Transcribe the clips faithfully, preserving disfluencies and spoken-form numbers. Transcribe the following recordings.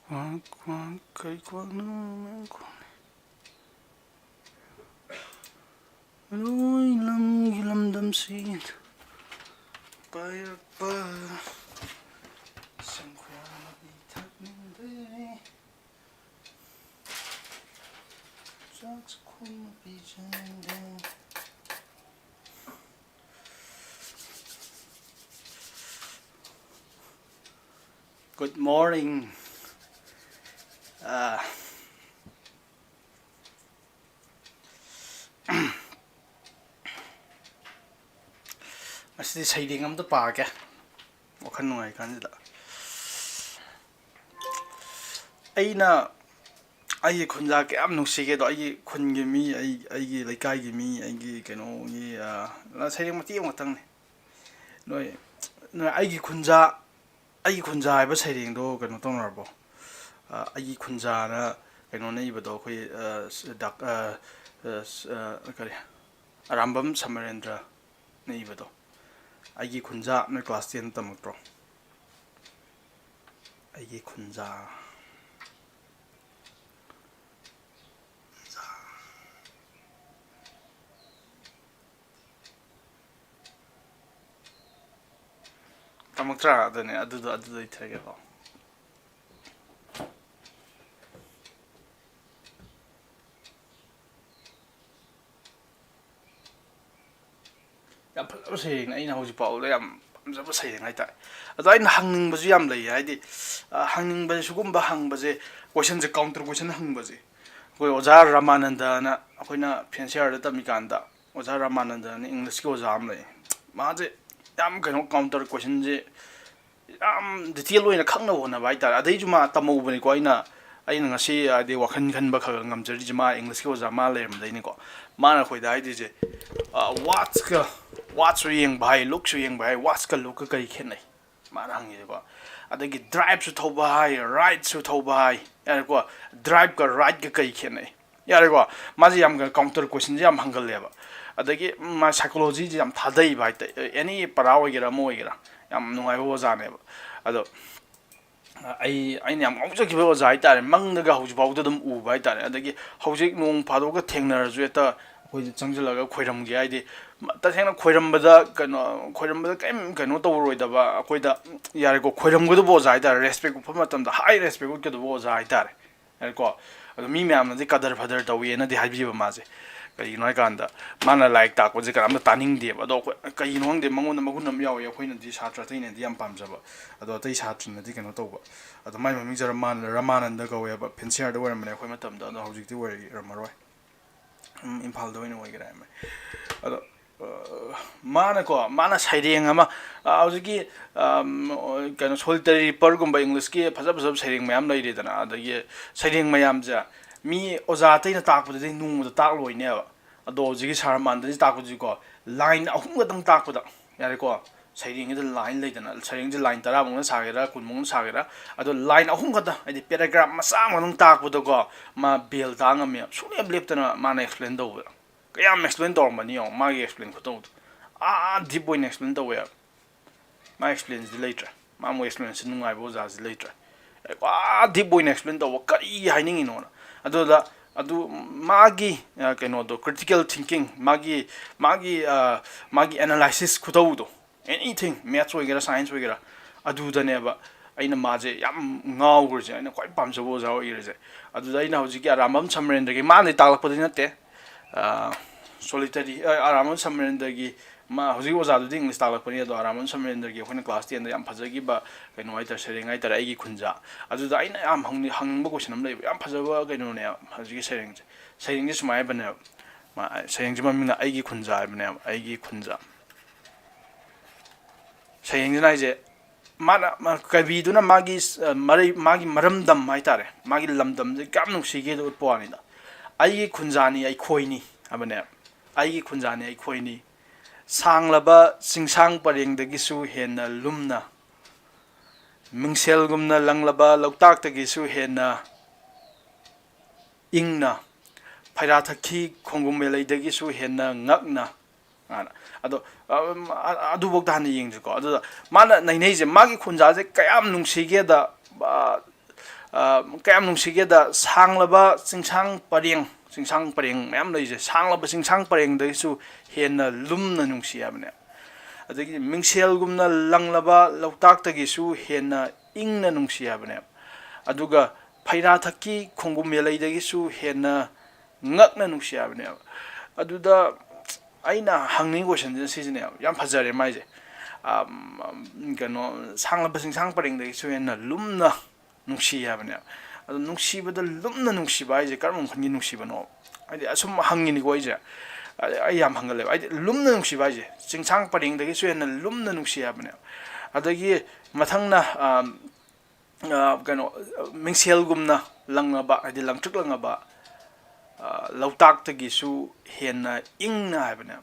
ꯀ꯭ꯋꯥꯛ ꯀ꯭ꯋꯥꯛ ꯀꯩ ꯀ꯭ꯋꯥꯛꯅꯣ ꯃꯌꯥꯝ ꯈꯣꯡꯉꯦ꯫ ꯂꯣꯏ ꯂꯝꯒꯤ ꯂꯝꯗꯝꯁꯤ ꯄꯥꯏꯔꯛꯄ ꯁꯪꯈ꯭ꯋꯥ ꯃꯍꯤ ꯊꯛꯅꯤꯡꯗꯦ꯫ ꯆꯥꯛ ꯆꯥꯛꯈꯨꯝ ꯄꯤꯖꯅꯤꯡꯗꯦ꯫ Good morning. ꯑꯥ, ꯉꯁꯤꯗꯤ ꯁꯩꯔꯦꯡ ꯑꯝꯇ ꯄꯥꯒꯦ, ꯋꯥꯈꯜ ꯅꯨꯡꯉꯥꯏ ꯀꯥꯟꯁꯤꯗ꯫ ꯑꯩꯅ ꯑꯩꯒꯤ ꯈꯨꯟꯖꯥ ꯀꯌꯥꯝ ꯅꯨꯡꯁꯤꯒꯦꯗꯣ, ꯑꯩꯒꯤ ꯈꯨꯟꯒꯤ ꯃꯤ, ꯑꯩ, ꯑꯩꯒꯤ ꯂꯩꯀꯥꯏꯒꯤ ꯃꯤ, ꯑꯩꯒꯤ ꯀꯩꯅꯣꯒꯤ, ꯑ, ꯁꯩꯔꯦꯡ ꯃꯇꯦꯛ ꯑꯃꯈꯛꯇꯪꯅꯦ꯫ ꯅꯣꯏ, ꯅꯣꯏ ꯑꯩꯒꯤ ꯈꯨꯟꯖꯥ, ꯑꯩꯒꯤ ꯈꯨꯟꯖꯥ ꯍꯥꯏꯕ ꯁꯩꯔꯦꯡꯗꯣ ꯀꯩꯅꯣ ꯇꯧꯅꯔꯕꯣ? ꯑ, ꯑꯩꯒꯤ ꯈꯨꯟꯖꯥꯅ ꯀꯩꯅꯣꯅ ꯏꯕꯗꯣ, ꯑꯩꯈꯣꯏ, ꯑ, ꯁ-, ꯗꯥꯛ-, ꯑ, ꯑ, ꯁ-, ꯑ, ꯀꯔꯤ, ꯑꯔꯥꯝꯕꯝ ꯁꯃꯔꯦꯟꯗ꯭ꯔꯅ ꯏꯕꯗꯣ, ꯑꯩꯒꯤ ꯈꯨꯟꯖꯥ꯫ ꯅꯣꯏ class ten ꯇꯝꯃꯛꯇ꯭ꯔꯣ? ꯑꯩꯒꯤ ꯈꯨꯟꯖꯥ꯫ ꯇꯝꯃꯛꯇ꯭ꯔꯥ? ꯑꯗꯨꯅꯦ, ꯑꯗꯨꯗꯣ, ꯑꯗꯨꯗꯣ ꯏꯊꯔꯒꯦꯀꯣ꯫ ꯌꯥꯝ ꯐꯖꯕ ꯁꯩꯔꯦꯡꯅꯦ, ꯑꯩꯅ ꯍꯧꯖꯤꯛ ꯐꯥꯎꯕꯗ ꯌꯥꯝ ꯄꯥꯝꯖꯕ ꯁꯩꯔꯦꯡ ꯍꯥꯏꯇꯥꯔꯦ꯫ ꯑꯗꯣ ꯑꯩꯅ ꯍꯪꯅꯤꯡꯕꯁꯨ ꯌꯥꯝ ꯂꯩꯌꯦ, ꯍꯥꯏꯗꯤ, ꯑ, ꯍꯪꯅꯤꯡꯕꯁꯦ, ꯁꯤꯒꯨꯝꯕ ꯍꯪꯕꯁꯦ, questionꯁꯦ, counter question ꯍꯪꯕꯁꯦ, ꯑꯩꯈꯣꯏ ꯑꯣꯖꯥ ꯔꯥꯃꯥꯅꯟꯗꯅ, ꯑꯩꯈꯣꯏꯅ ꯐꯦꯟꯁꯤ ꯑꯥꯔꯗ ꯇꯝꯃꯤꯀꯥꯟꯗ, ꯑꯣꯖꯥ ꯔꯥꯃꯥꯅꯟꯗꯅ Englishꯀꯤ ꯑꯣꯖꯥ ꯑꯃ ꯂꯩ, ꯃꯥꯁꯦ ꯌꯥꯝ ꯀꯩꯅꯣ counter questionꯁꯦ ꯌꯥꯝ detail ꯑꯣꯏꯅ ꯈꯪꯅꯕ ꯍꯣꯠꯅꯕ ꯍꯥꯏꯇꯥꯔꯦ꯫ ꯑꯗꯩꯁꯨ ꯃꯥ ꯇꯝꯍꯧꯕꯅꯤꯀꯣ꯫ ꯑꯩꯅ, ꯑꯩꯅ ꯉꯁꯤ ꯍꯥꯏꯗꯤ ꯋꯥꯈꯜ ꯈꯟꯕ ꯈꯔ ꯈꯔ ꯉꯝꯖꯔꯤꯁꯦ ꯃꯥ Englishꯀꯤ ꯑꯣꯖꯥ ꯃꯥ ꯂꯩꯔꯝꯕꯗꯩꯅꯤꯀꯣ꯫ ꯃꯥꯅ ꯑꯩꯈꯣꯏꯗ ꯍꯥꯏꯗꯣꯏꯁꯦ, ꯑ, whatꯁꯀ, whatꯁꯁꯨ ꯌꯦꯡꯕ ꯍꯥꯏ, lookꯁꯨ ꯌꯦꯡꯕ ꯍꯥꯏ, whatꯁꯀ lookꯀ ꯀꯔꯤ ꯈꯦꯠꯅꯩ? ꯃꯥꯅ ꯍꯪꯉꯤꯁꯦꯀꯣ꯫ ꯑꯗꯒꯤ driveꯁꯨ ꯊꯧꯕ ꯍꯥꯏ, rideꯁꯨ ꯊꯧꯕ ꯍꯥꯏ, ꯌꯥꯔꯦꯀꯣ? Driveꯀ rideꯀ ꯀꯔꯤ ꯈꯦꯠꯅꯩ? ꯌꯥꯔꯦꯀꯣ? ꯃꯥꯁꯦ ꯌꯥꯝ counter questionꯁꯦ ꯌꯥꯝ ꯍꯪꯒꯜꯂꯦꯕ꯫ ꯑꯗꯒꯤ ꯃꯥ psychologyꯁꯦ ꯌꯥꯝ ꯊꯥꯗꯩꯕ ꯍꯥꯏꯇꯥꯔꯦ꯫ Any ꯄꯔꯥ ꯑꯣꯏꯒꯦꯔꯥ ꯑꯃ ꯑꯣꯏꯒꯦꯔꯥ ꯌꯥꯝ ꯅꯨꯡꯉꯥꯏꯕ ꯑꯣꯖꯥꯅꯦꯕ꯫ ꯑꯗꯣ ꯑꯩ ꯑꯩꯅ ꯌꯥꯝ ꯉꯥꯎꯖꯈꯤꯕ ꯑꯣꯖꯥ ꯍꯥꯏꯇꯥꯔꯦ꯫ ꯃꯪꯗꯒ ꯍꯧꯖꯤꯛꯐꯥꯎꯗ ꯑꯗꯨꯝ ꯎꯕ ꯍꯥꯏꯇꯥꯔꯦ꯫ ꯑꯗꯒꯤ ꯍꯧꯖꯤꯛ ꯅꯣꯡ ꯐꯥꯗꯣꯛꯀ ꯊꯦꯡꯅꯔꯁꯨ ꯍꯦꯛꯇ ꯑꯩꯈꯣꯏꯗ ꯆꯪꯁꯤꯜꯂꯒ ꯈꯣꯏꯔꯝꯒꯦ ꯍꯥꯏꯗꯤ, ꯃ-, ꯇꯁꯦꯡꯅ ꯈꯣꯏꯔꯝꯕꯗ ꯀꯩꯅꯣ, ꯈꯣꯏꯔꯝꯕꯗ ꯀꯩꯝ ꯀꯩꯅꯣ ꯇꯧꯔꯣꯏꯗꯕ, ꯑꯩꯈꯣꯏꯗ ꯌꯥꯔꯦꯀꯣ, ꯈꯣꯏꯔꯝꯒꯗꯕ ꯑꯣꯖꯥ ꯍꯥꯏꯇꯥꯔꯦ, ꯔꯦꯁꯄꯦꯛ ꯎꯠꯄ ꯃꯇꯝꯗ ꯍꯥꯏ ꯔꯦꯁꯄꯦꯛ ꯎꯠꯀꯗꯕ ꯑꯣꯖꯥ ꯍꯥꯏꯇꯥꯔꯦ꯫ ꯌꯥꯔꯦꯀꯣ? ꯑꯗꯣ ꯃꯤ ꯃꯌꯥꯝꯅꯗꯤ ꯀꯗꯔ ꯐꯗꯔ ꯇꯧꯋꯦꯅꯗꯤ ꯍꯥꯏꯕꯤꯕ ꯃꯥꯁꯦ꯫ ꯀꯩꯒꯤꯅꯣ ꯍꯥꯏꯀꯥꯟꯗ ꯃꯥꯅ ꯂꯥꯏꯔꯤꯛ ꯇꯥꯛꯄꯁꯦ ꯀꯅꯥꯝꯇ ꯇꯥꯅꯤꯡꯗꯦꯕ꯫ ꯑꯗꯣ ꯑꯩꯈꯣꯏ ꯀꯩꯒꯤꯅꯣ ꯈꯪꯗꯦ, ꯃꯉꯣꯟꯗ ꯃꯒꯨꯟ ꯑꯃ ꯌꯥꯎꯋꯦ, ꯑꯩꯈꯣꯏꯅꯗꯤ ꯁꯥꯇ꯭ꯔ ꯑꯇꯩꯅꯗꯤ ꯌꯥꯝ ꯄꯥꯝꯖꯕ, ꯑꯗꯣ ꯑꯇꯩ ꯁꯥꯇ꯭ꯔꯅꯗꯤ ꯀꯩꯅꯣ ꯇꯧꯕ꯫ ꯑꯗꯣ ꯃꯥꯏ ꯃꯃꯤꯡꯁꯦ ꯔꯃꯥ-, ꯔꯃꯥꯅꯟꯗ ꯀꯧꯋꯦꯕ꯫ ꯐꯦꯟꯁꯤꯌꯥꯔꯗ ꯑꯣꯏꯔꯝꯕꯅꯦ ꯑꯩꯈꯣꯏ ꯃꯇꯝꯗ, ꯑꯗꯣ ꯍꯧꯖꯤꯛꯇꯤ ꯑꯣꯏꯔꯝꯃꯔꯣꯏ꯫ ꯎꯝ, ꯏꯝꯐꯥꯜꯗ ꯑꯣꯏꯅ ꯑꯣꯏꯈ꯭ꯔꯦ ꯍꯥꯏꯔꯝꯃꯦ꯫ ꯑꯗꯣ ꯑ, ꯃꯥꯅꯀꯣ, ꯃꯥꯅ ꯁꯩꯔꯦꯡ ꯑꯃ, ꯑ, ꯍꯧꯖꯤꯛꯀꯤ, ꯑꯝ, ꯀꯩꯅꯣ, ꯁꯣꯂꯤꯇꯔꯤ ꯔꯤꯄꯔꯒꯨꯝꯕ ꯏꯪꯂꯤꯁꯀꯤ ꯐꯖ ꯐꯖꯕ ꯁꯩꯔꯦꯡ ꯃꯌꯥꯝ ꯂꯩꯔꯤꯗꯅ, ꯑꯗꯒꯤ ꯁꯩꯔꯦꯡ ꯃꯌꯥꯝꯁꯦ ꯃꯤ ꯑꯣꯖꯥ ꯑꯇꯩꯅ ꯇꯥꯛꯄꯗꯗꯤ ꯅꯣꯡꯃꯗ ꯇꯥꯛꯂꯣꯏꯅꯦꯕ꯫ ꯑꯗꯣ ꯍꯧꯖꯤꯛꯀꯤ ꯁꯥꯔ ꯃꯥꯟꯗꯅ ꯇꯥꯛꯄꯗꯨꯗꯤꯀꯣ, line ꯑꯍꯨꯝ ꯈꯛꯇꯪ ꯇꯥꯛꯄꯗ ꯌꯥꯔꯦꯀꯣ꯫ ꯁꯩꯔꯦꯡꯁꯤꯗ line ꯂꯩꯗꯅ, ꯁꯩꯔꯦꯡꯁꯦ line ꯇꯔꯥꯃꯨꯛꯅ ꯁꯥꯒꯦꯔꯥ, ꯀꯨꯟꯃꯨꯛꯅ ꯁꯥꯒꯦꯔꯥ, ꯑꯗꯣ line ꯑꯍꯨꯝ ꯈꯛꯇ, ꯍꯥꯏꯗꯤ paragraph ꯃꯆꯥ ꯑꯃꯈꯛꯇꯪ ꯇꯥꯛꯄꯗꯀꯣ, ꯃꯥ bell ꯇꯥ ꯉꯝꯃꯦꯕ, ꯁꯨꯡꯂꯦꯞ ꯂꯦꯞꯇꯅ ꯃꯥꯅ explain ꯇꯧꯕꯗ꯫ ꯀꯌꯥꯝ explain ꯇꯧꯔꯝꯕꯅꯤ ꯌꯦꯡꯉꯣ, ꯃꯥꯒꯤ explain ꯈꯨꯇꯧꯗꯣ꯫ ꯑꯥ deep ꯑꯣꯏꯅ explain ꯇꯧꯋꯦ ꯍꯥꯏꯕ꯫ ꯃꯥ explainꯁꯤꯗꯤ ꯂꯩꯇ꯭ꯔꯦ꯫ ꯃꯥ ꯑꯃꯨꯛ explainꯁꯤ ꯅꯨꯡꯉꯥꯏꯕ ꯑꯣꯖꯥꯁꯤ ꯂꯩꯇ꯭ꯔꯦ꯫ ꯑꯥ deep ꯑꯣꯏꯅ explain ꯇꯧꯕ, ꯀꯔꯤ ꯍꯥꯏꯅꯤꯡꯉꯤꯅꯣꯅ꯫ ꯑꯗꯨꯗ, ꯑꯗꯨ ꯃꯥꯒꯤ, ꯑ, ꯀꯩꯅꯣꯗꯣ, critical thinking, ꯃꯥꯒꯤ, ꯃꯥꯒꯤ, ꯑ, ꯃꯥꯒꯤ analysis ꯈꯨꯇꯧꯗꯣ, anything, maths ꯑꯣꯏꯒꯦꯔꯥ, science ꯑꯣꯏꯒꯦꯔꯥ, ꯑꯗꯨꯗꯅꯦꯕ ꯑꯩꯅ ꯃꯥꯁꯦ ꯌꯥꯝ ꯉꯥꯎꯈ꯭ꯔꯤꯁꯦ, ꯑꯩꯅ ꯈ꯭ꯋꯥꯏ ꯄꯥꯝꯖꯕ ꯑꯣꯖꯥ ꯑꯣꯏꯈ꯭ꯔꯤꯁꯦ꯫ ꯑꯗꯨꯗ ꯑꯩꯅ ꯍꯧꯖꯤꯛꯀꯤ ꯑꯔꯥꯝꯕꯝ ꯁꯃꯔꯦꯟꯗ꯭ꯔꯒꯤ, ꯃꯥꯅꯗꯤ ꯇꯥꯛꯂꯛꯄꯗꯤ ꯅꯠꯇꯦ, ꯑ, solitary, ꯑ, ꯑꯔꯥꯝꯕꯝ ꯁꯃꯔꯦꯟꯗ꯭ꯔꯒꯤ, ꯃꯥ ꯍꯧꯖꯤꯛ ꯑꯣꯖꯥꯗꯨꯗꯤ English ꯇꯥꯛꯂꯛꯄꯅꯤ, ꯑꯗꯣ ꯑꯔꯥꯝꯕꯝ ꯁꯃꯔꯦꯟꯗ꯭ꯔꯒꯤ ꯑꯩꯈꯣꯏꯅ class tenꯗ ꯌꯥꯝ ꯐꯖꯈꯤꯕ ꯀꯩꯅꯣ ꯍꯥꯏꯇꯥꯔꯦ, ꯁꯩꯔꯦꯡ ꯍꯥꯏꯇꯥꯔꯦ, ꯑꯩꯒꯤ ꯈꯨꯟꯖꯥ꯫ ꯑꯗꯨꯗ ꯑꯩꯅ ꯌꯥꯝ ꯍꯪꯅꯤ-, ꯍꯪꯅꯤꯡꯕ question ꯑꯃ ꯂꯩꯕ, ꯌꯥꯝ ꯐꯖꯕ ꯀꯩꯅꯣꯅꯦ ꯍꯧꯖꯤꯛꯀꯤ ꯁꯩꯔꯦꯡꯁꯦ꯫ ꯁꯩꯔꯦꯡꯁꯦ ꯁꯨꯃꯥꯏꯅ ꯍꯥꯏꯕꯅꯦꯕ, ꯃꯥ-, ꯁꯩꯔꯦꯡꯁꯦ ꯃꯃꯤꯡꯅ ꯑꯩꯒꯤ ꯈꯨꯟꯖꯥ ꯍꯥꯏꯕꯅꯦꯕ, ꯑꯩꯒꯤ ꯈꯨꯟꯖꯥ꯫ ꯁꯩꯔꯦꯡꯁꯤꯅ ꯍꯥꯏꯁꯦ, ꯃꯥꯅ, ꯃꯥ-, ꯀꯕꯤꯗꯨꯅ ꯃꯥꯒꯤ ꯁ-, ꯃꯔꯩ-, ꯃꯥꯒꯤ ꯃꯔꯝꯗꯝ ꯍꯥꯏꯇꯥꯔꯦ, ꯃꯥꯒꯤ ꯂꯝꯗꯝꯁꯦ ꯀꯌꯥꯝ ꯅꯨꯡꯁꯤꯒꯦꯗꯣ ꯎꯠꯄ ꯋꯥꯅꯤꯗ꯫ "ꯑꯩꯒꯤ ꯈꯨꯟꯖꯥꯅꯤ ꯑꯩꯈꯣꯏꯅꯤ" ꯍꯥꯏꯕꯅꯦ, "ꯑꯩꯒꯤ ꯈꯨꯟꯖꯥꯅꯤ ꯑꯩꯈꯣꯏꯅꯤ, ꯁꯥꯡꯂꯕ ꯆꯤꯡꯁꯥꯡ ꯄꯔꯦꯡꯗꯒꯤꯁꯨ ꯍꯦꯟꯅ ꯂꯨꯝꯅ, ꯃꯤꯡꯁꯦꯜꯒꯨꯝꯅ ꯂꯪꯂꯕ ꯂꯣꯛꯇꯥꯛꯇꯒꯤꯁꯨ ꯍꯦꯟꯅ ꯏꯪꯅ, ꯐꯩꯔꯥ ꯊꯛꯈꯤ ꯈꯣꯡꯒꯨꯝ ꯃꯦꯂꯩꯗꯒꯤꯁꯨ ꯍꯦꯟꯅ ꯉꯛꯅ"꯫ ꯑꯗꯣ, ꯑꯝ, ꯑ-, ꯑꯗꯨꯐꯧꯗ ꯍꯥꯟꯅ ꯌꯦꯡꯁꯤꯀꯣ꯫ ꯑꯗꯨꯗ ꯃꯥꯅ ꯅꯩꯅꯩꯁꯦ, ꯃꯥꯒꯤ ꯈꯨꯟꯖꯥꯁꯦ ꯀꯌꯥꯝ ꯅꯨꯡꯁꯤꯒꯦꯗ, ꯀꯌꯥꯝ ꯅꯨꯡꯁꯤꯒꯦꯗ, ꯁꯥꯡꯂꯕ ꯆꯤꯡꯁꯥꯡ ꯄꯔꯦꯡ, ꯆꯤꯡꯁꯥꯡ ꯄꯔꯦꯡ ꯃꯌꯥꯝ ꯂꯩꯁꯦ, ꯁꯥꯡꯂꯕ ꯆꯤꯡꯁꯥꯡ ꯄꯔꯦꯡꯗꯒꯤꯁꯨ ꯍꯦꯟꯅ ꯂꯨꯝꯅ ꯅꯨꯡꯁꯤ ꯍꯥꯏꯕꯅꯦ꯫ ꯑꯗꯒꯤ ꯃꯤꯡꯁꯦꯜꯒꯨꯝꯅ ꯂꯪꯂꯕ ꯂꯣꯛꯇꯥꯛꯇꯒꯤꯁꯨ ꯍꯦꯟꯅ ꯏꯪꯅ ꯅꯨꯡꯁꯤ ꯍꯥꯏꯕꯅꯦ꯫ ꯑꯗꯨꯒ ꯐꯩꯔꯥꯊꯛꯀꯤ ꯈꯣꯡꯒꯨꯝ ꯃꯦꯂꯩꯗꯒꯤꯁꯨ ꯍꯦꯟꯅ ꯉꯛꯅ ꯅꯨꯡꯁꯤ ꯍꯥꯏꯕꯅꯦꯕ꯫ ꯑꯗꯨꯗ ꯑꯩꯅ ꯍꯪꯅꯤꯡꯉꯤ ꯀꯣꯏꯁꯟꯁꯤꯅ ꯁꯤꯁꯤꯅꯦꯕ, ꯌꯥꯝ ꯐꯖꯔꯦ ꯃꯥꯏꯁꯦ꯫ ꯀꯩꯅꯣ, ꯁꯥꯡꯂꯕ ꯆꯤꯡꯁꯥꯡ ꯄꯔꯦꯡꯗꯒꯤꯁꯨ ꯍꯦꯟꯅ ꯂꯨꯝꯅ ꯅꯨꯡꯁꯤ ꯍꯥꯏꯕꯅꯦꯕ꯫ ꯑꯗꯣ ꯅꯨꯡꯁꯤꯕꯗ ꯂꯨꯝꯅ ꯅꯨꯡꯁꯤꯕ ꯍꯥꯏꯁꯦ ꯀꯔꯝꯕ ꯃꯈꯜꯒꯤ ꯅꯨꯡꯁꯤꯕꯅꯣ? ꯍꯥꯏꯗꯤ ꯑꯁꯨꯝ ꯍꯪꯉꯤꯅꯤꯀꯣ ꯑꯩꯁꯦ꯫ ꯑꯩ ꯌꯥꯝ ꯍꯪꯒꯜꯂꯦꯕ꯫ ꯍꯥꯏꯗꯤ ꯂꯨꯝꯅ ꯅꯨꯡꯁꯤꯕ ꯍꯥꯏꯁꯦ ꯆꯤꯡꯁꯥꯡ ꯄꯔꯦꯡꯗꯒꯤꯁꯨ ꯍꯦꯟꯅ ꯂꯨꯝꯅ ꯅꯨꯡꯁꯤ ꯍꯥꯏꯕꯅꯦꯕ꯫ ꯑꯗꯒꯤ ꯃꯊꯪꯅ, ꯀꯩꯅꯣ, ꯃꯤꯡꯁꯦꯜꯒꯨꯝꯅ ꯂꯪꯉꯕ, ꯍꯥꯏꯗꯤ ꯂꯪꯇ꯭ꯔꯤꯛ ꯂꯪꯉꯕ ꯂꯣꯛꯇꯥꯛꯇꯒꯤꯁꯨ ꯍꯦꯟꯅ ꯏꯪꯅ ꯍꯥꯏꯕꯅꯦꯕ꯫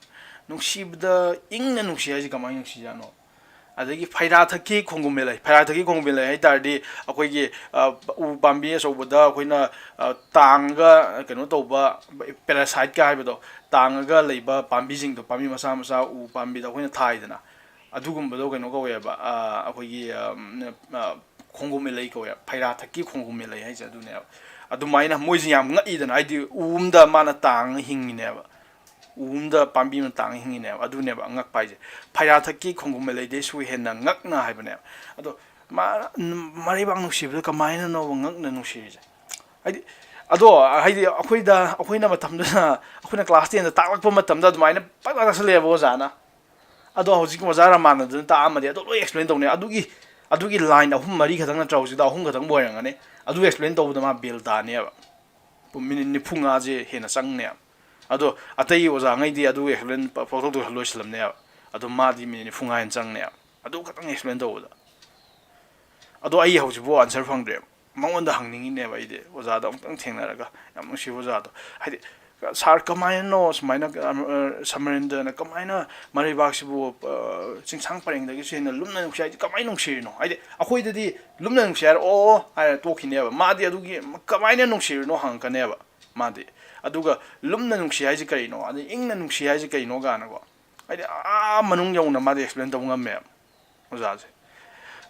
ꯅꯨꯡꯁꯤꯕꯗ ꯏꯪꯅ ꯅꯨꯡꯁꯤ ꯍꯥꯏꯁꯦ ꯀꯃꯥꯏꯅ ꯅꯨꯡꯁꯤꯖꯥꯠꯅꯣ? ꯑꯗꯒꯤ ꯐꯩꯔꯥꯊꯛꯀꯤ ꯈꯣꯡꯒꯨꯝ ꯃꯦꯂꯩ, ꯐꯩꯔꯥꯊꯛꯀꯤ ꯈꯣꯡꯒꯨꯝ ꯃꯦꯂꯩ ꯍꯥꯏ ꯇꯥꯔꯗꯤ ꯑꯩꯈꯣꯏꯒꯤ ꯎ ꯄꯥꯝꯕꯤ ꯑꯆꯧꯕꯗ ꯑꯩꯈꯣꯏꯅ ꯇꯥꯡꯉꯒ ꯀꯩꯅꯣ ꯇꯧꯕ, ꯄꯦꯔꯥꯁꯥꯏꯠꯀ ꯍꯥꯏꯕꯗꯣ, ꯇꯥꯡꯉꯒ ꯂꯩꯕ ꯄꯥꯝꯕꯤꯁꯤꯡꯗꯣ, ꯄꯥꯝꯕꯤ ꯃꯆꯥ ꯃꯆꯥ ꯎ ꯄꯥꯝꯕꯤꯗ ꯑꯩꯈꯣꯏꯅ ꯊꯥꯏꯗꯅ, ꯑꯗꯨꯒꯨꯝꯕꯗꯣ ꯀꯩꯅꯣ ꯀꯧꯋꯦꯕ, ꯑꯩꯈꯣꯏꯒꯤ ꯈꯣꯡꯒꯨꯝ ꯃꯦꯂꯩ ꯀꯧꯋꯦꯕ꯫ ꯐꯩꯔꯥꯊꯛꯀꯤ ꯈꯣꯡꯒꯨꯝ ꯃꯦꯂꯩ ꯍꯥꯏꯁꯦ ꯑꯗꯨꯅꯦꯕ꯫ ꯑꯗꯨꯃꯥꯏꯅ ꯃꯣꯏꯁꯦ ꯌꯥꯝ ꯉꯛꯏꯗꯅ, ꯍꯥꯏꯗꯤ ꯎ ꯑꯃꯗ ꯃꯥꯅ ꯇꯥꯡꯉ ꯍꯤꯡꯉꯤꯅꯦꯕ, ꯎ ꯑꯃꯗ ꯄꯥꯝꯕꯤ ꯑꯃ ꯇꯥꯡꯉ ꯍꯤꯡꯉꯤꯅꯦꯕ꯫ ꯑꯗꯨꯅꯦꯕ ꯑꯉꯛꯄ ꯍꯥꯏꯁꯦ, ꯐꯩꯔꯥꯊꯛꯀꯤ ꯈꯣꯡꯒꯨꯝ ꯃꯦꯂꯩꯗꯩꯁꯨ ꯍꯦꯟꯅ ꯉꯛꯅ ꯍꯥꯏꯕꯅꯦꯕ꯫ ꯑꯗꯣ ꯃꯥ ꯃꯔꯩꯕꯥꯛ ꯅꯨꯡꯁꯤꯕꯗ ꯀꯃꯥꯏꯅꯅꯣꯕ ꯉꯛꯅ ꯅꯨꯡꯁꯤꯔꯤꯁꯦ? ꯍꯥꯏꯗꯤ, ꯑꯗꯣ ꯍꯥꯏꯗꯤ ꯑꯩꯈꯣꯏꯗ, ꯑꯩꯈꯣꯏꯅ ꯃꯇꯝꯗꯨꯗ, ꯑꯩꯈꯣꯏꯅ ꯀ꯭ꯂꯥꯁ ꯇꯦꯟꯗ ꯇꯥꯛꯂꯛꯄ ꯃꯇꯝꯗ ꯑꯗꯨꯃꯥꯏꯅ ꯄꯪꯇꯥꯛ ꯇꯥꯛꯁꯜꯂꯛꯑꯦꯕ ꯑꯣꯖꯥꯅ꯫ ꯑꯗꯣ ꯍꯧꯖꯤꯛꯀꯤ ꯑꯣꯖꯥ ꯔꯃꯥꯅꯟꯗꯅ ꯇꯥꯛꯑꯝꯃꯗꯤ ꯑꯗꯣ ꯂꯣꯏ ꯑꯦꯛꯁꯄ꯭ꯂꯦꯟ ꯇꯧꯅꯤ꯫ ꯑꯗꯨꯒꯤ, ꯑꯗꯨꯒꯤ ꯂꯥꯏꯟ ꯑꯍꯨꯝ ꯃꯔꯤ ꯈꯛꯇꯪ ꯅꯠꯇ꯭ꯔꯥ, ꯍꯧꯖꯤꯛꯇ ꯑꯍꯨꯝ ꯈꯛꯇꯪꯕꯨ ꯑꯣꯏꯔꯝꯒꯅꯤ꯫ ꯑꯗꯨ ꯑꯦꯛꯁꯄ꯭ꯂꯦꯟ ꯇꯧꯕꯗ ꯃꯥ ꯕꯦꯜ ꯇꯥꯅꯦꯕ꯫ ꯄꯨꯡ ꯃꯤꯅꯤꯠ ꯅꯤꯐꯨ ꯃꯉꯥꯁꯦ ꯍꯦꯟꯅ ꯆꯪꯅꯦꯕ꯫ ꯑꯗꯣ ꯑꯇꯩ ꯑꯣꯖꯥꯉꯩꯗꯤ ꯑꯗꯨ ꯑꯦꯛꯁꯄ꯭ꯂꯦꯟ ꯄ-, ꯄꯪꯇꯧ ꯇꯧꯁꯜ ꯂꯣꯏꯁꯤꯜꯂꯝꯅꯦꯕ꯫ ꯑꯗꯣ ꯃꯥꯗꯤ ꯃꯤꯅꯤꯠ ꯅꯤꯐꯨ ꯃꯉꯥ ꯍꯦꯟꯅ ꯆꯪꯅꯦꯕ, ꯑꯗꯨ ꯈꯛꯇꯪ ꯑꯦꯛꯁꯄ꯭ꯂꯦꯟ ꯇꯧꯕꯗ꯫ ꯑꯗꯣ ꯑꯩ ꯍꯧꯖꯤꯛꯐꯥꯎ ꯑꯟꯁꯔ ꯐꯪꯗ꯭ꯔꯦꯕ꯫ ꯃꯉꯣꯟꯗ ꯍꯪꯅꯤꯡꯉꯤꯅꯦꯕ ꯑꯩꯗꯤ, ꯑꯣꯖꯥꯗꯣ ꯑꯃꯨꯛꯇꯪ ꯊꯦꯡꯅꯔꯒ꯫ ꯌꯥꯝ ꯅꯨꯡꯁꯤꯕ ꯑꯣꯖꯥꯗꯣ꯫ ꯍꯥꯏꯗꯤ, "ꯁꯥꯔ, ꯀꯃꯥꯏꯅꯅꯣ ꯁꯨꯃꯥꯏꯅ, ꯑ, ꯁꯃꯔꯦꯟꯗ꯭ꯔꯅ ꯀꯃꯥꯏꯅ ꯃꯔꯩꯕꯥꯛꯁꯤꯕꯨ, ꯑ, ꯆꯤꯡꯁꯥꯡ ꯄꯔꯦꯡꯗꯒꯤꯁꯨ ꯍꯦꯟꯅ ꯂꯨꯝꯅ ꯅꯨꯡꯁꯤ ꯍꯥꯏꯁꯦ ꯀꯃꯥꯏꯅ ꯅꯨꯡꯁꯤꯔꯤꯅꯣ?" ꯍꯥꯏꯗꯤ ꯑꯩꯈꯣꯏꯗꯗꯤ ꯂꯨꯝꯅ ꯅꯨꯡꯁꯤ ꯍꯥꯏꯔ "ꯑꯣ" ꯍꯥꯏꯔ ꯇꯣꯛꯈꯤꯅꯦꯕ꯫ ꯃꯥꯗꯤ ꯑꯗꯨꯒꯤ "ꯀꯃꯥꯏꯅ ꯅꯨꯡꯁꯤꯔꯤꯅꯣ?" ꯍꯪꯉꯛꯀꯅꯦꯕ ꯃꯥꯗꯤ꯫ ꯑꯗꯨꯒ "ꯂꯨꯝꯅ ꯅꯨꯡꯁꯤ ꯍꯥꯏꯁꯦ ꯀꯔꯤꯅꯣ? ꯑꯗꯩ ꯏꯪꯅ ꯅꯨꯡꯁꯤ ꯍꯥꯏꯁꯦ ꯀꯔꯤꯅꯣ?" ꯀꯥꯏꯅꯀꯣ꯫ ꯍꯥꯏꯗꯤ ꯑꯥ ꯃꯅꯨꯡ ꯌꯧꯅ ꯃꯥꯗꯤ ꯑꯦꯛꯁꯄ꯭ꯂꯦꯟ ꯇꯧꯕ ꯉꯝꯃꯦꯕ ꯑꯣꯖꯥꯁꯦ꯫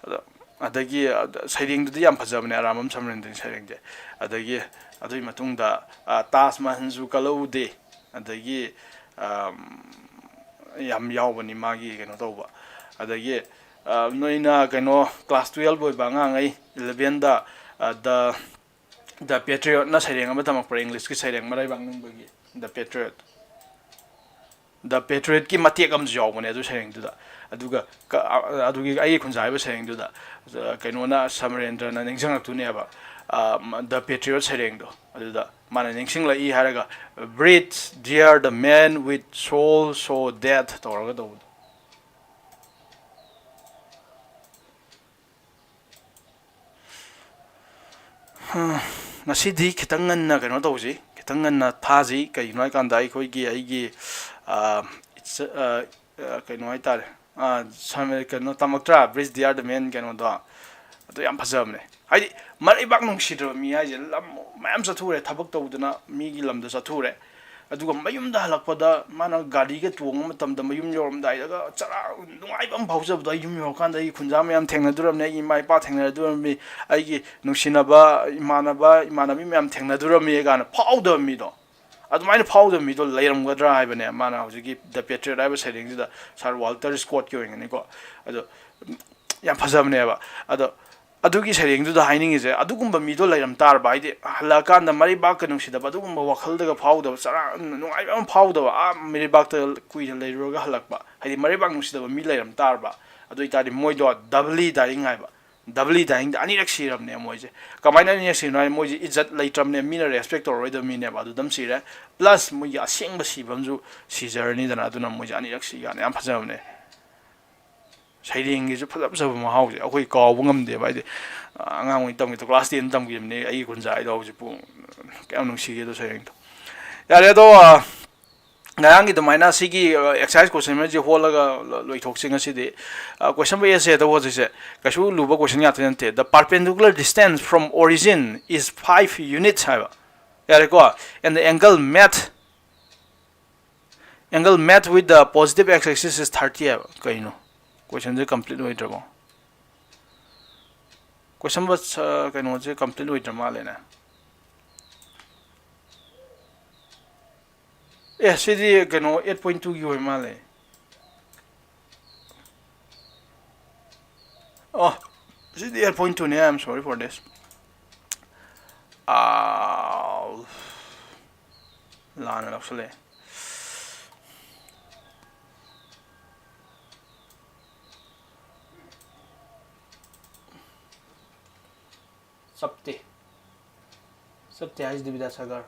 ꯑꯗꯣ ꯑꯗꯒꯤ, ꯑ, ꯁꯩꯔꯦꯡꯗꯨꯗꯤ ꯌꯥꯝ ꯐꯖꯕꯅꯦ, ꯑꯔꯥꯝꯕꯝ ꯁꯃꯔꯦꯟꯗ꯭ꯔꯒꯤ ꯁꯩꯔꯦꯡꯁꯦ꯫ ꯑꯗꯒꯤ ꯑꯗꯨꯒꯤ ꯃꯇꯨꯡꯗ, ꯑ, ꯇꯥꯖ ꯃꯍꯜꯁꯨ ꯀꯜꯍꯧꯗꯦ꯫ ꯑꯗꯒꯤ, ꯑꯝ, ꯌꯥꯝ ꯌꯥꯎꯕꯅꯤ ꯃꯥꯒꯤ ꯀꯩꯅꯣ ꯇꯧꯕ꯫ ꯑꯗꯒꯤ, ꯑ, ꯅꯣꯏꯅ ꯀꯩꯅꯣ class twelve ꯑꯣꯏꯕ ꯑꯉꯥꯡꯉꯩ, elevenꯗ, ꯑ, The, The Patriotꯅ ꯁꯩꯔꯦꯡ ꯑꯃ ꯇꯝꯃꯛꯄ꯭ꯔꯥ, Englishꯀꯤ ꯁꯩꯔꯦꯡ ꯃꯔꯩꯕꯥꯛ ꯅꯤꯡꯕꯒꯤ, The Patriot? The Patriotꯀꯤ ꯃꯇꯦꯛ ꯑꯃꯁꯨ ꯌꯥꯎꯕꯅꯦ ꯑꯗꯨ ꯁꯩꯔꯦꯡꯗꯨꯗ꯫ ꯑꯗꯨꯒ ꯀ-, ꯑ-, ꯑꯗꯨꯒꯤ ꯑꯩꯒꯤ ꯈꯨꯟꯖꯥ ꯍꯥꯏꯕ ꯁꯩꯔꯦꯡꯗꯨꯗ, ꯑ, ꯀꯩꯅꯣꯅ, ꯁꯃꯔꯦꯟꯗ꯭ꯔꯅ ꯅꯤꯡꯁꯤꯡꯂꯛꯇꯣꯏꯅꯦꯕ, ꯑ, ꯃ-, The Patriot ꯁꯩꯔꯦꯡꯗꯣ꯫ ꯑꯗꯨꯗ ꯃꯥꯅ ꯅꯤꯡꯁꯤꯡꯂꯛꯏ ꯍꯥꯏꯔꯒ, "Breathe, dear, the man with soul so dead" ꯇꯧꯔꯒ ꯇꯧꯕꯗꯣ꯫ ꯉꯁꯤꯗꯤ ꯈꯤꯇꯪ ꯉꯟꯅ ꯀꯩꯅꯣ ꯇꯧꯁꯤ, ꯈꯤꯇꯪ ꯉꯟꯅ ꯊꯥꯁꯤ꯫ ꯀꯩꯒꯤꯅꯣ ꯍꯥꯏꯀꯥꯟꯗ ꯑꯩꯈꯣꯏꯒꯤ, ꯑꯩꯒꯤ, ꯑ, ꯏꯆ-, ꯑ, ꯑ, ꯀꯩꯅꯣ ꯍꯥꯏꯇꯥꯔꯦ, ꯑ, ꯁꯝ-, ꯀꯩꯅꯣ ꯇꯝꯃꯛꯇ꯭ꯔꯥ, "Breathe, dear, the man" ꯀꯩꯅꯣꯗꯣ? ꯑꯗꯨ ꯌꯥꯝ ꯐꯖꯕꯅꯦ꯫ ꯍꯥꯏꯗꯤ, ꯃꯔꯩꯕꯥꯛ ꯅꯨꯡꯁꯤꯗ꯭ꯔꯕ ꯃꯤ ꯍꯥꯏꯁꯦ ꯂꯝ ꯃꯌꯥꯝ ꯆꯠꯊꯣꯛꯎꯔꯦ, ꯊꯕꯛ ꯇꯧꯗꯅ ꯃꯤꯒꯤ ꯂꯝꯗ ꯆꯠꯊꯣꯛꯎꯔꯦ, ꯑꯗꯨꯒ ꯃꯌꯨꯝꯗ ꯍꯜꯂꯛꯄꯗ ꯃꯥꯅ ꯒꯥꯔꯤꯒ ꯇꯣꯡꯕ ꯃꯇꯝꯗ ꯃꯌꯨꯝ ꯌꯧꯔꯝꯗꯥꯏꯗꯒ ꯆꯔꯥ ꯅꯨꯡꯉꯥꯏꯕ ꯑꯃ ꯐꯥꯎꯖꯕꯗꯣ, "ꯑꯩ ꯌꯨꯝ ꯌꯧꯔꯀꯥꯟꯗ ꯑꯩꯒꯤ ꯈꯨꯟꯖꯥ ꯃꯌꯥꯝ ꯊꯦꯡꯅꯗꯣꯔꯝꯅꯤ, ꯑꯩꯒꯤ ꯏꯃꯥ ꯏꯄꯥ ꯊꯦꯡꯅꯗꯣꯔꯝꯃꯤ, ꯑꯩꯒꯤ ꯅꯨꯡꯁꯤꯅꯕ ꯏꯃꯥꯟꯅꯕ ꯏꯃꯥꯟꯅꯕꯤ ꯃꯌꯥꯝ ꯊꯦꯡꯅꯗꯣꯔꯝꯃꯤ" ꯀꯥꯏꯅ ꯐꯥꯎꯗꯕ ꯃꯤꯗꯣ, ꯑꯗꯨꯃꯥꯏꯅ ꯐꯥꯎꯗꯕ ꯃꯤꯗꯣ ꯂꯩꯔꯝꯒꯗ꯭ꯔꯥ ꯍꯥꯏꯕꯅꯦ꯫ ꯃꯥꯅ ꯍꯧꯖꯤꯛꯀꯤ The Patriot ꯍꯥꯏꯕ ꯁꯩꯔꯦꯡꯁꯤꯗ, Sir Walter Scottꯀꯤ ꯑꯣꯏꯔꯝꯒꯅꯤꯀꯣ꯫ ꯑꯗꯣ ꯌꯥꯝ ꯐꯖꯕꯅꯦꯕ꯫ ꯑꯗꯣ ꯑꯗꯨꯒꯤ ꯁꯩꯔꯦꯡꯗꯨꯗ ꯍꯥꯏꯅꯤꯡꯉꯤꯁꯦ, ꯑꯗꯨꯒꯨꯝꯕ ꯃꯤꯗꯣ ꯂꯩꯔꯝ ꯇꯥꯔꯕ, ꯍꯥꯏꯗꯤ ꯍꯜꯂꯛꯑꯀꯥꯟꯗ ꯃꯔꯩꯕꯥꯛꯀ ꯅꯨꯡꯁꯤꯗꯕ, ꯑꯗꯨꯒꯨꯝꯕ ꯋꯥꯈꯜꯗꯒ ꯐꯥꯎꯗꯕ, ꯆꯔꯥ ꯅꯨꯡꯉꯥꯏꯕ ꯑꯃ ꯐꯥꯎꯗꯕ, ꯑꯥ ꯃꯔꯩꯕꯥꯛꯇ ꯀꯨꯏꯅ ꯂꯩꯔꯨꯔꯒ ꯍꯜꯂꯛꯄ, ꯍꯥꯏꯗꯤ ꯃꯔꯩꯕꯥꯛ ꯅꯨꯡꯁꯤꯗꯕ ꯃꯤ ꯂꯩꯔꯝ ꯇꯥꯔꯕ, ꯑꯗꯨ ꯑꯣꯏꯇꯥꯔꯗꯤ ꯃꯣꯏꯗꯣ doubly dying ꯍꯥꯏꯕ꯫ Doubly dyingꯗ ꯑꯅꯤꯔꯛ ꯁꯤꯔꯕꯅꯦ ꯃꯣꯏꯁꯦ꯫ ꯀꯃꯥꯏꯅ ꯑꯅꯤꯔꯛ ꯁꯤꯔꯤꯅꯣ ꯍꯥꯏ, ꯃꯣꯏꯁꯦ ꯏꯖꯠ ꯂꯩꯇ꯭ꯔꯕꯅꯦ, ꯃꯤꯅ respect ꯇꯧꯔꯔꯣꯏꯗꯕ ꯃꯤꯅꯦꯕ, ꯑꯗꯨꯗ ꯑꯃ ꯁꯤꯔꯦ꯫ Plus ꯃꯣꯏꯒꯤ ꯑꯁꯦꯡꯕ ꯁꯤꯕ ꯑꯃꯁꯨ ꯁꯤꯖꯔꯅꯤꯗꯅ, ꯑꯗꯨꯅ ꯃꯣꯏꯁꯦ ꯑꯅꯤꯔꯛ ꯁꯤꯒꯅꯤ꯫ ꯌꯥꯝ ꯐꯖꯕꯅꯦ꯫ ꯁꯩꯔꯦꯡꯒꯤꯁꯨ ꯐꯖ ꯐꯖꯕ ꯃꯍꯥꯎꯁꯦ ꯑꯩꯈꯣꯏ ꯀꯥꯎꯕ ꯉꯝꯗꯦꯕ꯫ ꯍꯥꯏꯗꯤ, ꯑꯉꯥꯡ ꯑꯣꯏꯅ ꯇꯝꯈꯤꯕꯗꯣ, class ten ꯇꯝꯈꯤꯕꯅꯦ ꯑꯩꯒꯤ ꯈꯨꯟꯖꯥ ꯍꯥꯏꯗꯣ꯫ ꯍꯧꯖꯤꯛꯄꯨ ꯀꯌꯥꯝ ꯅꯨꯡꯁꯤꯒꯦꯗꯣ ꯁꯩꯔꯦꯡꯗꯣ꯫ ꯌꯥꯔꯦ ꯑꯗꯣ, ꯉꯔꯥꯡꯒꯤ ꯑꯗꯨꯃꯥꯏꯅ ꯁꯤꯒꯤ, ꯑ, exercise question ꯑꯃꯁꯤ ꯍꯣꯠꯂꯒ ꯂꯣ-, ꯂꯣꯏꯊꯣꯛꯁꯤ ꯉꯁꯤꯗꯤ꯫ ꯑ, question paper essay ꯇꯧꯕ ꯍꯧꯖꯤꯛꯁꯦ ꯀꯩꯁꯨ ꯂꯨꯕ question ꯉꯥꯛꯇ ꯅꯠꯇꯦ꯫ "The perpendicular distance from origin is five units" ꯍꯥꯏꯕ꯫ ꯌꯥꯔꯦꯀꯣ? "And the angle met, angle met with the positive x axis is thirty" ꯍꯥꯏꯕ꯫ ꯀꯩꯅꯣ? Questionꯁꯦ complete ꯑꯣꯏꯗ꯭ꯔꯕꯣ? Question number, ꯑ, ꯀꯩꯅꯣꯁꯦ complete ꯑꯣꯏꯗ꯭ꯔ ꯃꯥꯜꯂꯦꯅꯦ꯫ ꯑꯦ, ꯁꯤꯗꯤ ꯀꯩꯅꯣ eight point two ꯒꯤ ꯑꯣꯏ ꯃꯥꯜꯂꯦ꯫ ꯑꯣ, ꯁꯤꯗꯤ eight point two ꯅꯦ, I am sorry for this. ꯑꯥ, ꯂꯥꯟꯅ ꯂꯧꯁꯜꯂꯛꯑꯦ꯫ ꯆꯞꯇꯦ꯫ ꯆꯞꯇꯦ ꯍꯥꯏꯁꯤꯗꯤ ꯕꯤꯗ꯭ꯌꯥꯁꯥꯒꯔ꯫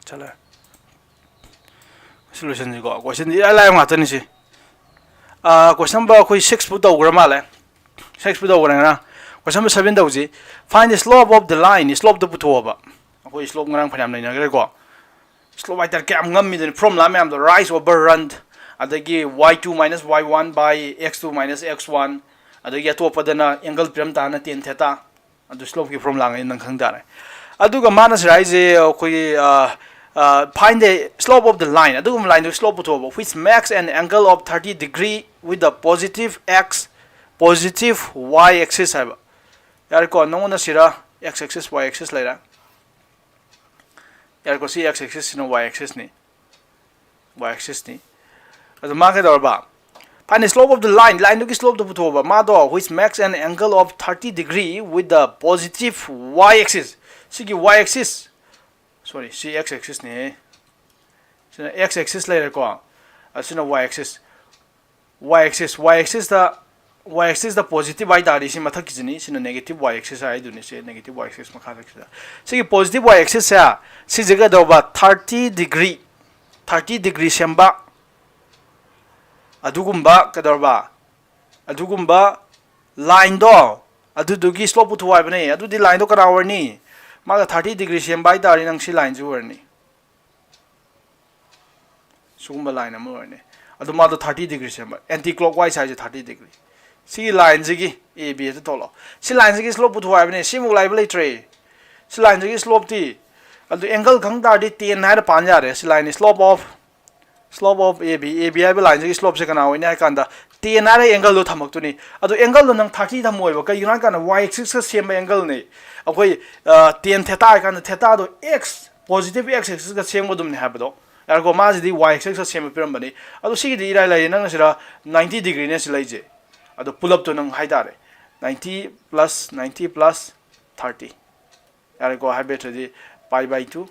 ꯆꯠꯂꯦ꯫ Solution ꯁꯤꯀꯣ, question ꯁꯤ ꯏꯔꯥꯏ ꯂꯥꯏꯕ ꯉꯥꯛꯇꯅꯤ ꯁꯤ꯫ ꯑꯥ, question number ꯑꯩꯈꯣꯏ six ꯄꯨ ꯇꯧꯈ꯭ꯔ ꯃꯥꯜꯂꯦ꯫ Six ꯄꯨ ꯇꯧꯈ꯭ꯔꯦ ꯉꯔꯥꯡ꯫ Question number seven ꯇꯧꯁꯤ꯫ Find the slope of the line. Slope ꯇꯣ ꯄꯨꯊꯣꯛꯑꯣꯕ꯫ ꯑꯩꯈꯣꯏ slope ꯉꯔꯥꯡ ꯐꯅꯌꯥꯝ ꯅꯩꯅꯈ꯭ꯔꯦꯀꯣ꯫ Slope ꯍꯥꯏꯇꯥꯔꯦ, ꯀꯌꯥꯝ ꯉꯝꯃꯤꯗꯨꯅꯤ, formula ꯃꯌꯥꯝꯗꯣ, rise over run, ꯑꯗꯒꯤ y two minus y one by x two minus x one, ꯑꯗꯒꯤ ꯑꯇꯣꯞꯄꯗꯅ angle ꯄꯤꯔꯝ ꯇꯥꯔꯅ tan theta, ꯑꯗꯨ slope ꯀꯤ formula ꯉꯩ ꯅꯪ ꯈꯪ ꯇꯥꯔꯦ꯫ ꯑꯗꯨꯒ ꯃꯥꯅ ꯁꯤꯗ ꯍꯥꯏꯁꯦ ꯑꯩꯈꯣꯏꯒꯤ, ꯑ, ꯑ, find the slope of the line, ꯑꯗꯨꯒꯨꯝꯕ line do slope ꯄꯨꯊꯣꯛꯑꯣꯕ, which makes an angle of thirty degree with the positive x, positive y axis ꯍꯥꯏꯕ꯫ ꯌꯥꯔꯦꯀꯣ, ꯅꯉꯣꯟꯗ ꯁꯤꯗ x axis, y axis ꯂꯩꯔꯦ꯫ ꯌꯥꯔꯦꯀꯣ, ꯁꯤ x axis ꯁꯤꯅ y axis ꯅꯤ꯫ Y axis ꯅꯤ꯫ ꯑꯗꯨ ꯃꯥ ꯀꯩꯗꯧꯔꯕ? Find the slope of the line, line ꯗꯨꯒꯤ slope ꯇꯨ ꯄꯨꯊꯣꯛꯑꯣꯕ꯫ ꯃꯥꯗꯣ, which makes an angle of thirty degree with the positive y axis꯫ ꯁꯤꯒꯤ y axis, sorry, ꯁꯤ x axis ꯅꯦ꯫ ꯁꯤꯅ x axis ꯂꯩꯔꯦꯀꯣ꯫ ꯑꯁꯤꯅ y axis꯫ Y axis, y axis ꯇ, y axis ꯇ positive ꯍꯥꯏ ꯇꯥꯔꯗꯤ ꯁꯤ ꯃꯊꯛꯀꯤꯁꯤꯅꯤ, ꯁꯤꯅ negative y axis ꯍꯥꯏꯗꯨꯅꯤ, ꯁꯤ negative y axis ꯃꯈꯥꯗ ꯁꯤꯗ꯫ ꯁꯤꯒꯤ positive y axis ꯁꯦ, ꯁꯤꯁꯦ ꯀꯩꯗꯧꯕ? Thirty degree, thirty degree ꯁꯦꯝꯕ ꯑꯗꯨꯒꯨꯝꯕ ꯀꯩꯗꯧꯔꯕ? ꯑꯗꯨꯒꯨꯝꯕ line ꯗꯣ, ꯑꯗꯨꯗꯨꯒꯤ slope ꯄꯨꯊꯣꯛꯑꯣ ꯍꯥꯏꯕꯅꯦ꯫ ꯑꯗꯨꯗꯤ line ꯗꯣ ꯀꯅꯥ ꯑꯣꯏꯔꯅꯤ? ꯃꯥꯒ thirty degree ꯁꯦꯝꯕ ꯍꯥꯏ ꯇꯥꯔꯗꯤ ꯅꯪ ꯁꯤ line ꯁꯤ ꯑꯣꯏꯔꯅꯤ꯫ ꯁꯤꯒꯨꯝꯕ line ꯑꯃ ꯑꯣꯏꯔꯅꯤ꯫ ꯑꯗꯨ ꯃꯥꯗꯣ thirty degree ꯁꯦꯝꯕ, anti clockwise ꯍꯥꯏꯁꯦ thirty degree꯫ ꯁꯤꯒꯤ lineꯁꯤꯒꯤ, A B ꯑꯗꯨ ꯊꯣꯛꯂꯛꯑꯣ꯫ ꯁꯤ lineꯁꯤꯒꯤ slope ꯄꯨꯊꯣꯛꯑꯣ ꯍꯥꯏꯕꯅꯦ, ꯁꯤꯃꯨꯛ ꯂꯥꯏꯕ ꯂꯩꯇ꯭ꯔꯦ꯫ ꯁꯤ lineꯁꯤꯒꯤ slopeꯇꯤ, ꯑꯗꯨ angle ꯈꯪ ꯇꯥꯔꯗꯤ tan ꯍꯥꯏꯔ ꯄꯥꯟ ꯌꯥꯔꯦ꯫ ꯁꯤ lineꯅꯤ, slope of, slope of A B, A B ꯍꯥꯏꯕ lineꯁꯤꯒꯤ slopeꯁꯦ ꯀꯅꯥ ꯑꯣꯏꯅꯤ ꯍꯥꯏ ꯀꯥꯟꯗ, tan ꯍꯥꯏꯔ angleꯗꯣ ꯊꯝꯃꯛꯇꯣꯏꯅꯤ꯫ ꯑꯗꯨ angleꯗꯣ ꯅꯪ thirty ꯊꯝꯃꯣꯏꯕ, ꯀꯩꯒꯤꯅꯣ ꯍꯥꯏ ꯀꯥꯟꯗ y axisꯀ ꯁꯦꯝꯕ angleꯅꯤ꯫ ꯑꯩꯈꯣꯏ, ꯑ, tan theta ꯍꯥꯏ ꯀꯥꯟꯗ thetaꯗꯣ x, positive x axisꯀ ꯁꯦꯝꯕꯗꯨꯝꯅꯤ ꯍꯥꯏꯕꯗꯣ꯫ ꯌꯥꯔꯦꯀꯣ, ꯃꯥꯁꯤꯗꯤ y axisꯀ ꯁꯦꯝꯕ ꯄꯤꯔꯝꯕꯅꯤ꯫ ꯑꯗꯣ ꯁꯤꯒꯤꯗꯤ ꯏꯔꯥꯏ ꯂꯥꯏꯌꯦ, ꯅꯪꯅ ꯁꯤꯗ ninety degreeꯅꯦ ꯁꯤ ꯂꯩꯁꯦ꯫ ꯑꯗꯣ ꯄꯨꯂꯞꯇꯣ ꯅꯪ ꯍꯥꯏꯇꯥꯔꯦ, ninety plus ninety plus thirty꯫ ꯌꯥꯔꯦꯀꯣ, ꯍꯥꯏꯕ ꯌꯥꯗ꯭ꯔꯗꯤ pi by two,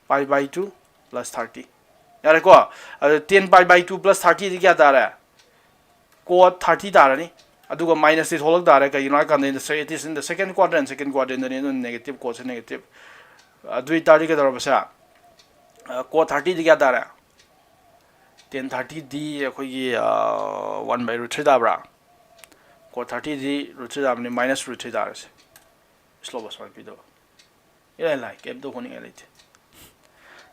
pi by two plus thirty꯫ ꯌꯥꯔꯦꯀꯣ, ꯑꯗꯣ ten pi by two plus thirtyꯗꯤ ꯀꯌꯥ ꯇꯥꯔꯦ? Cot thirty ꯇꯥꯔꯅꯤ꯫ ꯑꯗꯨꯒ minusꯇꯤ ꯊꯣꯛꯂꯛ ꯇꯥꯔꯦ, ꯀꯩꯒꯤꯅꯣ ꯍꯥꯏ ꯀꯥꯟꯗ in the se-, it is in the second quadrant, second quadrantꯗꯅꯤ, ꯑꯗꯨꯅ negative cotꯁꯦ negative꯫ ꯑꯗꯨ ꯑꯣꯏꯇꯥꯔꯗꯤ ꯀꯩꯗꯧꯔꯕꯁꯦ? ꯑ, cot thirtyꯗꯤ ꯀꯌꯥ ꯇꯥꯔꯦ? Tan thirtyꯗꯤ ꯑꯩꯈꯣꯏꯒꯤ, ꯑ, one by root three ꯇꯥꯕ꯭ꯔꯥ? Cot thirtyꯗꯤ root three ꯇꯥꯕꯅꯤ, minus root three ꯇꯥꯔꯁꯦ꯫ Slope ꯑꯁꯨꯃꯥꯏꯅ ꯄꯤꯗꯧꯕ꯫ ꯏꯔꯥꯏ ꯂꯥꯏ, ꯀꯩꯝꯇ ꯍꯣꯠꯅꯤꯡꯉꯥꯏ ꯂꯩꯇꯦ꯫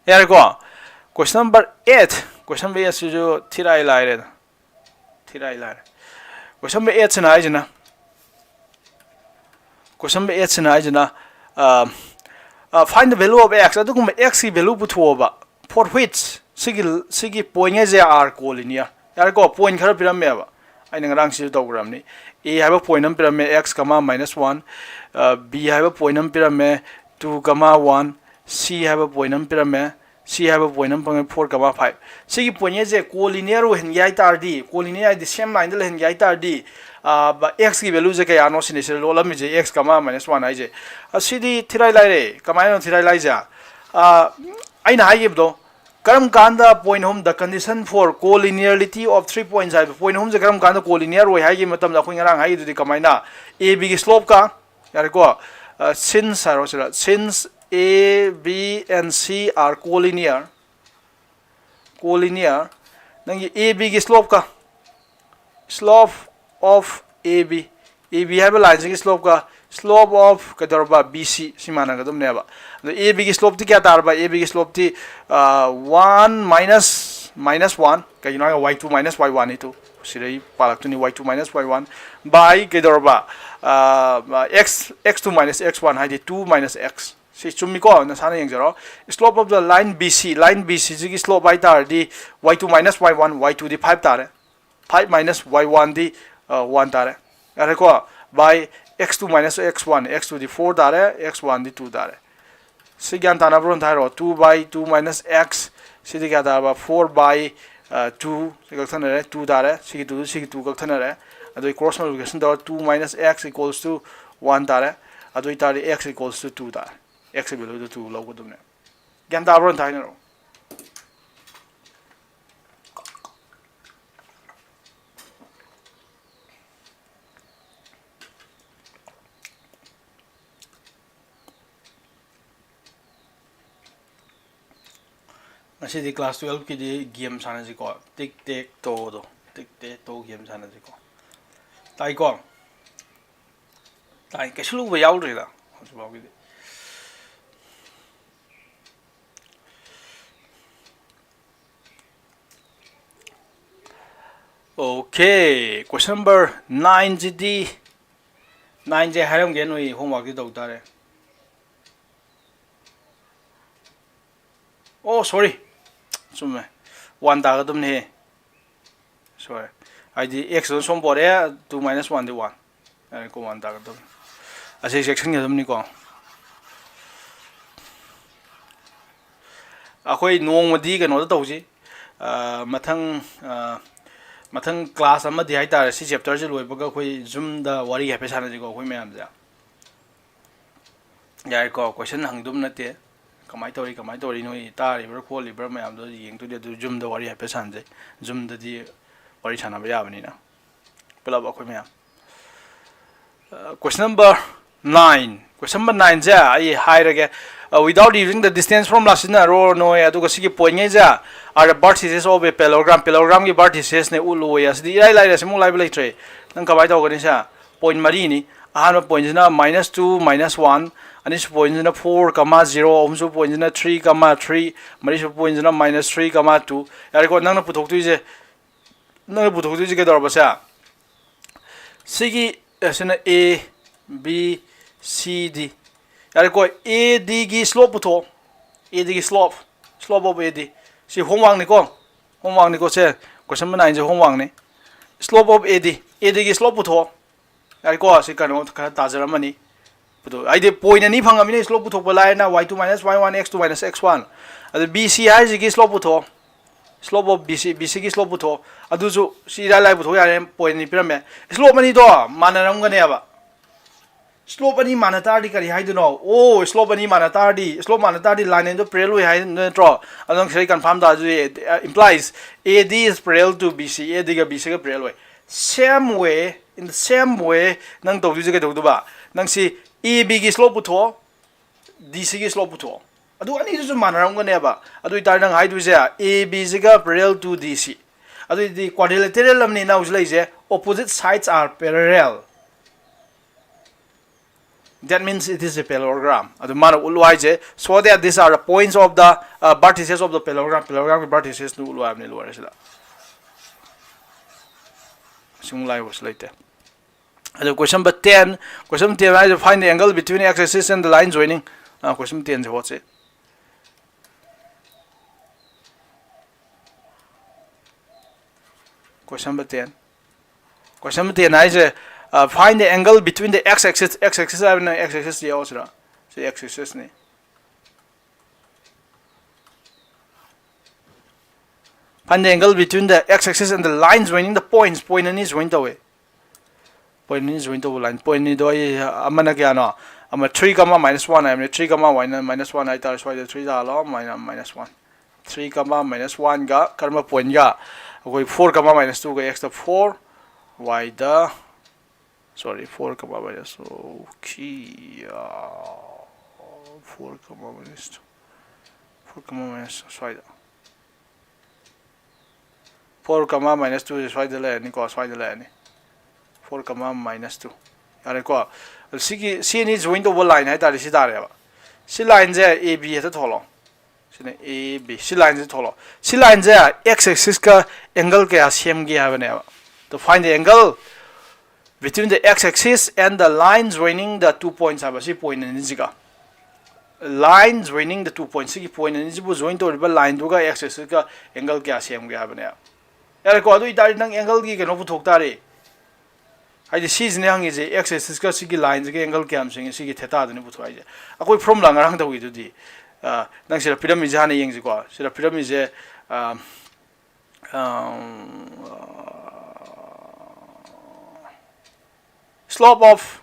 ꯌꯥꯔꯦꯀꯣ? Question number eight, question number eightꯁꯤꯁꯨ ꯊꯤꯔꯥꯏ ꯂꯥꯏꯔꯦꯗ꯫ ꯊꯤꯔꯥꯏ ꯂꯥꯏꯔꯦ꯫ Question number eightꯁꯤꯅ ꯍꯥꯏꯁꯤꯅ, question number eightꯁꯤꯅ ꯍꯥꯏꯁꯤꯅ, ꯑ, ꯑ, find the value of x, ꯑꯗꯨꯒꯨꯝꯕ xꯀꯤ value ꯄꯨꯊꯣꯛꯑꯣꯕ, for which, ꯁꯤꯒꯤ, ꯁꯤꯒꯤ pointꯉꯩꯁꯦ are collinear꯫ ꯌꯥꯔꯦꯀꯣ, point ꯈꯔ ꯄꯤꯔꯝꯃꯦꯕ, ꯑꯩꯅ ꯉꯔꯥꯡ ꯁꯤꯁꯨ ꯇꯧꯈ꯭ꯔꯕꯅꯤ꯫ A ꯍꯥꯏꯕ point ꯑꯃ ꯄꯤꯔꯝꯃꯦ, x comma minus one, ꯑ, B ꯍꯥꯏꯕ point ꯑꯃ ꯄꯤꯔꯝꯃꯦ, two comma one, C ꯍꯥꯏꯕ point ꯑꯃ ꯄꯤꯔꯝꯃꯦ, C ꯍꯥꯏꯕ point ꯑꯃ ꯐꯪꯉꯦ, four comma five꯫ ꯁꯤꯒꯤ pointꯉꯩꯁꯦ collinear ꯑꯣꯏꯍꯟꯒꯦ ꯍꯥꯏ ꯇꯥꯔꯗꯤ, collinear ꯍꯥꯏꯗꯤ same lineꯗ ꯂꯩꯍꯟꯒꯦ ꯍꯥꯏ ꯇꯥꯔꯗꯤ, ꯑ, ꯕ-, xꯀꯤ valueꯁꯦ ꯀꯌꯥꯅꯣ ꯁꯤꯅꯤ ꯁꯤꯗ ꯂꯣꯜꯂꯝꯃꯤꯁꯦ, x comma minus one ꯍꯥꯏꯁꯦ꯫ ꯑꯁꯤꯗꯤ ꯊꯤꯔꯥꯏ ꯂꯥꯏꯔꯦ꯫ ꯀꯃꯥꯏꯅ ꯊꯤꯔꯥꯏ ꯂꯥꯏꯁꯦ? ꯑ, ꯑꯩꯅ ꯍꯥꯏꯈꯤꯕꯗꯣ, ꯀꯔꯝ ꯀꯥꯟꯗ point ꯑꯍꯨꯝ, the condition for collinearity of three points ꯍꯥꯏꯕ point ꯑꯍꯨꯝꯁꯦ ꯀꯔꯝ ꯀꯥꯟꯗ collinear ꯑꯣꯏ ꯍꯥꯏꯈꯤꯕ ꯃꯇꯝꯗ, ꯑꯩꯈꯣꯏ ꯉꯔꯥꯡ ꯍꯥꯏꯈꯤꯗꯨꯗꯤ ꯀꯃꯥꯏꯅ? A Bꯒꯤ slopeꯀ, ꯌꯥꯔꯦꯀꯣ? ꯑ, since ꯍꯥꯏꯔꯣ ꯁꯤꯗ, since A, B and C are collinear, collinear, ꯅꯪꯒꯤ A Bꯒꯤ slopeꯀ, slope of A B, A B ꯍꯥꯏꯕ lineꯁꯤꯒꯤ slopeꯀ slope of ꯀꯩꯗꯧꯔꯕ, B C ꯁꯤ ꯃꯥꯟꯅꯒꯗꯕꯅꯦꯕ꯫ ꯑꯗꯣ A B ꯒꯤ slope ꯇꯤ ꯀꯌꯥ ꯇꯥꯔꯕ? A B ꯒꯤ slope T one minus minus one, ꯀꯩꯒꯤꯅꯣ ꯍꯥꯏꯔꯒ y two minus y one ꯅꯤ ꯇꯨ꯫ ꯁꯤꯗꯩ ꯄꯥꯜꯂꯛꯇꯣꯏꯅꯤ y two minus y one by ꯀꯩꯗꯧꯔꯕ? X, x two minus x one ꯍꯥꯏꯗꯤ two minus x꯫ ꯁꯤ ꯆꯨꯝꯃꯤꯀꯣ? ꯅꯁꯥꯅ ꯌꯦꯡꯖꯔꯣ꯫ Slope of the line B C, line B C ꯁꯤꯒꯤ slope ꯍꯥꯏ ꯇꯥꯔꯗꯤ y two minus y one, y two ꯗꯤ five ꯇꯥꯔꯦ꯫ Five minus y one ꯗꯤ one ꯇꯥꯔꯦ꯫ ꯌꯥꯔꯦꯀꯣ? By x two minus x one, x two D four ꯇꯥꯔꯦ, x one ꯗꯤ two ꯇꯥꯔꯦ꯫ ꯁꯤ ꯒ꯭ꯌꯥꯟ ꯇꯥꯅꯕ꯭ꯔꯣ ꯑꯝꯇ ꯍꯥꯏꯔꯛꯑꯣ꯫ Two by two minus x, ꯁꯤꯗꯤ ꯀꯌꯥ ꯇꯥꯔꯕ? Four by two, ꯁꯤ ꯀꯛꯊꯠꯅꯔꯦ, two ꯇꯥꯔꯦ꯫ ꯁꯤꯒꯤ two, ꯁꯤꯒꯤ two ꯀꯛꯊꯠꯅꯔꯦ꯫ ꯑꯗꯨ cross multiplication ꯇꯧꯔ two minus x equals to one ꯇꯥꯔꯦ꯫ ꯑꯗꯨ ꯑꯣꯏꯇꯥꯔꯗꯤ x equals to two ꯇꯥꯔꯦ꯫ X ꯒꯤ value ꯗꯨ two ꯂꯧꯒꯗꯕꯅꯦ꯫ ꯒ꯭ꯌꯥꯟ ꯇꯥꯕ꯭ꯔꯣ ꯑꯝꯇ ꯍꯥꯏꯅꯔꯛꯑꯣ꯫ ꯉꯁꯤꯗꯤ class twelve ꯀꯤꯗꯤ game ꯁꯥꯟꯅꯁꯤꯀꯣ, tic tac toeꯗꯣ, tic tac toe game ꯁꯥꯟꯅꯁꯤꯀꯣ꯫ ꯇꯥꯏꯀꯣ? ꯇꯥꯏ, ꯀꯩꯁꯨ ꯂꯨꯕ ꯌꯥꯎꯗ꯭ꯔꯤꯗ ꯍꯧꯖꯤꯛꯐꯥꯎꯒꯤꯗꯤ꯫ Okay, question number nine ꯁꯤꯗꯤ, nine ꯁꯦ ꯍꯥꯏꯔꯝꯒꯦ, ꯅꯣꯏ homework ꯇꯤ ꯇꯧ ꯇꯥꯔꯦ꯫ ꯑꯣ, sorry, ꯆꯨꯝꯃꯦ, one ꯇꯥꯒꯗꯕꯅꯦꯍꯦ꯫ Sorry, ꯍꯥꯏꯗꯤ x ꯇꯣ ꯁꯣꯝ ꯄꯣꯔꯛꯑꯦ, two minus one ꯗꯤ one꯫ ꯌꯥꯔꯦꯀꯣ, one ꯇꯥꯒꯗꯕꯅꯤ꯫ ꯑꯁꯤ ꯆꯦꯛꯁꯤꯟꯒꯗꯕꯅꯤꯀꯣ꯫ ꯑꯩꯈꯣꯏ ꯅꯣꯡꯃꯗꯤ ꯀꯩꯅꯣꯗ ꯇꯧꯁꯤ, ꯑ, ꯃꯊꯪ, ꯑ, ꯃꯊꯪ class ꯑꯃꯗꯤ ꯍꯥꯏ ꯇꯥꯔꯦ, ꯁꯤ chapter ꯁꯦ ꯂꯣꯏꯕꯒ ꯑꯩꯈꯣꯏ Zoom ꯗ ꯋꯥꯔꯤ ꯍꯥꯏꯐꯦꯠ ꯁꯥꯟꯅꯁꯤꯀꯣ, ꯑꯩꯈꯣꯏ ꯃꯌꯥꯝꯁꯦ꯫ ꯌꯥꯏꯀꯣ, question ꯍꯪꯗꯧꯕ ꯅꯠꯇꯦ꯫ ꯀꯃꯥꯏꯅ ꯇꯧꯔꯤ, ꯀꯃꯥꯏꯅ ꯇꯧꯔꯤ, ꯅꯣꯏ ꯇꯥꯔꯤꯕ꯭ꯔꯥ ꯈꯣꯠꯂꯤꯕ꯭ꯔꯥ ꯃꯌꯥꯝꯗꯣ ꯌꯦꯡꯗꯣꯏꯅꯦ꯫ ꯑꯗꯨ Zoom ꯗ ꯋꯥꯔꯤ ꯍꯥꯏꯐꯦꯠ ꯁꯥꯟꯅꯁꯦ꯫ Zoom ꯗꯗꯤ ꯋꯥꯔꯤ ꯁꯥꯟꯅꯕ ꯌꯥꯕꯅꯤꯅ ꯄꯨꯂꯞ ꯑꯩꯈꯣꯏ ꯃꯌꯥꯝ꯫ ꯑ, question number nine, question number nine ꯁꯦ ꯑꯩ ꯍꯥꯏꯔꯒꯦ꯫ ꯑ, without using the distance formula ꯁꯤꯖꯤꯟꯅꯔꯣ ꯅꯣꯏ꯫ ꯑꯗꯨꯒ ꯁꯤꯒꯤ point ꯉꯩꯁꯦ are the vertices of a parallelogram, parallelogram ꯒꯤ vertices ꯅꯦ, ꯎꯠꯂꯣꯌꯦ꯫ ꯑꯁꯤꯗꯤ ꯏꯔꯥꯏ ꯂꯥꯏꯔꯦ, ꯁꯤꯃꯨꯛ ꯂꯥꯏꯕ ꯂꯩꯇ꯭ꯔꯦ꯫ ꯅꯪ ꯀꯃꯥꯏꯅ ꯇꯧꯒꯅꯤ ꯁꯦ? Point ꯃꯔꯤꯅꯤ꯫ ꯑꯍꯥꯟꯕ ꯄꯣꯏꯟꯁꯤꯅ minus two minus one, ꯑꯅꯤꯁꯨꯕ ꯄꯣꯏꯟꯁꯤꯅ four comma zero, ꯑꯍꯨꯝꯁꯨꯕ ꯄꯣꯏꯟꯁꯤꯅ three comma three, ꯃꯔꯤꯁꯨꯕ ꯄꯣꯏꯟꯁꯤꯅ minus three comma two꯫ ꯌꯥꯔꯦꯀꯣ, ꯅꯪꯅ ꯄꯨꯊꯣꯛꯇꯣꯏꯁꯦ, ꯅꯪꯅ ꯄꯨꯊꯣꯛꯇꯣꯏꯁꯦ ꯀꯩꯗꯧꯔꯕꯁꯦ? ꯁꯤꯒꯤ, ꯑꯁꯤꯅ A, B, C, D꯫ ꯌꯥꯔꯦꯀꯣ, A D ꯒꯤ slope ꯄꯨꯊꯣꯛꯑꯣ꯫ A D ꯒꯤ slope, slope of A D꯫ ꯁꯤ homeworkꯅꯤꯀꯣ, homeworkꯅꯤꯀꯣ꯫ ꯁꯦ, question number nineꯁꯦ homeworkꯅꯤ꯫ Slope of A D, A D ꯒꯤ slope ꯄꯨꯊꯣꯛꯑꯣ꯫ ꯌꯥꯔꯦꯀꯣ, ꯁꯤ ꯀꯩꯅꯣ ꯈꯔ ꯇꯥꯖꯔꯝꯃꯅꯤ꯫ ꯄꯨꯊꯣꯛ-, ꯍꯥꯏꯗꯤ ꯄꯣꯏꯟ ꯑꯅꯤ ꯐꯪꯉꯕꯅꯤꯅ slope ꯄꯨꯊꯣꯛꯄ ꯂꯥꯏꯅ, y two minus y one, x two minus x one꯫ ꯑꯗꯨ B C ꯍꯥꯏꯁꯤꯒꯤ slope ꯄꯨꯊꯣꯛꯑꯣ꯫ Slope of B C, B C ꯒꯤ slope ꯄꯨꯊꯣꯛꯑꯣ꯫ ꯑꯗꯨꯁꯨ ꯁꯤ ꯏꯔꯥꯏ ꯂꯥꯏ ꯄꯨꯊꯣꯛ ꯌꯥꯔꯦ, ꯄꯣꯏꯟ ꯑꯅꯤ ꯄꯤꯔꯝꯃꯦ꯫ Slope ꯑꯅꯤꯗꯣ ꯃꯥꯟꯅꯔꯝꯒꯅꯦꯕ꯫ Slope ꯑꯅꯤ ꯃꯥꯟꯅ ꯇꯥꯔꯗꯤ ꯀꯔꯤ ꯍꯥꯏꯗꯣꯏꯅꯣ? ꯑꯣ, slope ꯑꯅꯤ ꯃꯥꯟꯅ ꯇꯥꯔꯗꯤ, slope ꯃꯥꯟꯅ ꯇꯥꯔꯗꯤ line ꯑꯅꯤꯗꯣ parallel ꯑꯣꯏ ꯍꯥꯏ ꯅꯠꯇ꯭ꯔꯣ? ꯑꯗꯣ ꯅꯪ ꯁꯤꯗꯩ confirm ꯇꯥꯗꯣꯏꯁꯦ, implies A D is parallel to B C, A D ꯒ B C ꯒ parallel ꯑꯣꯏ꯫ Same way, in the same way, ꯅꯪ ꯇꯧꯗꯣꯏꯁꯦ ꯀꯩꯗꯧꯗꯣꯏꯕ? ꯅꯪ ꯁꯤ A B ꯒꯤ slope ꯄꯨꯊꯣꯛꯑꯣ, D C ꯒꯤ slope ꯄꯨꯊꯣꯛꯑꯣ꯫ ꯑꯗꯨ ꯑꯅꯤꯗꯨꯁꯨ ꯃꯥꯟꯅꯔꯝꯒꯅꯦꯕ꯫ ꯑꯗꯨ ꯑꯣꯏꯇꯥꯔꯗꯤ ꯅꯪ ꯍꯥꯏꯗꯣꯏꯁꯦ A B ꯁꯤꯒ parallel to D C꯫ ꯑꯗꯨ ꯑꯣꯏꯗꯤ quadrilateral ꯑꯃꯅꯤꯅ ꯍꯧꯖꯤꯛ ꯂꯩꯔꯤꯁꯦ, opposite sides are parallel꯫ That means it is a parallelogram꯫ ꯑꯗꯨ ꯃꯥꯅ ꯎꯠꯂꯨ ꯍꯥꯏꯁꯦ, show that these are the points of the, uh, vertices of the parallelogram, parallelogramꯒꯤ verticesꯇꯨ ꯎꯠꯂꯨ ꯍꯥꯏꯕꯅꯤ, ꯂꯣꯏꯔꯦ ꯁꯤꯗ꯫ ꯁꯤꯃꯨꯛ ꯂꯥꯏꯕꯁꯨ ꯂꯩꯇꯦ꯫ ꯑꯗꯨ question number ten, question number ten ꯍꯥꯏꯁꯦ, find the angle between x axis and the line joining꯫ ꯑ, question number tenꯁꯦ ꯍꯣꯠꯁꯦ꯫ Question number ten꯫ Question number ten ꯍꯥꯏꯁꯦ, ꯑ, find the angle between the x axis, x axis ꯍꯥꯏꯕꯅ x axis ꯌꯥꯎꯁꯤꯔꯥ? ꯁꯤ x axisꯅꯤ꯫ Find the angle between the x axis and the line joining the points. Point ꯑꯅꯤ join ꯇꯧꯋꯦ꯫ Point ꯑꯅꯤ join ꯇꯧꯕ line, point ꯑꯅꯤꯗꯣ ꯑꯩ, ꯑꯃꯅ ꯀꯌꯥꯅꯣ? ꯑꯃ three comma minus one ꯍꯥꯏꯕꯅꯦ, three comma minus one ꯍꯥꯏꯇꯥꯔꯦ, ꯁ꯭ꯋꯥꯏꯗ three ꯇꯥꯍꯜꯂꯣ, minus, minus one꯫ Three comma minus one ꯒ ꯀꯔꯝꯕ pointꯒ? ꯑꯩꯈꯣꯏ four comma minus two ꯒ, x ꯇ four, y ꯗ, sorry, four comma minus, okay, four comma minus two, four comma minus, ꯁ꯭ꯋꯥꯏꯗ꯫ Four comma minus two ꯁꯦ ꯁ꯭ꯋꯥꯏꯗ ꯂꯩꯔꯅꯤꯀꯣ, ꯁ꯭ꯋꯥꯏꯗ ꯂꯩꯔꯅꯤ꯫ Four comma minus two꯫ ꯌꯥꯔꯦꯀꯣ? ꯑꯗꯨ ꯁꯤꯒꯤ, ꯁꯤ ꯑꯅꯤ join ꯇꯧꯕ line ꯍꯥꯏꯇꯥꯔꯦ, ꯁꯤ ꯇꯥꯔꯦꯕ꯫ ꯁꯤ lineꯁꯦ A B ꯍꯦꯛꯇ ꯊꯣꯛꯂꯣ꯫ ꯁꯤꯅ A B꯫ ꯁꯤ lineꯁꯦ ꯊꯣꯛꯂꯣ꯫ ꯁꯤ lineꯁꯦ x axisꯀ angle ꯀꯌꯥ ꯁꯦꯝꯒꯦ ꯍꯥꯏꯕꯅꯦꯕ꯫ To find the angle between the x axis and the line joining the two points ꯍꯥꯏꯕ ꯁꯤ point ꯑꯅꯤꯁꯤꯒ꯫ Line joining the two points, ꯁꯤꯒꯤ point ꯑꯅꯤꯁꯤꯕꯨ join ꯇꯧꯔꯤꯕ lineꯗꯨꯒ x axisꯀ angle ꯀꯌꯥ ꯁꯦꯝꯒꯦ ꯍꯥꯏꯕꯅꯦꯕ꯫ ꯌꯥꯔꯦꯀꯣ? ꯑꯗꯨ ꯑꯣꯏꯇꯥꯔꯗꯤ ꯅꯪ angleꯒꯤ ꯀꯩꯅꯣ ꯄꯨꯊꯣꯛ ꯇꯥꯔꯦ꯫ ꯍꯥꯏꯗꯤ ꯁꯤꯁꯤꯅꯦ ꯍꯪꯉꯤꯁꯦ, x axisꯀ ꯁꯤꯒꯤ lineꯁꯤꯒ angle ꯀꯌꯥꯝ ꯁꯦꯝꯒꯦ, ꯁꯤꯒꯤ thetaꯗꯨꯅꯤ ꯄꯨꯊꯣꯛ ꯍꯥꯏꯁꯦ꯫ ꯑꯩꯈꯣꯏ formula ꯉꯔꯥꯡ ꯇꯧꯈꯤꯗꯨꯗꯤ꯫ ꯑ, ꯅꯪ ꯁꯤꯗ ꯄꯤꯔꯝꯃꯤꯁꯦ ꯍꯥꯟꯅ ꯌꯦꯡꯁꯤꯀꯣ꯫ ꯁꯤꯗ ꯄꯤꯔꯝꯃꯤꯁꯦ, ꯑ, ꯑ, slope of,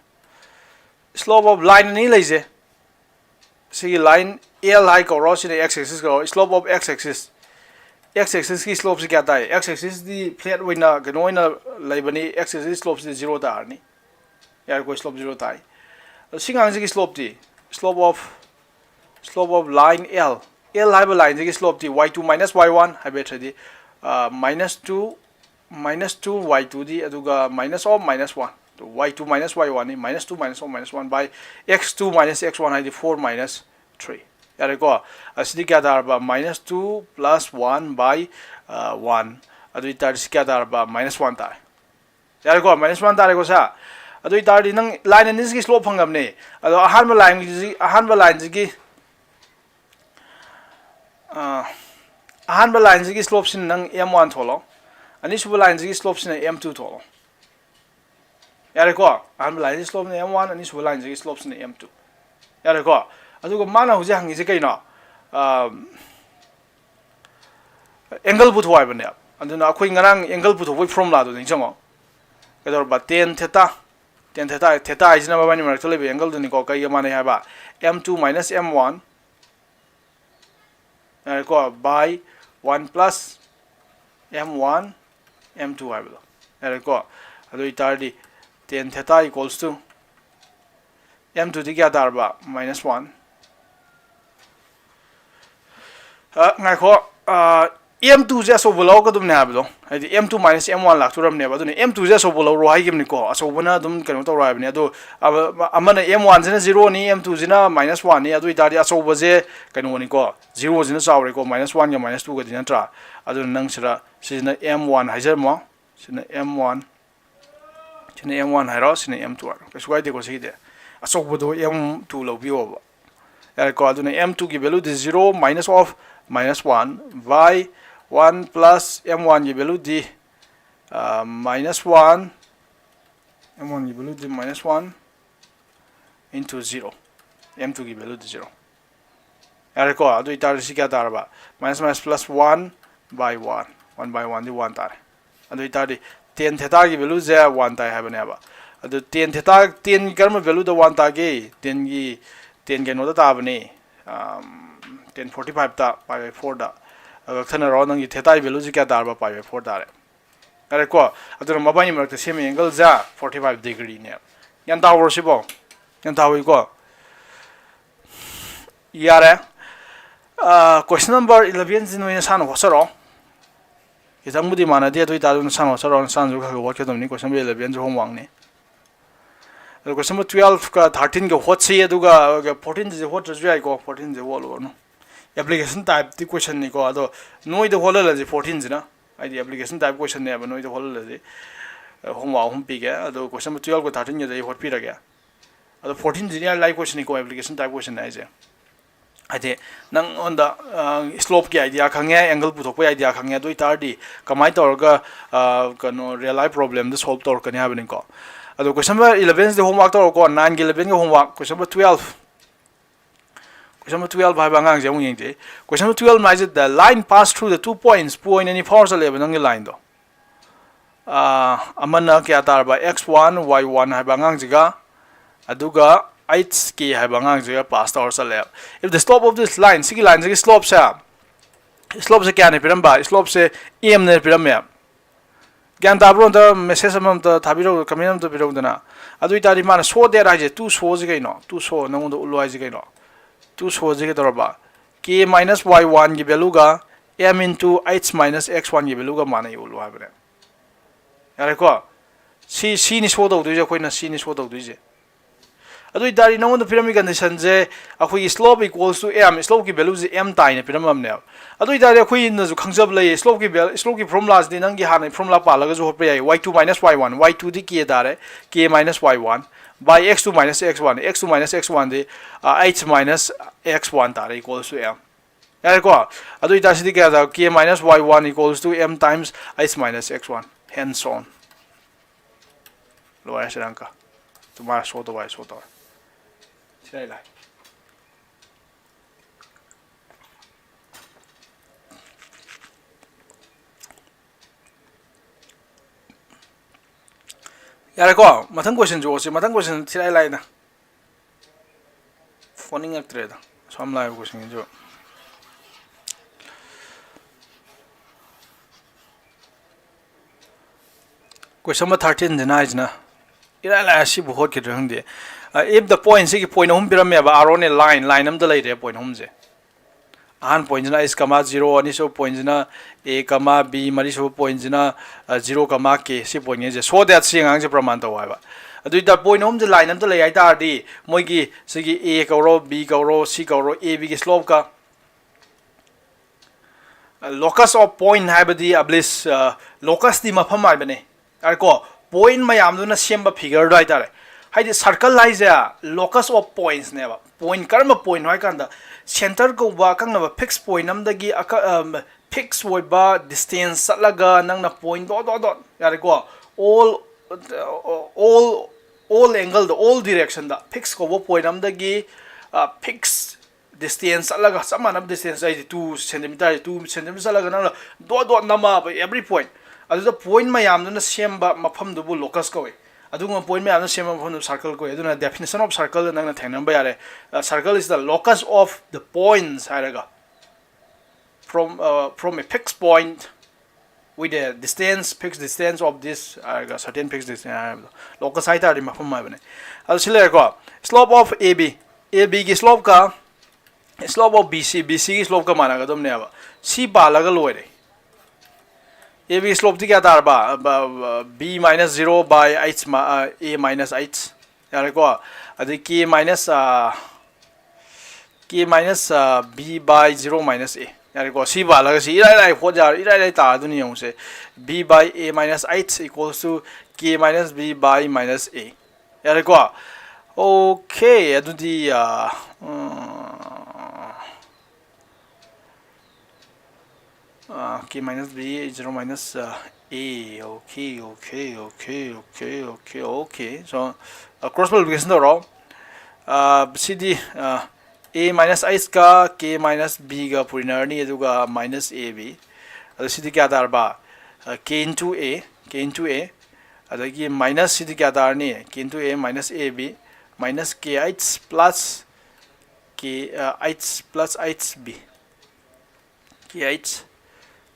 slope of line ꯑꯅꯤ ꯂꯩꯁꯦ꯫ ꯁꯤꯒꯤ line L ꯍꯥꯏ ꯀꯧꯔꯣ, ꯁꯤꯅ x axis ꯀꯧꯔꯣ, slope of x axis꯫ X axisꯀꯤ slopeꯁꯤ ꯀꯌꯥ ꯇꯥꯏ? X axisꯇꯤ flat ꯑꯣꯏꯅ ꯀꯩꯅꯣ ꯑꯣꯏꯅ ꯂꯩꯕꯅꯤ, x axis slopeꯁꯤꯗꯤ zero ꯇꯥꯔꯅꯤ꯫ ꯌꯥꯔꯦꯀꯣ, slope zero ꯇꯥꯏ꯫ ꯑꯗꯣ ꯁꯤ ꯉꯥꯡꯁꯤꯒꯤ slopeꯇꯤ, slope of, slope of line L, L ꯍꯥꯏꯕ lineꯁꯤꯒꯤ slopeꯇꯤ y two minus y one ꯍꯥꯏꯕ ꯅꯠꯇ꯭ꯔꯗꯤ, ꯑ, minus two, minus two y twoꯗꯤ, ꯑꯗꯨꯒ minus of minus one, y two minus y oneꯅꯤ, minus two minus of minus one by x two minus x one ꯍꯥꯏꯗꯤ four minus three꯫ ꯌꯥꯔꯦꯀꯣ? ꯑꯁꯤꯗꯤ ꯀꯌꯥ ꯇꯥꯔꯕ? Minus two plus one by, ꯑ, one꯫ ꯑꯗꯨ ꯑꯣꯏꯇꯥꯔꯗꯤ ꯁꯤ ꯀꯌꯥ ꯇꯥꯔꯕ? Minus one ꯇꯥꯔꯦ꯫ ꯌꯥꯔꯦꯀꯣ? Minus one ꯇꯥꯔꯦꯀꯣ ꯁꯥ꯫ ꯑꯗꯨ ꯑꯣꯏꯇꯥꯔꯗꯤ ꯅꯪ line ꯑꯅꯤꯁꯤꯒꯤ slope ꯐꯪꯉꯕꯅꯦ꯫ ꯑꯗꯣ ꯑꯍꯥꯟꯕ lineꯁꯤ, ꯑꯍꯥꯟꯕ lineꯁꯤꯒꯤ, ꯑ, ꯑꯍꯥꯟꯕ lineꯁꯤꯒꯤ slopeꯁꯤꯅ ꯅꯪ m one ꯊꯣꯛꯂꯣ꯫ ꯑꯅꯤꯁꯨꯕ lineꯁꯤꯒꯤ slopeꯁꯤꯅ m two ꯊꯣꯛꯂꯣ꯫ ꯌꯥꯔꯦꯀꯣ? ꯑꯍꯥꯟꯕ lineꯁꯤꯒꯤ slopeꯅ m one, ꯑꯅꯤꯁꯨꯕ lineꯁꯤꯒꯤ slopeꯁꯤꯅ m two꯫ ꯌꯥꯔꯦꯀꯣ? ꯑꯗꯨꯒ ꯃꯥꯅ ꯍꯧꯖꯤꯛ ꯍꯪꯉꯤꯁꯦ ꯀꯩꯅꯣ? ꯑ, angle ꯄꯨꯊꯣꯛ ꯍꯥꯏꯕꯅꯦ꯫ ꯑꯗꯨꯅ ꯑꯩꯈꯣꯏ ꯉꯔꯥꯡ angle ꯄꯨꯊꯣꯛꯄꯒꯤ formulaꯗꯣ ꯅꯤꯡꯁꯤꯡꯉꯣ꯫ ꯀꯩꯗꯧꯔꯕ? Tan theta, tan theta, theta ꯍꯥꯏꯁꯤꯅ ꯃꯕꯥꯅꯤ ꯃꯔꯛꯇ ꯂꯩꯕ angleꯗꯨꯅꯤꯀꯣ꯫ ꯀꯩꯒ ꯃꯥꯟꯅꯩ ꯍꯥꯏꯕ? M two minus M one, ꯌꯥꯔꯦꯀꯣ, by one plus M one, M two ꯍꯥꯏꯕꯗꯣ꯫ ꯌꯥꯔꯦꯀꯣ? ꯑꯗꯨ ꯑꯣꯏꯇꯥꯔꯗꯤ tan theta equals to M twoꯗꯤ ꯀꯌꯥ ꯇꯥꯔꯕ? Minus one꯫ ꯑ, ꯉꯥꯏꯈꯣ, ꯑ, M two ꯁꯦ ꯑꯆꯧꯕ ꯂꯧꯔꯛꯀꯗꯕꯅꯦ ꯍꯥꯏꯕꯗꯣ, ꯍꯥꯏꯗꯤ M two minus M one ꯂꯥꯛꯇꯣꯔꯝꯅꯦꯕ꯫ ꯑꯗꯨꯅ M two ꯁꯦ ꯑꯆꯧꯕ ꯂꯧꯔꯣ ꯍꯥꯏꯈꯤꯕꯅꯤꯀꯣ, ꯑꯆꯧꯕꯅ ꯑꯗꯨꯝ ꯀꯩꯅꯣ ꯇꯧꯔꯣ ꯍꯥꯏꯕꯅꯤ꯫ ꯑꯗꯣ ꯑꯃ-, ꯑꯃꯅ M one ꯁꯤꯅ zero ꯅꯤ, M two ꯁꯤꯅ minus one ꯅꯤ, ꯑꯗꯨ ꯑꯣꯏꯇꯥꯔꯗꯤ ꯑꯆꯧꯕꯁꯦ ꯀꯩꯅꯣꯅꯤꯀꯣ, zero ꯁꯤꯅ ꯆꯥꯎꯔꯦꯀꯣ, minus one ꯒ minus two ꯒꯗꯤ, ꯅꯠꯇ꯭ꯔꯥ? ꯑꯗꯨꯅ ꯅꯪ ꯁꯤꯗ, ꯁꯤꯁꯤꯅ M one ꯍꯥꯏꯖꯔꯝꯃꯣ, ꯁꯤꯅ M one, ꯁꯤꯅ M one ꯍꯥꯏꯔꯣ, ꯁꯤꯅ M two ꯍꯥꯏꯔꯣ, ꯀꯩꯁꯨ ꯀꯥꯏꯗꯦꯀꯣ꯫ ꯁꯤꯒꯤꯗꯤ ꯑꯆꯧꯕꯗꯣ M two ꯂꯧꯕꯤꯌꯣꯕ꯫ ꯌꯥꯔꯦꯀꯣ? ꯑꯗꯨꯅ M two ꯒꯤ value D zero minus of minus one by one plus M one ꯒꯤ value ꯗꯤ, ꯑ, minus one, M one ꯒꯤ value ꯗꯤ minus one into zero, M two ꯒꯤ value ꯗꯤ zero꯫ ꯌꯥꯔꯦꯀꯣ? ꯑꯗꯨ ꯑꯣꯏꯇꯥꯔꯗꯤ ꯁꯤ ꯀꯌꯥ ꯇꯥꯔꯕ? Minus minus plus one by one, one by one D one ꯇꯥꯔꯦ꯫ ꯑꯗꯨ ꯑꯣꯏꯇꯥꯔꯗꯤ tan theta ꯒꯤ value ꯁꯦ one ꯇꯥꯏ ꯍꯥꯏꯕꯅꯦꯕ꯫ ꯑꯗꯨ tan theta, tan ꯒꯤ ꯀꯔꯝꯕ value ꯗ one ꯇꯥꯒꯦ? Tan ꯒꯤ, tan ꯀꯩꯅꯣꯗ ꯇꯥꯕꯅꯤ, ꯑꯝ, tan forty five ꯇ, pi by four ꯗ꯫ ꯑꯗꯨꯒ ꯀꯛꯊꯠꯅꯔꯣ, ꯅꯪꯒꯤ theta ꯒꯤ value ꯁꯦ ꯀꯌꯥ ꯇꯥꯔꯕ? Pi by four ꯇꯥꯔꯦ꯫ ꯌꯥꯔꯦꯀꯣ? ꯑꯗꯨꯅ ꯃꯕꯥꯅꯤ ꯃꯔꯛꯇ ꯁꯦꯝꯕ angle ꯁꯦ forty five degree ꯅꯦ꯫ ꯒ꯭ꯌꯥꯟ ꯇꯥꯍꯧꯔꯣ ꯁꯤꯕꯣ? ꯒ꯭ꯌꯥꯟ ꯇꯥꯍꯧꯏꯀꯣ? ꯌꯥꯔꯦ꯫ ꯑ, question number eleven ꯁꯤ ꯅꯣꯏ ꯅꯁꯥꯅ ꯍꯣꯠꯆꯔꯣ꯫ ꯈꯤꯇꯪꯕꯨꯗꯤ ꯃꯥꯟꯅꯗꯦ, ꯑꯗꯨ ꯑꯣꯏꯇꯥꯔꯁꯨ ꯅꯁꯥꯅ ꯍꯣꯠꯆꯔꯣ, ꯅꯁꯥꯅꯁꯨ ꯈꯔ ꯈꯔ ꯍꯣꯠꯀꯗꯕꯅꯤ, question number eleven ꯁꯨ homework ꯅꯤ꯫ ꯑꯗꯣ question number twelve ꯀ thirteen ꯒ ꯍꯣꯠꯁꯤ, ꯑꯗꯨꯒ fourteen ꯁꯦ ꯍꯣꯠꯇ꯭ꯔꯁꯨ ꯌꯥꯏꯀꯣ, fourteen ꯁꯦ ꯍꯣꯠꯂꯨꯔꯅꯨ꯫ Application type ꯇꯤ question ꯅꯤꯀꯣ, ꯑꯗꯣ ꯅꯣꯏꯗ ꯍꯣꯠꯍꯜꯂꯁꯤ fourteen ꯁꯤꯅ, ꯍꯥꯏꯗꯤ application type question ꯅꯦꯕ, ꯅꯣꯏꯗ ꯍꯣꯠꯍꯜꯂꯁꯤ꯫ ꯑ, homework ꯑꯍꯨꯝ ꯄꯤꯒꯦ, ꯑꯗꯣ question number twelve ꯀ thirteen ꯒꯁꯦ ꯑꯩ ꯍꯣꯠꯄꯤꯔꯒꯦ꯫ ꯑꯗꯣ fourteen ꯁꯤꯗꯤ ꯌꯥꯝ ꯂꯥꯏ question ꯅꯤꯀꯣ, application type question ꯅꯦ ꯍꯥꯏꯁꯦ꯫ ꯍꯥꯏꯗꯤ ꯅꯉꯣꯟꯗ, ꯑ, slope ꯀꯤ idea ꯈꯪꯉꯦ, angle ꯄꯨꯊꯣꯛꯄꯒꯤ idea ꯈꯪꯉꯦ, ꯑꯗꯨ ꯑꯣꯏꯇꯥꯔꯗꯤ ꯀꯃꯥꯏꯅ ꯇꯧꯔꯒ, ꯑ, ꯀꯩꯅꯣ, real life problem ꯗ solve ꯇꯧꯔꯛꯀꯅꯤ ꯍꯥꯏꯕꯅꯤꯀꯣ꯫ ꯑꯗꯣ question number eleven ꯁꯤꯗꯤ homework ꯇꯧꯔꯣꯀꯣ, nine ꯒꯤ eleven ꯒ homework, question number twelve꯫ Question number twelve ꯍꯥꯏꯕ ꯑꯉꯥꯡꯁꯦ ꯑꯃꯨꯛ ꯌꯦꯡꯁꯦ꯫ Question number twelve ꯍꯥꯏꯁꯦ, "The line pass through the two points", point ꯑꯅꯤ ꯐꯥꯎꯔ ꯆꯠꯂꯦꯕ ꯅꯪꯒꯤ line ꯗꯣ꯫ ꯑꯥ, ꯑꯃꯅ ꯀꯌꯥ ꯇꯥꯔꯕ? X one, Y one ꯍꯥꯏꯕ ꯑꯉꯥꯡꯁꯤꯒ, ꯑꯗꯨꯒ H K ꯍꯥꯏꯕ ꯑꯉꯥꯡꯁꯤꯒ pass ꯇꯧꯔ ꯆꯠꯂꯦꯕ꯫ If the slope of this line, ꯁꯤꯒꯤ line ꯁꯤꯒꯤ slope ꯁꯦ, slope ꯁꯦ ꯀꯌꯥꯅ ꯄꯤꯔꯝꯕ? Slope ꯁꯦ M ꯅ ꯄꯤꯔꯝꯃꯦ꯫ ꯒ꯭ꯌꯥꯟ ꯇꯥꯕ꯭ꯔꯣ? ꯑꯝꯇ message ꯑꯃꯃꯝꯇ ꯊꯥꯕꯤꯔꯛꯎ, comment ꯑꯃꯇ ꯄꯤꯔꯛꯎꯗꯅ꯫ ꯑꯗꯨ ꯑꯣꯏꯇꯥꯔꯗꯤ ꯃꯥꯅ show that ꯍꯥꯏꯁꯦ, to show ꯁꯤ ꯀꯩꯅꯣ? To show, ꯅꯉꯣꯟꯗ ꯎꯠꯂꯣ ꯍꯥꯏꯁꯦ ꯀꯩꯅꯣ? To show ꯁꯤ ꯀꯩꯗꯧꯔꯕ? K minus Y one ꯒꯤ value ꯒ M into h minus x one ꯒꯤ value ꯒ ꯃꯥꯟꯅꯩ ꯎꯠꯂꯨ ꯍꯥꯏꯕꯅꯦ꯫ ꯌꯥꯔꯦꯀꯣ? ꯁꯤ ꯁꯤꯅꯤ show ꯇꯧꯗꯣꯏꯁꯦ, ꯑꯩꯈꯣꯏꯅ ꯁꯤꯅꯤ show ꯇꯧꯗꯣꯏꯁꯦ꯫ ꯑꯗꯨ ꯑꯣꯏꯇꯥꯔꯗꯤ ꯅꯉꯣꯟꯗ ꯄꯤꯔꯝꯃꯤ condition ꯁꯦ ꯑꯩꯈꯣꯏꯒꯤ slope equals to m, slope ꯀꯤ value ꯁꯦ m ꯇꯥꯏꯅ ꯄꯤꯔꯝꯃꯕꯅꯦꯕ꯫ ꯑꯗꯨ ꯑꯣꯏꯇꯥꯔꯗꯤ ꯑꯩꯈꯣꯏꯅꯁꯨ ꯈꯪꯖꯕ ꯂꯩꯌꯦ, slope ꯀꯤ val-, slope ꯀꯤ formula ꯁꯤꯗꯤ ꯅꯪꯒꯤ ꯍꯥꯟꯅꯒꯤ formula ꯄꯥꯜꯂꯒꯁꯨ ꯍꯣꯠꯄ ꯌꯥꯏ, y two minus y one, y two ꯗꯤ k ꯇꯥꯔꯦ, k minus y one by x two minus x one, x two minus x one ꯗꯤ, ꯑ, h minus x one ꯇꯥꯔꯦ equals to m꯫ ꯌꯥꯔꯦꯀꯣ? ꯑꯗꯨ ꯑꯣꯏꯇꯥꯔꯗꯤ ꯀꯌꯥ ꯇꯥ-, k minus y one equals to m times h minus x one, hence on꯫ ꯂꯣꯏꯔꯦ ꯁꯤꯗ ꯑꯪꯀ꯫ ꯑꯗꯨꯃꯥꯏꯅ show ꯇꯧꯕ ꯍꯥꯏ, show ꯇꯧꯔꯦ꯫ ꯁꯤꯗ ꯑꯩ ꯂꯥꯛꯑꯦ꯫ ꯌꯥꯔꯦꯀꯣ? ꯃꯊꯪ question ꯁꯦ ꯑꯣꯠꯁꯤ꯫ ꯃꯊꯪ question ꯊꯤꯔꯥꯏ ꯂꯥꯏꯗ꯫ ꯐꯣꯟꯅꯤꯡꯉꯛꯇ꯭ꯔꯦꯗ꯫ ꯑꯁꯨꯛ ꯌꯥꯝ ꯂꯥꯏꯕ question ꯁꯤꯕꯨ꯫ Question number thirteen ꯁꯤꯅ ꯍꯥꯏꯁꯤꯅ, ꯏꯔꯥꯏ ꯂꯥꯏ, ꯑꯁꯤꯕꯨ ꯍꯣꯠꯈꯤꯗ꯭ꯔꯥ ꯈꯪꯗꯦ꯫ ꯑ, if the point, ꯁꯤꯒꯤ point ꯑꯍꯨꯝ ꯄꯤꯔꯝꯃꯦꯕ, R on a line, line ꯑꯝꯗ ꯂꯩꯔꯦ point ꯑꯍꯨꯝꯁꯦ꯫ ꯑꯍꯥꯟꯕ point ꯁꯤꯅ h comma zero, ꯑꯅꯤꯁꯨꯕ point ꯁꯤꯅ a comma b, ꯃꯔꯤꯁꯨꯕ point ꯁꯤꯅ, ꯑ, zero comma k, ꯁꯤ point ꯉꯩꯁꯦ꯫ So that ꯁꯤ ꯑꯉꯥꯡꯁꯦ ꯄ꯭ꯔꯃꯥꯟ ꯇꯧ ꯍꯥꯏꯕ꯫ ꯑꯗꯨ ꯑꯣꯏꯇꯥꯔꯗꯤ point ꯑꯍꯨꯝꯁꯦ line ꯑꯝꯇ ꯂꯩ ꯍꯥꯏ ꯇꯥꯔꯗꯤ, ꯃꯣꯏꯒꯤ ꯁꯤꯒꯤ a ꯀꯧꯔꯣ, b ꯀꯧꯔꯣ, c ꯀꯧꯔꯣ, A B ꯒꯤ slope ꯀ, ꯑ, locus of point ꯍꯥꯏꯕꯗꯤ, ꯑꯕꯂꯤꯁ, ꯑ, locus ꯇꯤ ꯃꯐꯝ ꯍꯥꯏꯕꯅꯦ꯫ ꯌꯥꯔꯦꯀꯣ? Point ꯃꯌꯥꯝꯗꯨꯅ ꯁꯦꯝꯕ figure ꯗꯣ ꯍꯥꯏꯇꯥꯔꯦ꯫ ꯍꯥꯏꯗꯤ circle ꯍꯥꯏꯁꯦ locus of points ꯅꯦꯕ꯫ Point ꯀꯔꯝꯕ point ꯅꯣ ꯍꯥꯏ ꯀꯥꯟꯗ, centre ꯀꯧꯕ ꯑꯀꯛꯅꯕ fix point ꯑꯃꯗꯒꯤ ꯑꯀ-, ꯑꯝ, fix ꯑꯣꯏꯕ distance ꯆꯠꯂꯒ ꯅꯪꯅ point dot dot dot, ꯌꯥꯔꯦꯀꯣ? All, all, all angle ꯗ, all direction ꯗ fix ꯀꯧꯕ point ꯑꯃꯗꯒꯤ, ꯑ, fix distance ꯆꯠꯂꯒ, ꯆꯞ ꯃꯥꯟꯅꯕ distance ꯍꯥꯏꯗꯤ two centimeter, two centimeter ꯆꯠꯂꯒ ꯅꯪꯅ dot dot ꯅꯝꯃꯛꯑꯕ every point, ꯑꯗꯨꯗ point ꯃꯌꯥꯝꯗꯨꯅ ꯁꯦꯝꯕ ꯃꯐꯝꯗꯨꯕꯨ locus ꯀꯧꯏ꯫ ꯑꯗꯨꯒꯨꯝꯕ point ꯃꯌꯥꯝꯗꯨꯅ ꯁꯦꯝꯕ ꯃꯐꯝꯗꯨ circle ꯀꯧꯏ꯫ ꯑꯗꯨꯅ definition of circle ꯗ ꯅꯪꯅ ꯊꯦꯡꯅꯔꯝꯕ ꯌꯥꯔꯦ꯫ ꯑ, circle is the locus of the points ꯍꯥꯏꯔꯒ, from, ꯑ, from a fixed point with a distance, fixed distance of this ꯍꯥꯏꯔꯒ, certain fixed distance ꯍꯥꯏꯕꯗꯣ, locus ꯍꯥꯏ ꯇꯥꯔꯗꯤ ꯃꯐꯝ ꯍꯥꯏꯕꯅꯦ꯫ ꯑꯗꯨ ꯁꯤ ꯂꯩꯔꯦꯀꯣ, slope of A B, A B ꯒꯤ slope ꯀ slope of BC, BC ꯒꯤ slope ꯀ ꯃꯥꯟꯅꯒꯗꯕꯅꯦꯕ꯫ C ꯄꯥꯜꯂꯒ ꯂꯣꯏꯔꯦ꯫ AB slope ꯇꯤ ꯀꯌꯥ ꯇꯥꯔꯕ? B minus zero by H, A minus H꯫ ꯌꯥꯔꯦꯀꯣ? ꯑꯗꯩ K minus, K minus B by zero minus A꯫ ꯌꯥꯔꯦꯀꯣ? C ꯄꯥꯜꯂꯒ C ꯏꯔꯥꯏ ꯂꯥꯏ ꯍꯣꯠ ꯌꯥꯔꯦ, ꯏꯔꯥꯏ ꯂꯥꯏ ꯇꯥꯔꯗꯨꯅꯤ ꯌꯦꯡꯉꯨꯁꯦ꯫ B by A minus H equals to K minus B by minus A꯫ ꯌꯥꯔꯦꯀꯣ? Okay, ꯑꯗꯨꯗꯤ, K minus B, zero minus A, okay, okay, okay, okay, okay, okay, so, cross multiplication ꯇꯧꯔꯣ꯫ ꯁꯤꯗꯤ, A minus H ꯀ K minus B ꯒ ꯄꯨꯔꯤꯅꯔꯅꯤ, ꯑꯗꯨꯒ minus AB꯫ ꯑꯗꯣ ꯁꯤꯗꯤ ꯀꯌꯥ ꯇꯥꯔꯕ? K into A, K into A꯫ ꯑꯗꯒꯤ minus ꯁꯤꯗꯤ ꯀꯌꯥ ꯇꯥꯔꯅꯤ? K into A minus AB minus KH plus K, H plus HB꯫ KH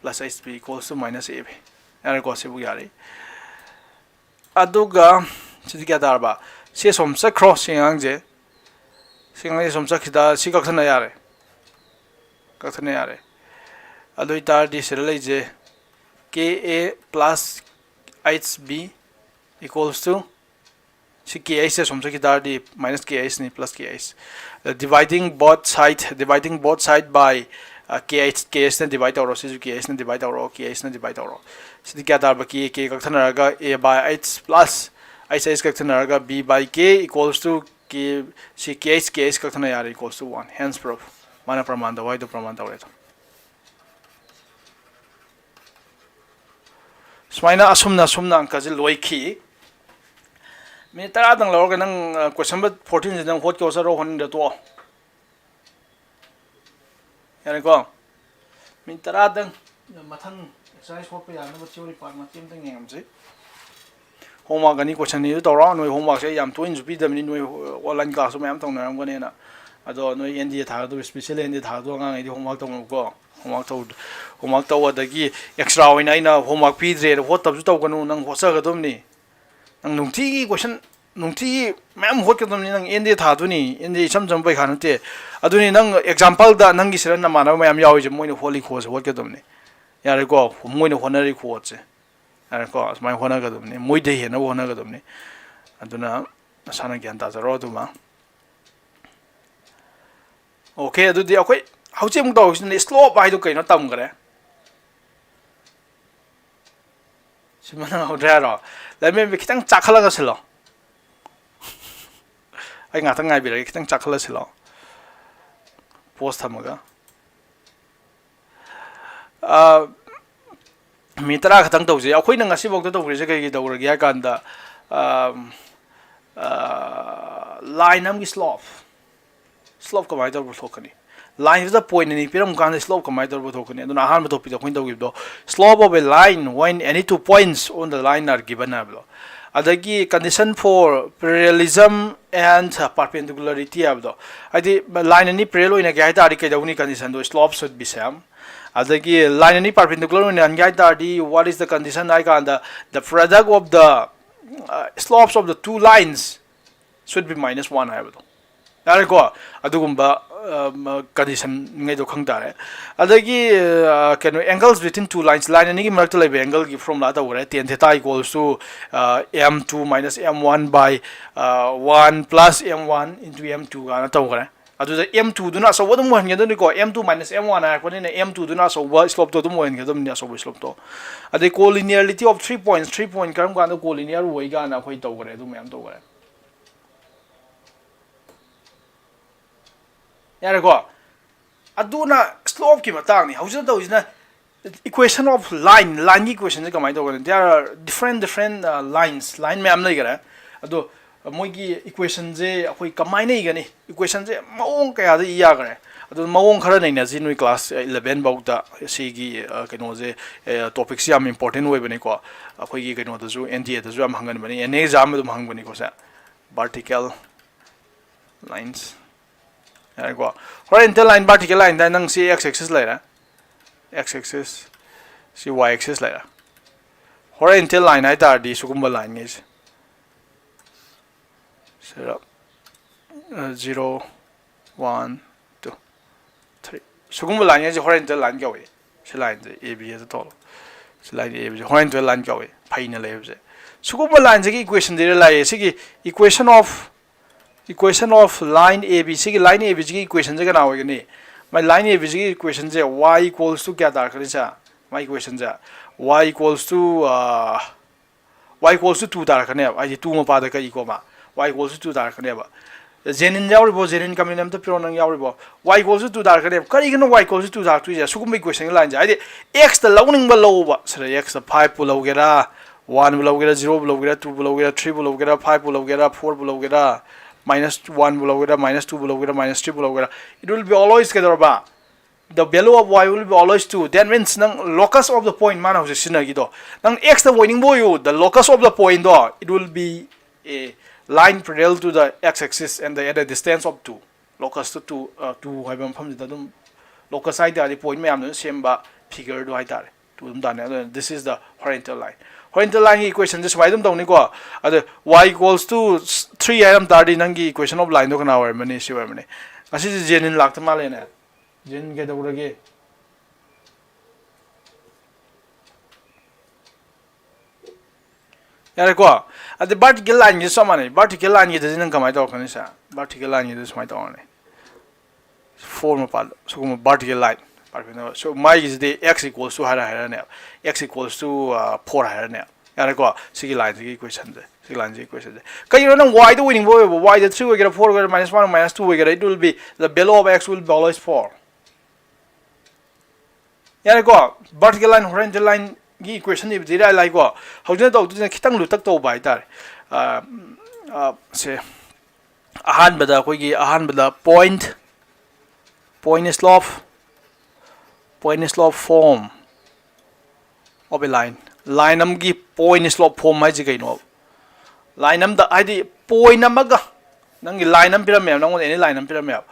plus HB equals to minus AB꯫ ꯌꯥꯔꯦꯀꯣ? ꯁꯤꯕꯨ ꯌꯥꯔꯦ꯫ ꯑꯗꯨꯒ ꯁꯤꯗꯤ ꯀꯌꯥ ꯇꯥꯔꯕ? ꯁꯤ ꯑꯁꯣꯝ ꯆꯠꯈ꯭ꯔꯣ, ꯁꯤ ꯑꯉꯥꯡꯁꯦ꯫ ꯁꯤ ꯑꯉꯥꯡꯁꯦ ꯑꯁꯣꯝ ꯆꯠꯈꯤꯗ, ꯁꯤ ꯀꯛꯊꯠꯅ ꯌꯥꯔꯦ꯫ ꯀꯛꯊꯠꯅ ꯌꯥꯔꯦ꯫ ꯑꯗꯨ ꯑꯣꯏꯇꯥꯔꯗꯤ ꯁꯤꯗ ꯂꯩꯁꯦ K A plus H B equals to, ꯁꯤ K H ꯁꯦ ꯑꯁꯣꯝ ꯆꯠꯈꯤ ꯇꯥꯔꯗꯤ minus K H ꯅꯤ, plus K H꯫ Dividing both side, dividing both side by, KH, KH ꯅ divide ꯇꯧꯔꯣ, ꯁꯤꯁꯨ KH ꯅ divide ꯇꯧꯔꯣ, KH ꯅ divide ꯇꯧꯔꯣ꯫ ꯁꯤꯗꯤ ꯀꯌꯥ ꯇꯥꯔꯕ? K, K ꯀꯛꯊꯠꯅꯔꯒ A by H plus H, H ꯀꯛꯊꯠꯅꯔꯒ B by K equals to K, ꯁꯤ KH, KH ꯀꯛꯊꯠꯅ ꯌꯥꯔꯦ, equals to one, hence proof꯫ ꯃꯥꯅ ꯄ꯭ꯔꯃꯥꯟ ꯇꯧ ꯍꯥꯏꯗꯣ ꯄ꯭ꯔꯃꯥꯟ ꯇꯧꯔꯦ ꯑꯗꯣ꯫ ꯁꯨꯃꯥꯏꯅ ꯑꯁꯨꯝꯅ ꯑꯁꯨꯝꯅ ꯑꯪꯀꯁꯦ ꯂꯣꯏꯈꯤ꯫ ꯃꯤꯅꯤꯠ ꯇꯔꯥꯗꯪ ꯂꯧꯔꯒ ꯅꯪ, question number fourteen ꯁꯦ ꯅꯪ ꯍꯣꯠꯀꯦ ꯍꯣꯠꯆꯔꯣ, ꯍꯣꯠꯅꯤꯡꯗ ꯇꯣꯛꯑꯣ꯫ ꯌꯥꯔꯦꯀꯣ? ꯃꯤꯅꯤꯠ ꯇꯔꯥꯗꯪ ꯃꯊꯪ exercise ꯍꯣꯠꯄ ꯌꯥꯅꯕ theory part ꯃꯇꯦꯛ ꯑꯃꯇꯪ ꯌꯦꯡꯉꯝꯁꯤ꯫ Homework ꯑꯅꯤ, question ꯑꯅꯤꯗꯨ ꯇꯧꯔꯣ꯫ ꯅꯣꯏ homework ꯁꯦ ꯌꯥꯝ ꯇꯣꯏꯅꯁꯨ ꯄꯤꯗꯕꯅꯤ, ꯅꯣꯏ online class ꯁꯨ ꯃꯌꯥꯝ ꯇꯧꯅꯔꯝꯒꯅꯦꯅ꯫ ꯑꯗꯣ ꯅꯣꯏ NDA ꯊꯥꯒꯗꯕ, special NDA ꯊꯥꯒꯗꯕ ꯑꯉꯥꯡꯉꯩꯗꯤ homework ꯇꯧꯅꯕꯀꯣ꯫ Homework ꯇꯧ, homework ꯇꯧ, ꯑꯗꯒꯤ extra ꯑꯣꯏꯅ ꯑꯩꯅ homework ꯄꯤꯗ꯭ꯔꯦꯅ ꯍꯣꯠꯇꯕꯁꯨ ꯇꯧꯒꯅꯨ, ꯅꯪ ꯍꯣꯠꯆꯒꯗꯕꯅꯤ꯫ ꯅꯪ ꯅꯨꯡꯇꯤꯒꯤ question ꯅꯨꯡꯇꯤꯒꯤ ꯃꯌꯥꯝ ꯍꯣꯠꯀꯗꯕꯅꯤ꯫ ꯅꯪ ꯑꯦꯟ ꯗꯤ ꯑꯦ ꯊꯥꯗꯣꯏꯅꯤ, ꯑꯦꯟ ꯗꯤ ꯑꯦ ꯏꯆꯝ ꯆꯝꯕ ꯄꯩꯈꯥ ꯅꯠꯇꯦ꯫ ꯑꯗꯨꯅꯤ ꯅꯪ ꯑꯦꯛꯖꯥꯝꯄꯜꯗ ꯅꯪꯒꯤ ꯁꯤꯗ ꯅꯃꯥꯟꯅꯕ ꯃꯌꯥꯝ ꯌꯥꯎꯔꯤꯁꯦ, ꯃꯣꯏꯅ ꯍꯣꯠꯂꯤ ꯈꯣꯠꯁꯦ ꯍꯣꯠꯀꯗꯕꯅꯤ꯫ ꯌꯥꯔꯦꯀꯣ? ꯃꯣꯏꯅ ꯍꯣꯠꯅꯔꯤ ꯈꯣꯠꯁꯦ, ꯌꯥꯔꯦꯀꯣ? ꯑꯁꯨꯃꯥꯏꯅ ꯍꯣꯠꯅꯒꯗꯕꯅꯤ, ꯃꯣꯏꯗꯩ ꯍꯦꯟꯅꯕ ꯍꯣꯠꯅꯒꯗꯕꯅꯤ꯫ ꯑꯗꯨꯅ ꯅꯁꯥꯅ ꯒ꯭ꯌꯥꯟ ꯇꯥꯖꯔꯣ ꯑꯗꯨꯃ꯫ ꯑꯣꯀꯦ, ꯑꯗꯨꯗꯤ ꯑꯩꯈꯣꯏ ꯍꯧꯖꯤꯛ ꯑꯃꯨꯛ ꯇꯧꯔꯤꯁꯤꯅ ꯁ꯭ꯂꯣꯞ ꯍꯥꯏꯗꯣ ꯀꯩꯅꯣ ꯇꯝꯈ꯭ꯔꯦ꯫ ꯁꯤꯃ ꯅꯪꯍꯧꯗ꯭ꯔꯦ ꯍꯥꯏꯔꯣ? ꯂꯝꯖꯦꯟꯕꯤ ꯈꯤꯇꯪ ꯆꯥꯈꯠꯂꯒ ꯁꯤꯜꯂꯣ꯫ ꯑꯩ ꯉꯥꯛꯇꯪ ꯉꯥꯏꯕꯤꯔꯒꯦ, ꯈꯤꯇꯪ ꯆꯥꯈꯠꯂ ꯁꯤꯜꯂꯣ꯫ ꯄꯣꯁ ꯊꯝꯃꯒ꯫ ꯑ, ꯃꯤꯅꯤꯠ ꯇꯔꯥ ꯈꯛꯇꯪ ꯇꯧꯖꯩ꯫ ꯑꯩꯈꯣꯏꯅ ꯉꯁꯤꯐꯥꯎꯗ ꯇꯧꯈ꯭ꯔꯤꯁꯦ ꯀꯩ ꯀꯩ ꯇꯧꯈ꯭ꯔꯒꯦ ꯍꯥꯏ ꯀꯥꯟꯗ, ꯑ, ꯑ, ꯂꯥꯏꯟ ꯑꯃꯒꯤ ꯁ꯭ꯂꯣꯞ, ꯁ꯭ꯂꯣꯞ ꯀꯃꯥꯏꯅ ꯇꯧꯔ ꯄꯨꯊꯣꯛꯀꯅꯤ? ꯂꯥꯏꯟꯁꯤꯗ ꯄꯣꯏꯟ ꯑꯅꯤ ꯄꯤꯔꯝ ꯀꯥꯟꯗ ꯁ꯭ꯂꯣꯞ ꯀꯃꯥꯏꯅ ꯇꯧꯔ ꯄꯨꯊꯣꯛꯀꯅꯤ? ꯑꯗꯨꯅ ꯑꯍꯥꯟꯕ ꯇꯣꯄꯤꯛꯇ ꯑꯩꯈꯣꯏꯅ ꯇꯧꯈꯤꯕꯗꯣ, slope of a line when any two points on the line are given ꯍꯥꯏꯕꯗꯣ꯫ ꯑꯗꯒꯤ condition for parallelism and perpendicularity ꯍꯥꯏꯕꯗꯣ, ꯍꯥꯏꯗꯤ ꯂꯥꯏꯟ ꯑꯅꯤ ꯄꯦꯔꯦꯂꯦꯜ ꯑꯣꯏꯅꯒꯦ ꯍꯥꯏ ꯇꯥꯔꯗꯤ ꯀꯩꯗꯧꯅꯤ? ꯀꯟꯗꯤꯁꯟꯗꯣ slope should be same꯫ ꯑꯗꯒꯤ ꯂꯥꯏꯟ ꯑꯅꯤ ꯄꯥꯔꯄꯦꯟꯗꯤꯀꯨꯂꯔ ꯑꯣꯏꯅ ꯍꯟꯒꯦ ꯍꯥꯏ ꯇꯥꯔꯗꯤ, what is the condition ꯍꯥꯏ ꯀꯥꯟꯗ, the product of the, uh, slopes of the two lines should be minus one ꯍꯥꯏꯕꯗꯣ꯫ ꯌꯥꯔꯦꯀꯣ? ꯑꯗꯨꯒꯨꯝꯕ ꯀꯟꯗꯤꯁꯟꯉꯩꯗꯣ ꯈꯪ ꯇꯥꯔꯦ꯫ ꯑꯗꯒꯤ, ꯑ, ꯀꯩꯅꯣ, angles between two lines, line ꯑꯅꯤꯒꯤ ꯃꯔꯛꯇ ꯂꯩꯕ ꯑꯦꯡꯒꯜꯒꯤ ꯐꯣꯔꯃꯨꯂꯥ ꯇꯧꯈ꯭ꯔꯦ, tan theta equals to, ꯑ, M two minus M one by, ꯑ, one plus M one into M two ꯀꯥꯏꯅ ꯇꯧꯈ꯭ꯔꯦ꯫ ꯑꯗꯨꯗ M two ꯗꯨꯅ ꯑꯆꯧꯕ ꯑꯗꯨꯝ ꯑꯣꯏꯍꯟꯒꯗꯕꯅꯤꯀꯣ, M two minus M one ꯍꯥꯏꯔꯛꯄꯅꯤꯅ M two ꯗꯨꯅ ꯑꯆꯧꯕ ꯁ꯭ꯂꯣꯞꯇꯣ ꯑꯗꯨꯝ ꯑꯣꯏꯍꯟꯒꯗꯕꯅꯤ, ꯑꯆꯧꯕ ꯁ꯭ꯂꯣꯞꯇꯣ꯫ ꯑꯗꯩ collinearity of three points, three point ꯀꯔꯝ ꯀꯥꯟꯗ collinear ꯑꯣꯏ ꯀꯥꯏꯅ ꯑꯩꯈꯣꯏ ꯇꯧꯈ꯭ꯔꯦ, ꯑꯗꯨ ꯃꯌꯥꯝ ꯇꯧꯈ꯭ꯔꯦ꯫ ꯌꯥꯔꯦꯀꯣ? ꯑꯗꯨꯅ ꯁ꯭ꯂꯣꯞꯀꯤ ꯃꯇꯥꯡꯅꯤ꯫ ꯍꯧꯖꯤꯛ ꯇꯧꯔꯤꯁꯤꯅ equation of line, ꯂꯥꯏꯟꯒꯤ ꯏꯀ꯭ꯋꯦꯁꯟꯁꯦ ꯀꯃꯥꯏꯅ ꯇꯧꯒꯅꯤ? There are different, different, uh, lines, line ꯃꯌꯥꯝ ꯂꯩꯈꯔꯦ꯫ ꯑꯗꯣ ꯃꯣꯏꯒꯤ ꯏꯀ꯭ꯋꯦꯁꯟꯁꯦ ꯑꯩꯈꯣꯏ ꯀꯃꯥꯏꯅ ꯏꯒꯅꯤ? ꯏꯀ꯭ꯋꯦꯁꯟꯁꯦ ꯃꯑꯣꯡ ꯀꯌꯥꯗ ꯏ ꯌꯥꯈꯔꯦ꯫ ꯑꯗꯣ ꯃꯑꯣꯡ ꯈꯔ ꯅꯩꯅꯁꯤ, ꯅꯣꯏ ꯀ꯭ꯂꯥꯁ ꯏꯂꯚꯦꯟ ꯐꯥꯎꯗ ꯁꯤꯒꯤ, ꯑ, ꯀꯩꯅꯣꯁꯦ, ꯑ, ꯇꯣꯄꯤꯛꯁꯦ ꯌꯥꯝ ꯏꯝꯄꯣꯔꯇꯦꯟ ꯑꯣꯏꯕꯅꯤꯀꯣ꯫ ꯑꯩꯈꯣꯏꯒꯤ ꯀꯩꯅꯣꯗꯁꯨ, ꯑꯦꯟ ꯗꯤ ꯑꯦꯗꯁꯨ ꯌꯥꯝ ꯍꯪꯒꯟꯕꯅꯤ, ꯑꯦꯅꯤ ꯑꯦꯛꯖꯥꯝ ꯑꯗꯨꯝ ꯍꯪꯕꯅꯤꯀꯣ ꯁꯦ꯫ Vertical lines꯫ ꯌꯥꯔꯦꯀꯣ? Horizontal line, vertical line ꯗ ꯅꯪ ꯁꯤ x axis ꯂꯩꯔꯦ, x axis, ꯁꯤ y axis ꯂꯩꯔꯦ꯫ Horizontal line ꯍꯥꯏ ꯇꯥꯔꯗꯤ ꯁꯤꯒꯨꯝꯕ ꯂꯥꯏꯟꯉꯩꯁꯦ꯫ ꯁꯤꯗ ꯖꯤꯔꯣ, ꯋꯥꯟ, ꯇꯨ, ꯊ꯭ꯔꯤ꯫ ꯁꯤꯒꯨꯝꯕ ꯂꯥꯏꯟ ꯍꯥꯏꯁꯦ ꯍꯣꯔꯥꯏꯖꯟꯇꯦꯜ ꯂꯥꯏꯟ ꯀꯧꯏ꯫ ꯁꯤ ꯂꯥꯏꯟꯁꯦ ꯑꯦ ꯕꯤ ꯑꯗꯨ ꯇꯧꯔꯣ꯫ ꯁꯤ ꯂꯥꯏꯟ ꯑꯦ ꯕꯤꯁꯦ ꯍꯣꯔꯥꯏꯖꯟꯇꯦꯜ ꯂꯥꯏꯟ ꯀꯧꯏ, ꯐꯩꯅ ꯂꯩꯕꯁꯦ꯫ ꯁꯤꯒꯨꯝꯕ ꯂꯥꯏꯟꯁꯤꯒꯤ ꯏꯀ꯭ꯋꯦꯁꯟꯁꯤꯗ ꯂꯥꯛꯑꯦ꯫ ꯁꯤꯒꯤ equation of, equation of line A B, ꯁꯤꯒꯤ line A B ꯁꯤꯒꯤ ꯏꯀ꯭ꯋꯦꯁꯟꯁꯦ ꯀꯅꯥ ꯑꯣꯏꯒꯅꯤ? My line A B ꯁꯤꯒꯤ ꯏꯀ꯭ꯋꯦꯁꯟꯁꯦ y equals to ꯀꯌꯥ ꯇꯥꯔꯛꯀꯅꯤ ꯁꯦ? My ꯏꯀ꯭ꯋꯦꯁꯟꯁꯦ y equals to, ꯑ, y equals to two ꯇꯥꯔꯛꯀꯅꯦꯕ, ꯍꯥꯏꯗꯤ two ꯃꯄꯥꯗ ꯀꯛꯏꯀꯣ ꯃꯥ, y equals to two ꯇꯥꯔꯛꯀꯅꯦꯕ꯫ ꯖꯦꯅꯤꯟ ꯌꯥꯎꯔꯤꯕꯣ? ꯖꯦꯅꯤꯟ comment ꯑꯝꯇ ꯄꯤꯔꯣ, ꯅꯪ ꯌꯥꯎꯔꯤꯕꯣ? Y equals to two ꯇꯥꯔꯛꯀꯅꯦꯕ꯫ ꯀꯔꯤꯒꯤꯅꯣ y equals to two ꯇꯥꯔꯛꯇꯣꯏꯁꯦ? ꯁꯤꯒꯨꯝꯕ ꯏꯀ꯭ꯋꯦꯁꯟꯒꯤ ꯂꯥꯏꯟꯁꯦ, ꯍꯥꯏꯗꯤ x ꯇ ꯂꯧꯅꯤꯡꯕ ꯂꯧꯕ, ꯁꯤꯗ x ꯇ five ꯄꯨ ꯂꯧꯒꯦꯔꯥ, one ꯕꯨ ꯂꯧꯒꯦꯔꯥ, zero ꯕꯨ ꯂꯧꯒꯦꯔꯥ, two ꯕꯨ ꯂꯧꯒꯦꯔꯥ, three ꯕꯨ ꯂꯧꯒꯦꯔꯥ, five ꯄꯨ ꯂꯧꯒꯦꯔꯥ, minus one ꯕꯨ ꯂꯧꯒꯦꯔꯥ, minus two ꯕꯨ ꯂꯧꯒꯦꯔꯥ, minus three ꯕꯨ ꯂꯧꯒꯦꯔꯥ, it will be always ꯀꯩꯗꯧꯔꯕ? The value of y will be always two. That means ꯅꯪ locus of the point, ꯃꯥꯅ ꯍꯧꯖꯤꯛ ꯁꯤꯖꯤꯟꯅꯈꯤꯗꯣ, ꯅꯪ x ꯇ ꯑꯣꯏꯅꯤꯡꯕ ꯑꯣꯏꯌꯨ, the locus of the point ꯗꯣ, it will be a line parallel to the x axis and the, at a distance of two. Locus two two, ꯑ, two ꯍꯥꯏꯕ ꯃꯐꯝꯁꯤꯗ ꯑꯗꯨꯝ, locus ꯍꯥꯏ ꯇꯥꯔꯗꯤ point ꯃꯌꯥꯝꯗꯨꯅ ꯁꯦꯝꯕ figure ꯗꯣ ꯍꯥꯏ ꯇꯥꯔꯦ꯫ Two ꯑꯗꯨꯝ ꯇꯥꯅꯤ꯫ ꯑꯗꯨꯅ this is the horizontal line. Horizontal line ꯒꯤ ꯏꯀ꯭ꯋꯦꯁꯟꯁꯦ ꯁꯨꯃꯥꯏꯅ ꯑꯗꯨꯝ ꯇꯧꯅꯤꯀꯣ꯫ ꯑꯗ y equals to three ꯍꯥꯏꯔꯝ ꯇꯥꯔꯗꯤ ꯅꯪꯒꯤ equation of line ꯗꯣ ꯀꯅꯥ ꯑꯣꯏꯔꯝꯃꯅꯤ? ꯁꯤ ꯑꯣꯏꯔꯝꯃꯅꯤ꯫ ꯉꯁꯤꯁꯦ ꯖꯦꯅꯤꯟ ꯂꯥꯛꯇ ꯃꯥꯜꯂꯦꯅꯦ꯫ ꯖꯦꯅꯤꯟ ꯀꯩꯗꯧꯔꯒꯦ? ꯌꯥꯔꯦꯀꯣ? ꯑꯗꯩ vertical line ꯒꯤꯁꯨ ꯆꯞ ꯃꯥꯟꯅꯩ꯫ Vertical line ꯒꯤꯗꯗꯤ ꯅꯪ ꯀꯃꯥꯏꯅ ꯇꯧꯔꯛꯀꯅꯤ ꯁꯦ? Vertical line ꯒꯤꯗ ꯁꯨꯃꯥꯏꯅ ꯇꯧꯔꯅꯤ꯫ Four ꯃꯄꯥꯗ ꯁꯤꯒꯨꯝꯕ vertical line꯫ So, ꯃꯥꯒꯤꯁꯤꯗꯤ x equals to ꯍꯥꯏꯔ ꯍꯥꯏꯔꯅꯦꯕ꯫ X equals to, ꯑ, four ꯍꯥꯏꯔꯅꯦꯕ꯫ ꯌꯥꯔꯦꯀꯣ? ꯁꯤꯒꯤ ꯂꯥꯏꯟꯁꯤꯒꯤ ꯏꯀ꯭ꯋꯦꯁꯟꯁꯦ꯫ ꯁꯤꯒꯤ ꯂꯥꯏꯟꯁꯤꯒꯤ ꯏꯀ꯭ꯋꯦꯁꯟꯁꯦ꯫ ꯀꯩꯒꯤꯅꯣ ꯅꯪ y ꯗ ꯑꯣꯏꯅꯤꯡꯕ ꯑꯣꯏꯕ? Y ꯗ three ꯑꯣꯏꯒꯦꯔꯥ, four ꯑꯣꯏꯒꯦꯔꯥ, minus one, minus two ꯑꯣꯏꯒꯦꯔꯥ, it will be, the value of x will be always four. ꯌꯥꯔꯦꯀꯣ? Vertical line, horizontal line ꯒꯤ ꯏꯀ꯭ꯋꯦꯁꯟ ꯏꯕꯗꯤ ꯏꯔꯥꯏ ꯂꯥꯏꯀꯣ꯫ ꯍꯧꯖꯤꯛꯅ ꯇꯧꯗꯣꯏꯁꯤꯅ ꯈꯤꯇꯪ ꯂꯨꯇꯛ ꯇꯧꯕ ꯍꯥꯏꯇꯥꯔꯦ꯫ ꯑ, ꯑ, ꯁꯦ, ꯑꯍꯥꯟꯕꯗ ꯑꯩꯈꯣꯏꯒꯤ ꯑꯍꯥꯟꯕꯗ point, point slope, point slope form of a line. Line ꯑꯃꯒꯤ point slope form ꯍꯥꯏꯁꯦ ꯀꯩꯅꯣ? Line ꯑꯃꯗ, ꯍꯥꯏꯗꯤ point ꯑꯃꯒ, ꯅꯪꯒꯤ line ꯑꯃ ꯄꯤꯔꯝꯃꯦꯕ, ꯅꯪꯉꯣꯟꯗ any line ꯑꯃ ꯄꯤꯔꯝꯃꯦꯕ,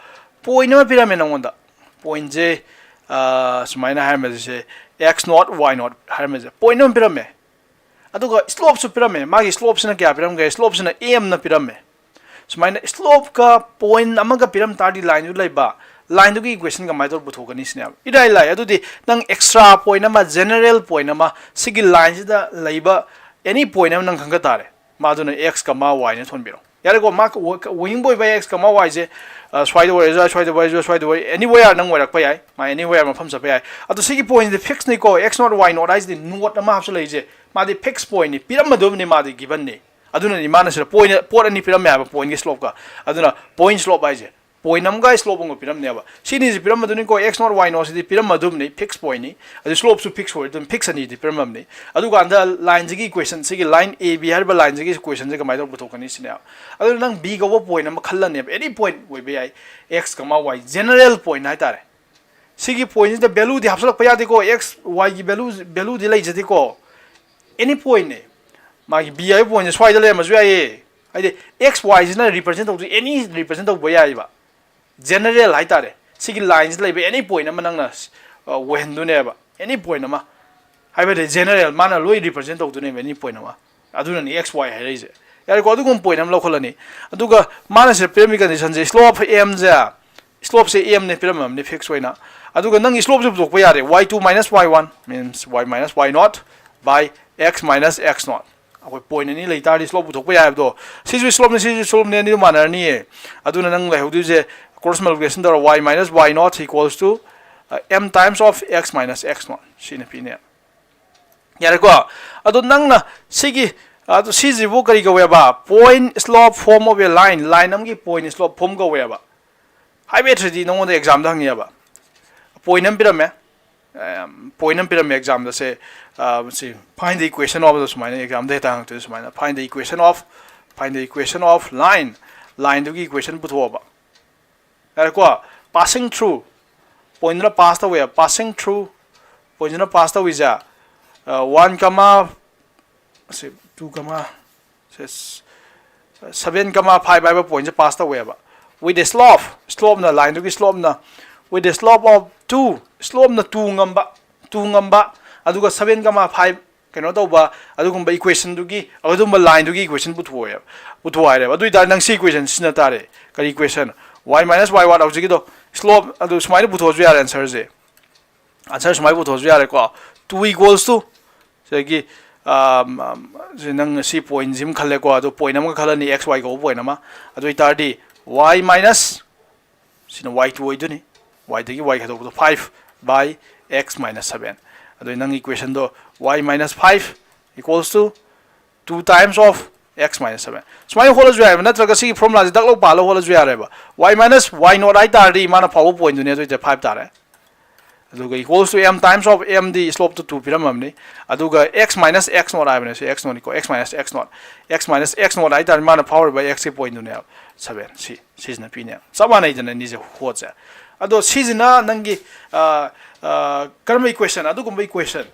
point ꯑꯃ ꯄꯤꯔꯝꯃꯦ ꯅꯪꯉꯣꯟꯗ꯫ Point ꯁꯦ, ꯑ, ꯁꯨꯃꯥꯏꯅ ꯍꯥꯏꯔꯝꯃꯁꯦ, x naught, y naught ꯍꯥꯏꯔꯝꯃꯁꯦ, point ꯑꯃ ꯄꯤꯔꯝꯃꯦ꯫ ꯑꯗꯨꯒ slope ꯁꯨ ꯄꯤꯔꯝꯃꯦ꯫ ꯃꯥꯒꯤ slope ꯁꯤꯅ ꯀꯌꯥ ꯄꯤꯔꯝꯒꯦ? Slope ꯁꯤꯅ m ꯅ ꯄꯤꯔꯝꯃꯦ꯫ ꯁꯨꯃꯥꯏꯅ slopeꯀ point ꯑꯃꯒ ꯄꯤꯔꯝ ꯇꯥꯔꯗꯤ lineꯗꯨ ꯂꯩꯕ, lineꯗꯨꯒꯤ equation ꯀꯃꯥꯏꯅ ꯇꯧꯔ ꯄꯨꯊꯣꯛꯀꯅꯤ ꯁꯤꯅꯦꯕ꯫ ꯏꯔꯥꯏ ꯂꯥꯏ꯫ ꯑꯗꯨꯗꯤ ꯅꯪ extra point ꯑꯃ, general point ꯑꯃ, ꯁꯤꯒꯤ lineꯁꯤꯗ ꯂꯩꯕ any point ꯑꯃ ꯅꯪ ꯈꯪꯒ ꯇꯥꯔꯦ꯫ ꯃꯥꯗꯨꯅ x ꯀꯃꯥ yꯅ ꯊꯣꯟꯕꯤꯔꯣ꯫ ꯌꯥꯔꯦꯀꯣ? ꯃꯥ ꯋ-, ꯋ-, ꯋꯤꯡꯕ ꯑꯣꯏꯕ x ꯀꯃꯥ yꯁꯦ, ꯑ, ꯁ꯭ꯋꯥꯏꯗ ꯑꯣꯏꯔꯁꯨ ꯌꯥꯏ, ꯁ꯭ꯋꯥꯏꯗ ꯑꯣꯏꯔꯁꯨ ꯌꯥꯏ, ꯁ꯭ꯋꯥꯏꯗ ꯑꯣꯏ-, anywhere ꯅꯪ ꯑꯣꯏꯔꯛꯄ ꯌꯥꯏ, ꯃꯥ anywhere ꯃꯐꯝ ꯆꯠꯄ ꯌꯥꯏ꯫ ꯑꯗꯣ ꯁꯤꯒꯤ pointꯁꯤꯗꯤ fixꯅꯤꯀꯣ, x not y not ꯍꯥꯏꯁꯤꯗꯤ not ꯑꯃ ꯍꯥꯞꯆꯜꯂꯛꯏꯁꯦ, ꯃꯥꯗꯤ fix pointꯅꯤ, ꯄꯤꯔꯝꯃꯗꯕꯅꯤ, ꯃꯥꯗꯤ givenꯅꯤ꯫ ꯑꯗꯨꯅꯅꯤ ꯃꯥꯅ ꯁꯤꯗ point, ꯄꯣꯠ ꯑꯅꯤ ꯄꯤꯔꯝꯃꯦ ꯍꯥꯏꯕ, pointꯀꯤ slopeꯀ꯫ ꯑꯗꯨꯅ point slope ꯍꯥꯏꯁꯦ, point ꯑꯃꯒ slope ꯑꯃꯒ ꯄꯤꯔꯝꯅꯦꯕ꯫ ꯁꯤꯅꯤꯁꯤ ꯄꯤꯔꯝꯃꯗꯨꯅꯤꯀꯣ, x not y not CD ꯄꯤꯔꯝꯃꯗꯨꯝꯅꯤ, fix pointꯅꯤ꯫ ꯑꯗꯨ slopeꯁꯨ fix ꯑꯣꯏ, ꯑꯗꯨꯝ fix ꯑꯅꯤꯗꯤ ꯄꯤꯔꯝꯃꯕꯅꯤ꯫ ꯑꯗꯨꯀꯥꯟꯗ lineꯁꯤꯒꯤ equation, ꯁꯤꯒꯤ line A B ꯍꯥꯏꯔꯤꯕ lineꯁꯤꯒꯤ equationꯁꯦ ꯀꯃꯥꯏꯅ ꯇꯧꯔ ꯄꯨꯊꯣꯛꯀꯅꯤ ꯁꯤꯅꯦꯕ꯫ ꯑꯗꯨꯅ ꯅꯪ B ꯀꯧꯕ point ꯑꯃ ꯈꯜꯂꯅꯦꯕ, any point ꯑꯣꯏꯕ ꯌꯥꯏ, x ꯀꯃꯥ y, general point ꯍꯥꯏꯇꯥꯔꯦ꯫ ꯁꯤꯒꯤ pointꯁꯤꯗ valueꯗꯤ ꯍꯥꯞꯆꯤꯜꯂꯛꯄ ꯌꯥꯗꯦꯀꯣ, x yꯒꯤ value, valueꯗꯤ ꯂꯩꯖꯗꯦꯀꯣ, any pointꯅꯦ꯫ ꯃꯥꯒꯤ B ꯍꯥꯏꯕ pointꯁꯦ ꯁ꯭ꯋꯥꯏꯗ ꯂꯩꯔꯝꯃꯁꯨ ꯌꯥꯏꯌꯦ, ꯍꯥꯏꯗꯤ x yꯁꯤꯅ represent ꯇꯧꯗꯣꯏ, any represent ꯇꯧꯕ ꯌꯥꯏꯑꯕ꯫ General ꯍꯥꯏꯇꯥꯔꯦ, ꯁꯤꯒꯤ lineꯁꯤꯗ ꯂꯩꯕ any point ꯑꯃ ꯅꯪꯅ, ꯑ, ꯑꯣꯏꯍꯟꯗꯣꯏꯅꯦꯕ, any point ꯑꯃ꯫ ꯍꯥꯏꯕꯗꯤ general, ꯃꯥꯅ ꯂꯣꯏ represent ꯇꯧꯗꯣꯏꯅꯦꯕ any point ꯑꯃ꯫ ꯑꯗꯨꯅꯅꯤ x y ꯍꯥꯏꯔꯛꯏꯁꯦ꯫ ꯌꯥꯔꯦꯀꯣ? ꯑꯗꯨꯒꯨꯝꯕ point ꯑꯃ ꯂꯧꯈꯠꯂꯅꯤ꯫ ꯑꯗꯨꯒ ꯃꯥꯅ ꯁꯤꯗ ꯄꯤꯔꯝꯃꯤ conditionꯁꯦ, slope mꯁꯦ, slopeꯁꯦ mꯅꯦ ꯄꯤꯔꯝꯃꯕꯅꯤ fix ꯑꯣꯏꯅ꯫ ꯑꯗꯨꯒ ꯅꯪꯒꯤ slopeꯁꯦ ꯄꯨꯊꯣꯛꯄ ꯌꯥꯔꯦ, y two minus y one means y minus y not by x minus x not꯫ ꯑꯩꯈꯣꯏ point ꯑꯅꯤ ꯂꯩ ꯇꯥꯔꯗꯤ slope ꯄꯨꯊꯣꯛꯄ ꯌꯥꯏ ꯍꯥꯏꯕꯗꯣ, ꯁꯤꯁꯨ slopeꯅꯤ, ꯁꯤꯁꯨ slopeꯅꯤ, ꯑꯅꯤꯗꯨ ꯃꯥꯟꯅꯔꯅꯤꯌꯦ꯫ ꯑꯗꯨꯅ ꯅꯪ ꯂꯩꯍꯧꯗꯣꯏꯁꯦ cross multiplication ꯇꯧꯔ y minus y not equals to, uh, m times of x minus x not ꯁꯤꯅ ꯄꯤꯅꯦ꯫ ꯌꯥꯔꯦꯀꯣ? ꯑꯗꯣ ꯅꯪꯅ ꯁꯤꯒꯤ, ꯑꯗꯣ ꯁꯤꯁꯤꯕꯨ ꯀꯔꯤ ꯀꯧꯋꯦꯕ? Point slope form of a line, line ꯑꯃꯒꯤ point slope form ꯀꯧꯋꯦꯕ꯫ ꯍꯥꯏꯕ ꯍꯩꯇ꯭ꯔꯗꯤ ꯅꯉꯣꯟꯗ examꯗ ꯍꯪꯉꯦꯕ, point ꯑꯃ ꯄꯤꯔꯝꯃꯦ, ꯑꯝ, point ꯑꯃ ꯄꯤꯔꯝꯃꯦ examꯗ ꯁꯦ, ꯑ, ꯁꯤ find the equation of, ꯁꯨꯃꯥꯏꯅ examꯗ ꯍꯦꯛꯇ ꯍꯪꯉꯛꯇꯣꯏꯅꯤ ꯁꯨꯃꯥꯏꯅ, find the equation of, find the equation of line, lineꯗꯨꯒꯤ equation ꯄꯨꯊꯣꯛꯑꯕ꯫ ꯌꯥꯔꯦꯀꯣ? Passing through, pointꯗꯨꯅ pass ꯇꯧꯋꯦ, passing through, pointꯗꯨꯅ pass ꯇꯧꯋꯤꯁꯦ, ꯑ, one comma, ꯁꯤ two comma, ꯁꯤ seven comma five ꯍꯥꯏꯕ pointꯁꯦ pass ꯇꯧꯋꯦꯕ꯫ With a slope, slopeꯅ, lineꯗꯨꯒꯤ slopeꯅ, with a slope of two, slopeꯅ two ꯉꯝꯕ, two ꯉꯝꯕ, ꯑꯗꯨꯒ seven comma five ꯀꯩꯅꯣ ꯇꯧꯕ ꯑꯗꯨꯒꯨꯝꯕ equationꯗꯨꯒꯤ, ꯑꯗꯨꯒꯨꯝꯕ lineꯗꯨꯒꯤ equation ꯄꯨꯊꯣꯛꯑꯦꯕ, ꯄꯨꯊꯣꯛꯑꯣ ꯍꯥꯏꯔꯦꯕ꯫ ꯑꯗꯨ ꯑꯣꯏꯇꯥꯔꯗꯤ ꯅꯪ ꯁꯤ equation ꯁꯤꯖꯤꯟꯅ ꯇꯥꯔꯦ꯫ ꯀꯔꯤ equation? Y minus y what ꯍꯧꯖꯤꯛꯀꯤꯗꯣ, slope ꯑꯗꯨ ꯁꯨꯃꯥꯏꯅ ꯄꯨꯊꯣꯛꯑꯁꯨ ꯌꯥꯔꯦ answerꯁꯦ꯫ Answer ꯁꯨꯃꯥꯏꯅ ꯄꯨꯊꯣꯛꯑꯁꯨ ꯌꯥꯔꯦꯀꯣ꯫ Two equals to ꯁꯤꯗꯒꯤ, ꯁꯤ ꯅꯪ ꯁꯤ pointꯁꯤ ꯑꯃ ꯈꯜꯂꯦꯀꯣ, ꯑꯗꯨ point ꯑꯃꯒ ꯈꯜꯂꯅꯤ, x y ꯀꯧꯕ point ꯑꯃ꯫ ꯑꯗꯨ ꯑꯣꯏꯇꯥꯔꯗꯤ y minus ꯁꯤꯅ y two ꯑꯣꯏꯗꯣꯏꯅꯤ, yꯗꯒꯤ y ꯈꯥꯏꯗꯣꯛꯄꯗꯣ five by x minus seven꯫ ꯑꯗꯨ ꯅꯪ equationꯗꯣ y minus five equals to two times of x minus seven꯫ ꯁꯨꯃꯥꯏꯅ ꯍꯣꯠꯂꯁꯨ ꯌꯥꯏꯑꯕ, ꯅꯠꯇ꯭ꯔꯒ ꯁꯤꯒꯤ formulaꯁꯤ ꯗꯛ ꯂꯧ ꯄꯥꯜꯂꯒ ꯍꯣꯠꯂꯁꯨ ꯌꯥꯔꯦꯕ꯫ Y minus y not ꯍꯥꯏ ꯇꯥꯔꯗꯤ ꯃꯥꯅ ꯐꯥꯎꯕ pointꯗꯨꯅꯦ, ꯑꯗꯨ ꯑꯣꯏꯇꯥꯔꯗꯤ five ꯇꯥꯔꯦ꯫ ꯑꯗꯨꯒ equals to m times of mꯗꯤ slopeꯇꯣ two ꯄꯤꯔꯝꯃꯕꯅꯤ꯫ ꯑꯗꯨꯒ x minus x not ꯍꯥꯏꯕꯅꯦ, ꯁꯤ x notꯅꯤꯀꯣ, x minus x not꯫ X minus x not ꯍꯥꯏ ꯇꯥꯔꯗꯤ ꯃꯥꯅ ꯐꯥꯎꯔꯤꯕ xꯀꯤ pointꯗꯨꯅꯦꯕ seven꯫ ꯁꯤ ꯁꯤꯁꯤꯅ ꯄꯤꯅꯦꯕ꯫ ꯆꯞ ꯃꯥꯟꯅꯩꯗꯅ ꯑꯅꯤꯁꯦ ꯍꯣꯠꯁꯦ꯫ ꯑꯗꯣ ꯁꯤꯁꯤꯅ ꯅꯪꯒꯤ, ꯑ, ꯑ, ꯀꯔꯝꯕ equation? ꯑꯗꯨꯒꯨꯝꯕ equation,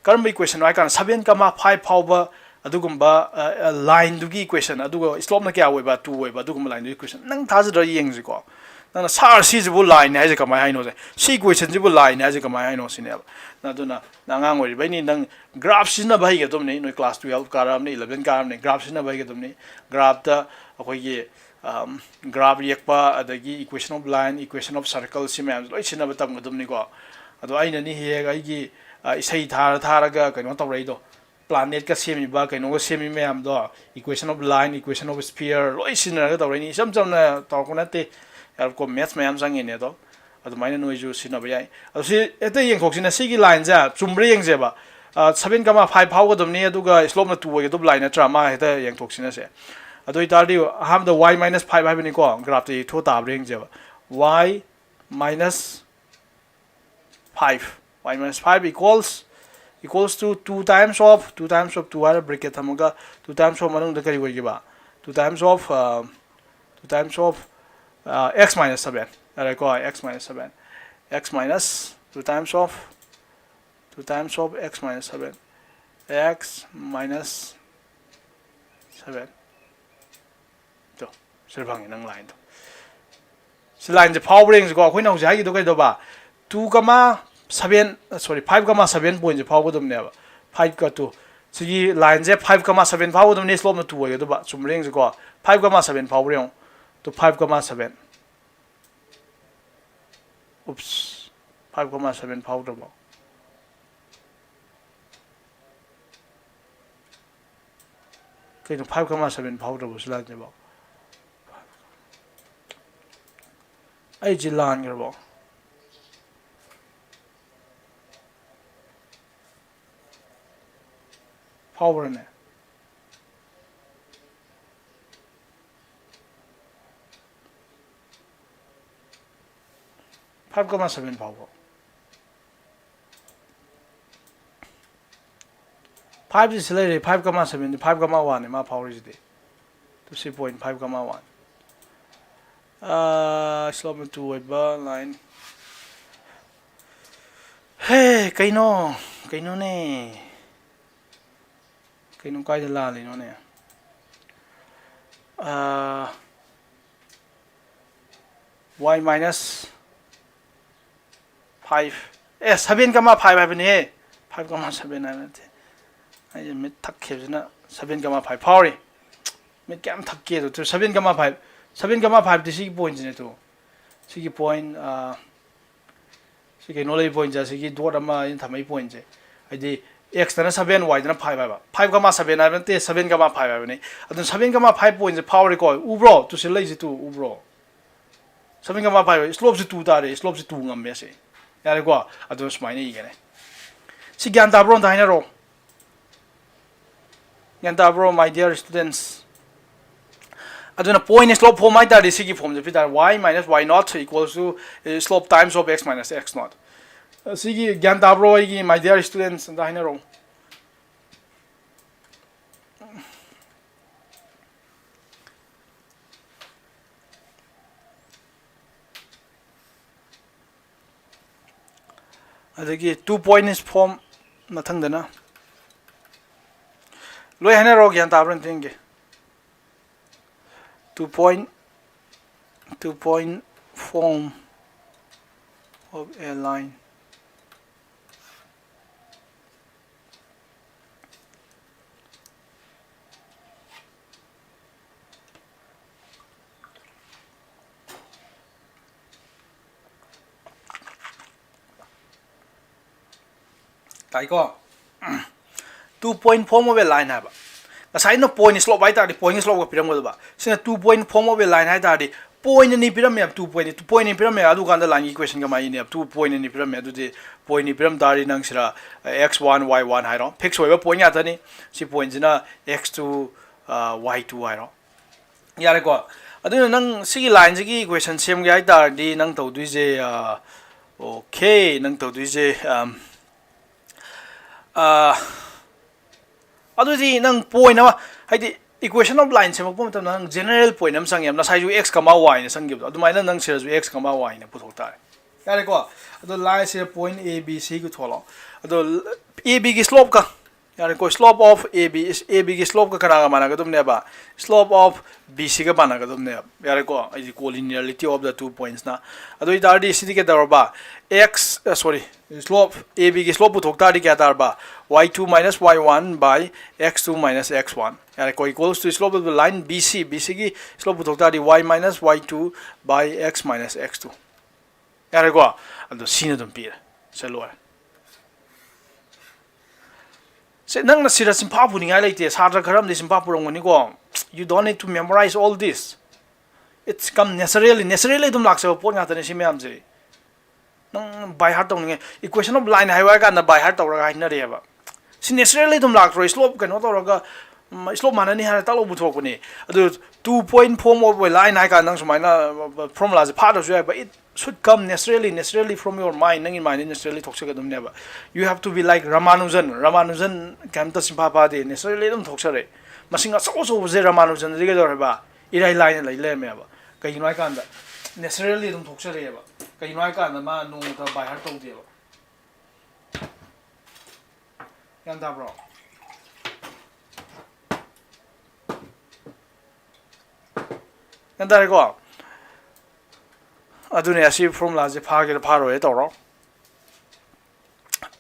ꯀꯔꯝꯕ equationꯅꯣ ꯍꯥꯏ ꯀꯥꯟꯗ seven comma five ꯐꯥꯎꯕ ꯑꯗꯨꯒꯨꯝꯕ, ꯑ, ꯑ, lineꯗꯨꯒꯤ equation, ꯑꯗꯨꯒ slopeꯅ ꯀꯌꯥ ꯑꯣꯏꯕ? Two ꯑꯣꯏꯕ꯫ ꯑꯗꯨꯒꯨꯝꯕ lineꯗꯨꯒꯤ equation ꯅꯪ ꯊꯥꯖꯗ꯭ꯔ ꯌꯦꯡꯁꯤꯀꯣ꯫ ꯅꯪꯅ "Sir, ꯁꯤꯁꯤꯕꯨ lineꯅꯦ ꯍꯥꯏꯁꯦ ꯀꯃꯥꯏꯅ ꯍꯥꯏꯅꯣ? ꯁꯤ equationꯁꯤꯕꯨ lineꯅꯦ ꯍꯥꯏꯁꯦ ꯀꯃꯥꯏꯅ ꯍꯥꯏꯅꯣ?" ꯁꯤꯅꯦꯕ꯫ ꯑꯗꯨꯅ ꯅꯪ ꯑꯉꯥꯡ ꯑꯣꯏꯔꯤꯕꯩꯅꯤ, ꯅꯪ graph ꯁꯤꯖꯤꯟꯅꯕ ꯍꯩꯒꯗꯕꯅꯤ꯫ ꯅꯣꯏ class twelve ꯀꯥꯔꯛꯑꯕꯅꯤ, eleven ꯀꯥꯔꯛꯑꯕꯅꯤ, graph ꯁꯤꯖꯤꯟꯅꯕ ꯍꯩꯒꯗꯕꯅꯤ꯫ Graphꯇ ꯑꯩꯈꯣꯏꯒꯤ, ꯑꯝ, graph ꯌꯦꯛꯄ, ꯑꯗꯒꯤ equation of line, equation of circle, ꯁꯤ ꯃꯌꯥꯝꯁꯦ ꯂꯣꯏ ꯁꯤꯖꯤꯟꯅꯕ ꯇꯝꯒꯗꯕꯅꯤꯀꯣ꯫ ꯑꯗꯣ ꯑꯩꯅꯅꯤ ꯍꯦꯛ ꯍꯦꯛ ꯑꯩꯒꯤ, ꯑ, ꯏꯁꯩ ꯊꯥꯔ ꯊꯥꯔꯒ ꯀꯩꯅꯣ ꯇꯧꯔꯛꯏꯗꯣ, planetꯀ ꯁꯦꯝꯃꯤꯕ, ꯀꯩꯅꯣꯒ ꯁꯦꯝꯃꯤ ꯃꯌꯥꯝꯗꯣ, equation of line, equation of sphere, ꯂꯣꯏ ꯁꯤꯖꯤꯟꯅꯔꯒ ꯇꯧꯔꯛꯏꯅꯤ꯫ ꯏꯆꯝ ꯆꯝꯅ ꯇꯧꯔꯛꯄ ꯅꯠꯇꯦ, ꯌꯥꯝ ꯀꯣ-, maths ꯃꯌꯥꯝ ꯆꯪꯉꯤꯅꯦ꯫ ꯑꯗꯣ ꯑꯗꯨꯃꯥꯏꯅ ꯅꯣꯏꯁꯨ ꯁꯤꯖꯤꯟꯅꯕ ꯌꯥꯏ꯫ ꯑꯗꯣ ꯁꯤ ꯍꯦꯛꯇ ꯌꯦꯡꯊꯣꯛꯁꯤꯅꯦ, ꯁꯤꯒꯤ lineꯁꯦ ꯆꯨꯝꯕ꯭ꯔꯥ ꯌꯦꯡꯁꯦꯕ꯫ ꯑ, seven comma five ꯐꯥꯎꯒꯗꯕꯅꯤ, ꯑꯗꯨꯒ slopeꯅ two ꯑꯣꯏꯒꯗꯕ line ꯅꯠꯇ꯭ꯔꯥ? ꯃꯥ ꯍꯦꯛꯇ ꯌꯦꯡꯊꯣꯛꯁꯤꯅꯦꯁꯦ꯫ ꯑꯗꯨ ꯑꯣꯏꯇꯥꯔꯗꯤ ꯑꯍꯥꯟꯕꯗ y minus five ꯍꯥꯏꯕꯅꯤꯀꯣ, graphꯇ ꯌꯦꯛꯊꯣꯛ ꯇꯥꯕ꯭ꯔꯥ ꯌꯦꯡꯁꯦꯕ꯫ Y minus five, y minus five equals, equals to two times of, two times of two ꯍꯥꯏꯔ bracket ꯊꯝꯃꯒ, two times of ꯃꯅꯨꯡꯗ ꯀꯔꯤ ꯑꯣꯏꯈꯤꯕ? Two times of, ꯑ, two times of, ꯑ, x minus seven꯫ ꯌꯥꯔꯦꯀꯣ, x minus seven, x minus two times of, two times of x minus seven, x minus seven꯫ ꯇꯣ, ꯁꯤꯗ ꯐꯪꯉꯦ ꯅꯪ lineꯗꯣ꯫ ꯁꯤ lineꯁꯦ ꯐꯥꯎꯕ꯭ꯔꯥ ꯌꯦꯡꯁꯤꯀꯣ꯫ ꯑꯩꯈꯣꯏꯅ ꯍꯧꯖꯤꯛ ꯍꯥꯏꯒꯤꯗꯣ ꯀꯩꯗꯧꯕ? Two comma seven, sorry, five comma seven pointꯁꯦ ꯐꯥꯎꯒꯗꯕꯅꯦꯕ꯫ Five ꯀ two꯫ ꯁꯤꯒꯤ line ꯁꯦ five comma seven ꯐꯥꯎꯒꯗꯕꯅꯤ, slope ꯅ two ꯑꯣꯏꯒꯗꯕ꯫ ꯆꯨꯝꯕ꯭ꯔꯥ ꯌꯦꯡꯁꯤꯀꯣ꯫ Five comma seven ꯐꯥꯎꯕ꯭ꯔꯥ ꯌꯦꯡꯉꯣ꯫ To five comma seven꯫ Oops꯫ Five comma seven ꯐꯥꯎꯗ꯭ꯔꯕꯣ? ꯀꯩꯅꯣ, five comma seven ꯐꯥꯎꯗ꯭ꯔꯕꯣ ꯁꯤ line ꯁꯤꯕꯣ? ꯑꯩꯁꯤ ꯂꯥꯟꯈ꯭ꯔꯕꯣ? ꯐꯥꯎꯕ꯭ꯔꯅꯦ? Five comma seven ꯐꯥꯎꯕ꯭ꯔꯣ? Five ꯁꯤ ꯂꯩꯔꯦ, five comma seven ꯗꯤ five comma one ꯅꯤ ꯃꯥ ꯐꯥꯎꯔꯤꯁꯤꯗꯤ꯫ To ꯁꯤ point five comma one꯫ ꯑꯥ, slope ꯅ two ꯑꯣꯏꯕ line꯫ ꯍꯦ, ꯀꯩꯅꯣ? ꯀꯩꯅꯣꯅꯦ? ꯀꯩꯅꯣ, ꯀꯥꯏꯗ ꯂꯥꯜꯂꯤꯅꯣꯅꯦ? ꯑꯥ, y minus five꯫ ꯑꯦ, seven comma five ꯍꯥꯏꯕꯅꯦꯍꯦ꯫ Five comma seven ꯍꯥꯏꯕ ꯅꯠꯇꯦ꯫ ꯑꯩꯁꯦ ꯃꯤꯠ ꯊꯛꯈꯤꯕꯁꯤꯅ seven comma five ꯐꯥꯎꯔꯤ꯫ ꯃꯤꯠ ꯀꯌꯥꯝ ꯊꯛꯀꯦ ꯑꯗꯣ꯫ Seven comma five꯫ Seven comma five ꯗꯤ ꯁꯤꯒꯤ point ꯁꯤꯅꯦ ꯇꯨ꯫ ꯁꯤꯒꯤ point, ꯑꯥ, ꯁꯤ ꯀꯩꯅꯣ ꯂꯩ point ꯁꯦ, ꯁꯤꯒꯤ dot ꯑꯃ ꯑꯩꯅ ꯊꯝꯃꯛꯏ point ꯁꯦ꯫ ꯍꯥꯏꯗꯤ x ꯇꯅ seven, y ꯗꯅ five ꯍꯥꯏꯕ꯫ Five comma seven ꯍꯥꯏꯕ ꯅꯠꯇꯦ, seven comma five ꯍꯥꯏꯕꯅꯤ꯫ ꯑꯗꯨꯅ seven comma five point ꯁꯦ ꯐꯥꯎꯔꯦꯀꯣ꯫ ꯎꯕ꯭ꯔꯣ? ꯇꯨ ꯁꯤ ꯂꯩꯁꯤ ꯇꯨ, ꯎꯕ꯭ꯔꯣ? Seven comma five, slope ꯁꯤ two ꯇꯥꯔꯦ, slope ꯁꯤ two ꯉꯝꯃꯦ ꯁꯤ꯫ ꯌꯥꯔꯦꯀꯣ? ꯑꯗꯨꯅ ꯁꯨꯃꯥꯏꯅ ꯏꯒꯅꯤ꯫ ꯁꯤ ꯒ꯭ꯌꯥꯟ ꯇꯥꯕ꯭ꯔꯣ? ꯑꯝꯇ ꯍꯥꯏꯅꯔꯣ꯫ ꯒ꯭ꯌꯥꯟ ꯇꯥꯕ꯭ꯔꯣ, my dear students? ꯑꯗꯨꯅ point slope form ꯍꯥꯏ ꯇꯥꯔꯗꯤ ꯁꯤꯒꯤ form ꯁꯦ ꯄꯤ ꯇꯥꯔꯦ, y minus y naught equals to, eh, slope times of x minus x naught꯫ ꯁꯤꯒꯤ ꯒ꯭ꯌꯥꯟ ꯇꯥꯕ꯭ꯔꯣ ꯑꯩꯒꯤ my dear students? ꯑꯝꯇ ꯍꯥꯏꯅꯔꯣ꯫ ꯑꯗꯒꯤ two point form ꯃꯊꯪꯗꯅ꯫ ꯂꯣꯏ ꯍꯥꯏꯅꯔꯣ, ꯒ꯭ꯌꯥꯟ ꯇꯥꯕ꯭ꯔꯥ ꯑꯝꯇ ꯌꯦꯡꯒꯦ꯫ Two point, two point form of a line. ꯇꯥꯏꯀꯣ? Two point form of a line ꯍꯥꯏꯕ꯫ ꯉꯁꯥꯏꯅ point slope ꯍꯥꯏ ꯇꯥꯔꯗꯤ point slope ꯀ ꯄꯤꯔꯝꯒꯗꯕ꯫ ꯁꯤꯅ two point form of a line ꯍꯥꯏ ꯇꯥꯔꯗꯤ point ꯑꯅꯤ ꯄꯤꯔꯝꯃꯦꯕ, two point, point ꯑꯅꯤ ꯄꯤꯔꯝꯃꯦ꯫ ꯑꯗꯨꯀꯥꯟꯗ line ꯒꯤ equation ꯀꯃꯥꯏꯅ ꯏꯅꯤ? Two point ꯑꯅꯤ ꯄꯤꯔꯝꯃꯦ꯫ ꯑꯗꯨꯗꯤ point ꯑꯅꯤ ꯄꯤꯔꯝ ꯇꯥꯔꯗꯤ ꯅꯪ ꯁꯤꯗ x one, y one ꯍꯥꯏꯔꯣ꯫ Fix ꯑꯣꯏꯕ point ꯉꯥꯛꯇꯅꯤ꯫ ꯁꯤ point ꯁꯤꯅ x two, ꯑ, y two ꯍꯥꯏꯔꯣ꯫ ꯌꯥꯔꯦꯀꯣ? ꯑꯗꯨꯅ ꯅꯪ ꯁꯤꯒꯤ line ꯁꯤꯒꯤ equation ꯁꯦꯝꯒꯦ ꯍꯥꯏ ꯇꯥꯔꯗꯤ ꯅꯪ ꯇꯧꯗꯣꯏꯁꯦ, ꯑ, okay, ꯅꯪ ꯇꯧꯗꯣꯏꯁꯦ, ꯑꯝ, ꯑ, ꯑꯗꯨꯗꯤ ꯅꯪ point ꯑꯃ, ꯍꯥꯏꯗꯤ equation of line ꯁꯦꯝꯃꯛꯄ ꯃꯇꯝꯗ ꯅꯪ general point ꯑꯃ ꯆꯪꯉꯦꯕ, ꯉꯁꯥꯏꯁꯨ x, y ꯅ ꯆꯪꯈꯤꯕꯗꯣ, ꯑꯗꯨꯃꯥꯏꯅ ꯅꯪ ꯁꯤꯗꯁꯨ x, y ꯅ ꯄꯨꯊꯣꯛ ꯇꯥꯔꯦ꯫ ꯌꯥꯔꯦꯀꯣ? ꯑꯗꯣ line ꯁꯤꯗ point A B C ꯄꯨꯊꯣꯛꯂꯣ꯫ ꯑꯗꯣ A B ꯒꯤ slope ꯀ, ꯌꯥꯔꯦꯀꯣ? Slope of A B is, A B ꯒꯤ slope ꯀ ꯀꯅꯥꯒ ꯃꯥꯟꯅꯒꯗꯕꯅꯦꯕ? Slope of B C ꯒ ꯃꯥꯟꯅꯒꯗꯕꯅꯦꯕ꯫ ꯌꯥꯔꯦꯀꯣ? ꯑꯩꯗꯤ collinearity of the two points ꯅ꯫ ꯑꯗꯨ ꯑꯣꯏꯇꯥꯔꯗꯤ ꯁꯤꯗꯤ ꯀꯩꯗꯧꯔꯕ? X, ꯑ, sorry, slope, A B ꯒꯤ slope ꯄꯨꯊꯣꯛ ꯇꯥꯔꯗꯤ ꯀꯌꯥ ꯇꯥꯔꯕ? Y two minus y one by x two minus x one꯫ ꯌꯥꯔꯦꯀꯣ? Equals to slope of the line B C, B C ꯒꯤ slope ꯄꯨꯊꯣꯛ ꯇꯥꯔꯗꯤ y minus y two by x minus x two꯫ ꯌꯥꯔꯦꯀꯣ? ꯑꯗꯣ ꯁꯤꯅ ꯑꯗꯨꯝ ꯄꯤꯔꯦ꯫ ꯁꯦ, ꯂꯣꯏꯔꯦ꯫ ꯁꯦ, ꯅꯪꯅ ꯁꯤꯗ ꯆꯤꯟꯐꯥ ꯄꯨꯅꯤꯡꯉꯥꯏ ꯂꯩꯇꯦ꯫ ꯁꯥꯇ꯭ꯔ ꯈꯔ ꯑꯃꯗꯤ ꯆꯤꯟꯐꯥ ꯄꯨꯔꯝꯒꯅꯤꯀꯣ꯫ You don't need to memorize all this. It's come naturally, naturally ꯑꯗꯨꯝ ꯂꯥꯛꯆꯕ ꯄꯣꯠ ꯉꯥꯛꯇꯅꯦ ꯁꯤ ꯃꯌꯥꯝꯁꯦ꯫ ꯅꯪ by heart ꯇꯧꯅꯤꯡꯉꯦ, equation of line ꯍꯥꯏꯌꯨ ꯍꯥꯏ ꯀꯥꯟꯗ by heart ꯇꯧꯔꯒ ꯍꯥꯏꯅꯔꯦꯕ꯫ ꯁꯤ naturally ꯑꯗꯨꯝ ꯂꯥꯛꯇ꯭ꯔꯣ? Slope ꯀꯩꯅꯣ ꯇꯧꯔꯒ, ꯎꯝ, slope ꯃꯥꯟꯅꯅꯤ ꯍꯥꯏꯔ ꯇꯥꯛꯂꯧ ꯄꯨꯊꯣꯛꯄꯅꯦ꯫ ꯑꯗꯨ two point form of a line ꯍꯥꯏ ꯀꯥꯟꯗ ꯅꯪ ꯁꯨꯃꯥꯏꯅ, ꯑ, formula ꯁꯦ ꯐꯥꯗ꯭ꯔꯁꯨ ꯌꯥꯏꯕ꯫ It should come naturally, naturally from your mind. ꯅꯪꯒꯤ mind the naturally ꯊꯣꯛꯆꯒꯗꯕꯅꯦꯕ꯫ You have to be like Ramanujan. Ramanujan ꯀꯩꯝꯇ ꯆꯤꯟꯐꯥ ꯐꯥꯗꯦ, naturally ꯑꯗꯨꯝ ꯊꯣꯛꯆꯔꯦ꯫ ꯃꯁꯤꯡ ꯑꯆꯧ ꯑꯆꯧꯕꯁꯦ Ramanujan ꯗꯗꯤ ꯀꯩꯗꯧꯔꯦꯕ? ꯏꯔꯥꯏ ꯂꯥꯏꯅ ꯂꯩ ꯂꯩꯔꯝꯃꯦꯕ꯫ ꯀꯩꯒꯤꯅꯣ ꯍꯥꯏ ꯀꯥꯟꯗ naturally ꯑꯗꯨꯝ ꯊꯣꯛꯆꯔꯛꯑꯦꯕ꯫ ꯀꯩꯒꯤꯅꯣ ꯍꯥꯏ ꯀꯥꯟꯗ ꯃꯥ ꯅꯣꯡꯃꯇ by heart ꯇꯧꯗꯦꯕ꯫ ꯒ꯭ꯌꯥꯟ ꯇꯥꯕ꯭ꯔꯣ? ꯒ꯭ꯌꯥꯟ ꯇꯥꯔꯦꯀꯣ? ꯑꯗꯨꯅꯦ, ꯑꯁꯤ formula ꯁꯦ ꯐꯥꯒꯦꯔꯥ ꯐꯥꯔꯣꯏꯔꯥ ꯇꯧꯔꯣ꯫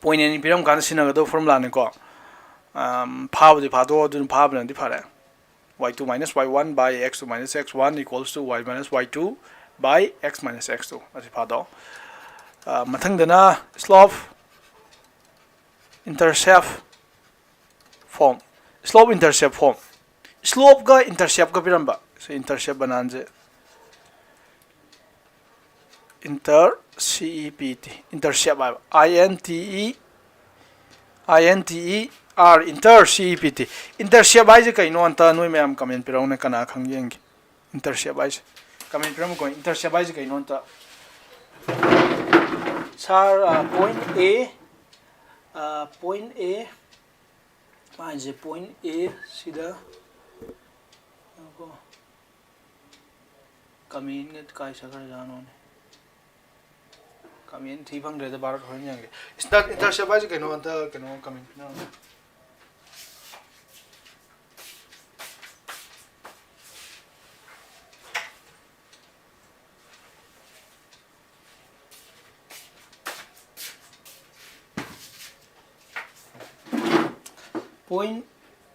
Point ꯑꯅꯤ ꯄꯤꯔꯝ ꯀꯥꯟꯗ ꯁꯤꯖꯤꯟꯅꯒꯗꯧꯕ formula ꯅꯤꯀꯣ꯫ ꯑꯝ, ꯐꯥꯕꯨꯗꯤ ꯐꯥꯗꯣꯛꯑꯣ, ꯑꯗꯨꯅ ꯐꯥꯕꯅꯗꯤ ꯐꯔꯦ꯫ Y two minus y one by x two minus x one equals to y minus y two by x minus x two꯫ ꯑꯁꯤ ꯐꯥꯗꯣꯛꯑꯣ꯫ ꯑ, ꯃꯊꯪꯗꯅ slope intercept form, slope intercept form, slopeꯀ interceptꯀ ꯄꯤꯔꯝꯕ, ꯁꯤ intercept ꯕꯅꯥꯟꯁꯦ inter, C E P T, intercept ꯍꯥꯏꯕ, I N T E, I N T E R, inter, C E P T. Intercept ꯍꯥꯏꯁꯦ ꯀꯩꯅꯣ? ꯑꯝꯇ ꯅꯣꯏ ꯃꯌꯥꯝ comment ꯄꯤꯔꯛꯎꯅꯦ, ꯀꯅꯥ ꯈꯪ ꯌꯦꯡꯒꯦ꯫ Intercept ꯍꯥꯏꯁꯦ comment ꯄꯤꯔꯝꯃꯨꯀꯣ꯫ Intercept ꯍꯥꯏꯁꯦ ꯀꯩꯅꯣ? ꯑꯝꯇ, sir, point A, point A, ꯃꯥꯏꯁꯦ point A ꯁꯤꯗ, ꯉꯥꯏꯈꯣ, commentꯒ ꯀꯥꯏ ꯆꯠꯈ꯭ꯔꯖꯥꯠꯅꯣꯅꯦ? Comment ꯊꯤ ꯐꯪꯗ꯭ꯔꯦꯗ ꯚꯥꯔꯠ, ꯍꯣꯔꯦꯟ ꯌꯦꯡꯒꯦ꯫ Inter-, intercept ꯍꯥꯏꯁꯦ ꯀꯩꯅꯣ? ꯑꯝꯇ ꯀꯩꯅꯣ comment ꯄꯤꯅꯔꯝꯃꯣ꯫ Point,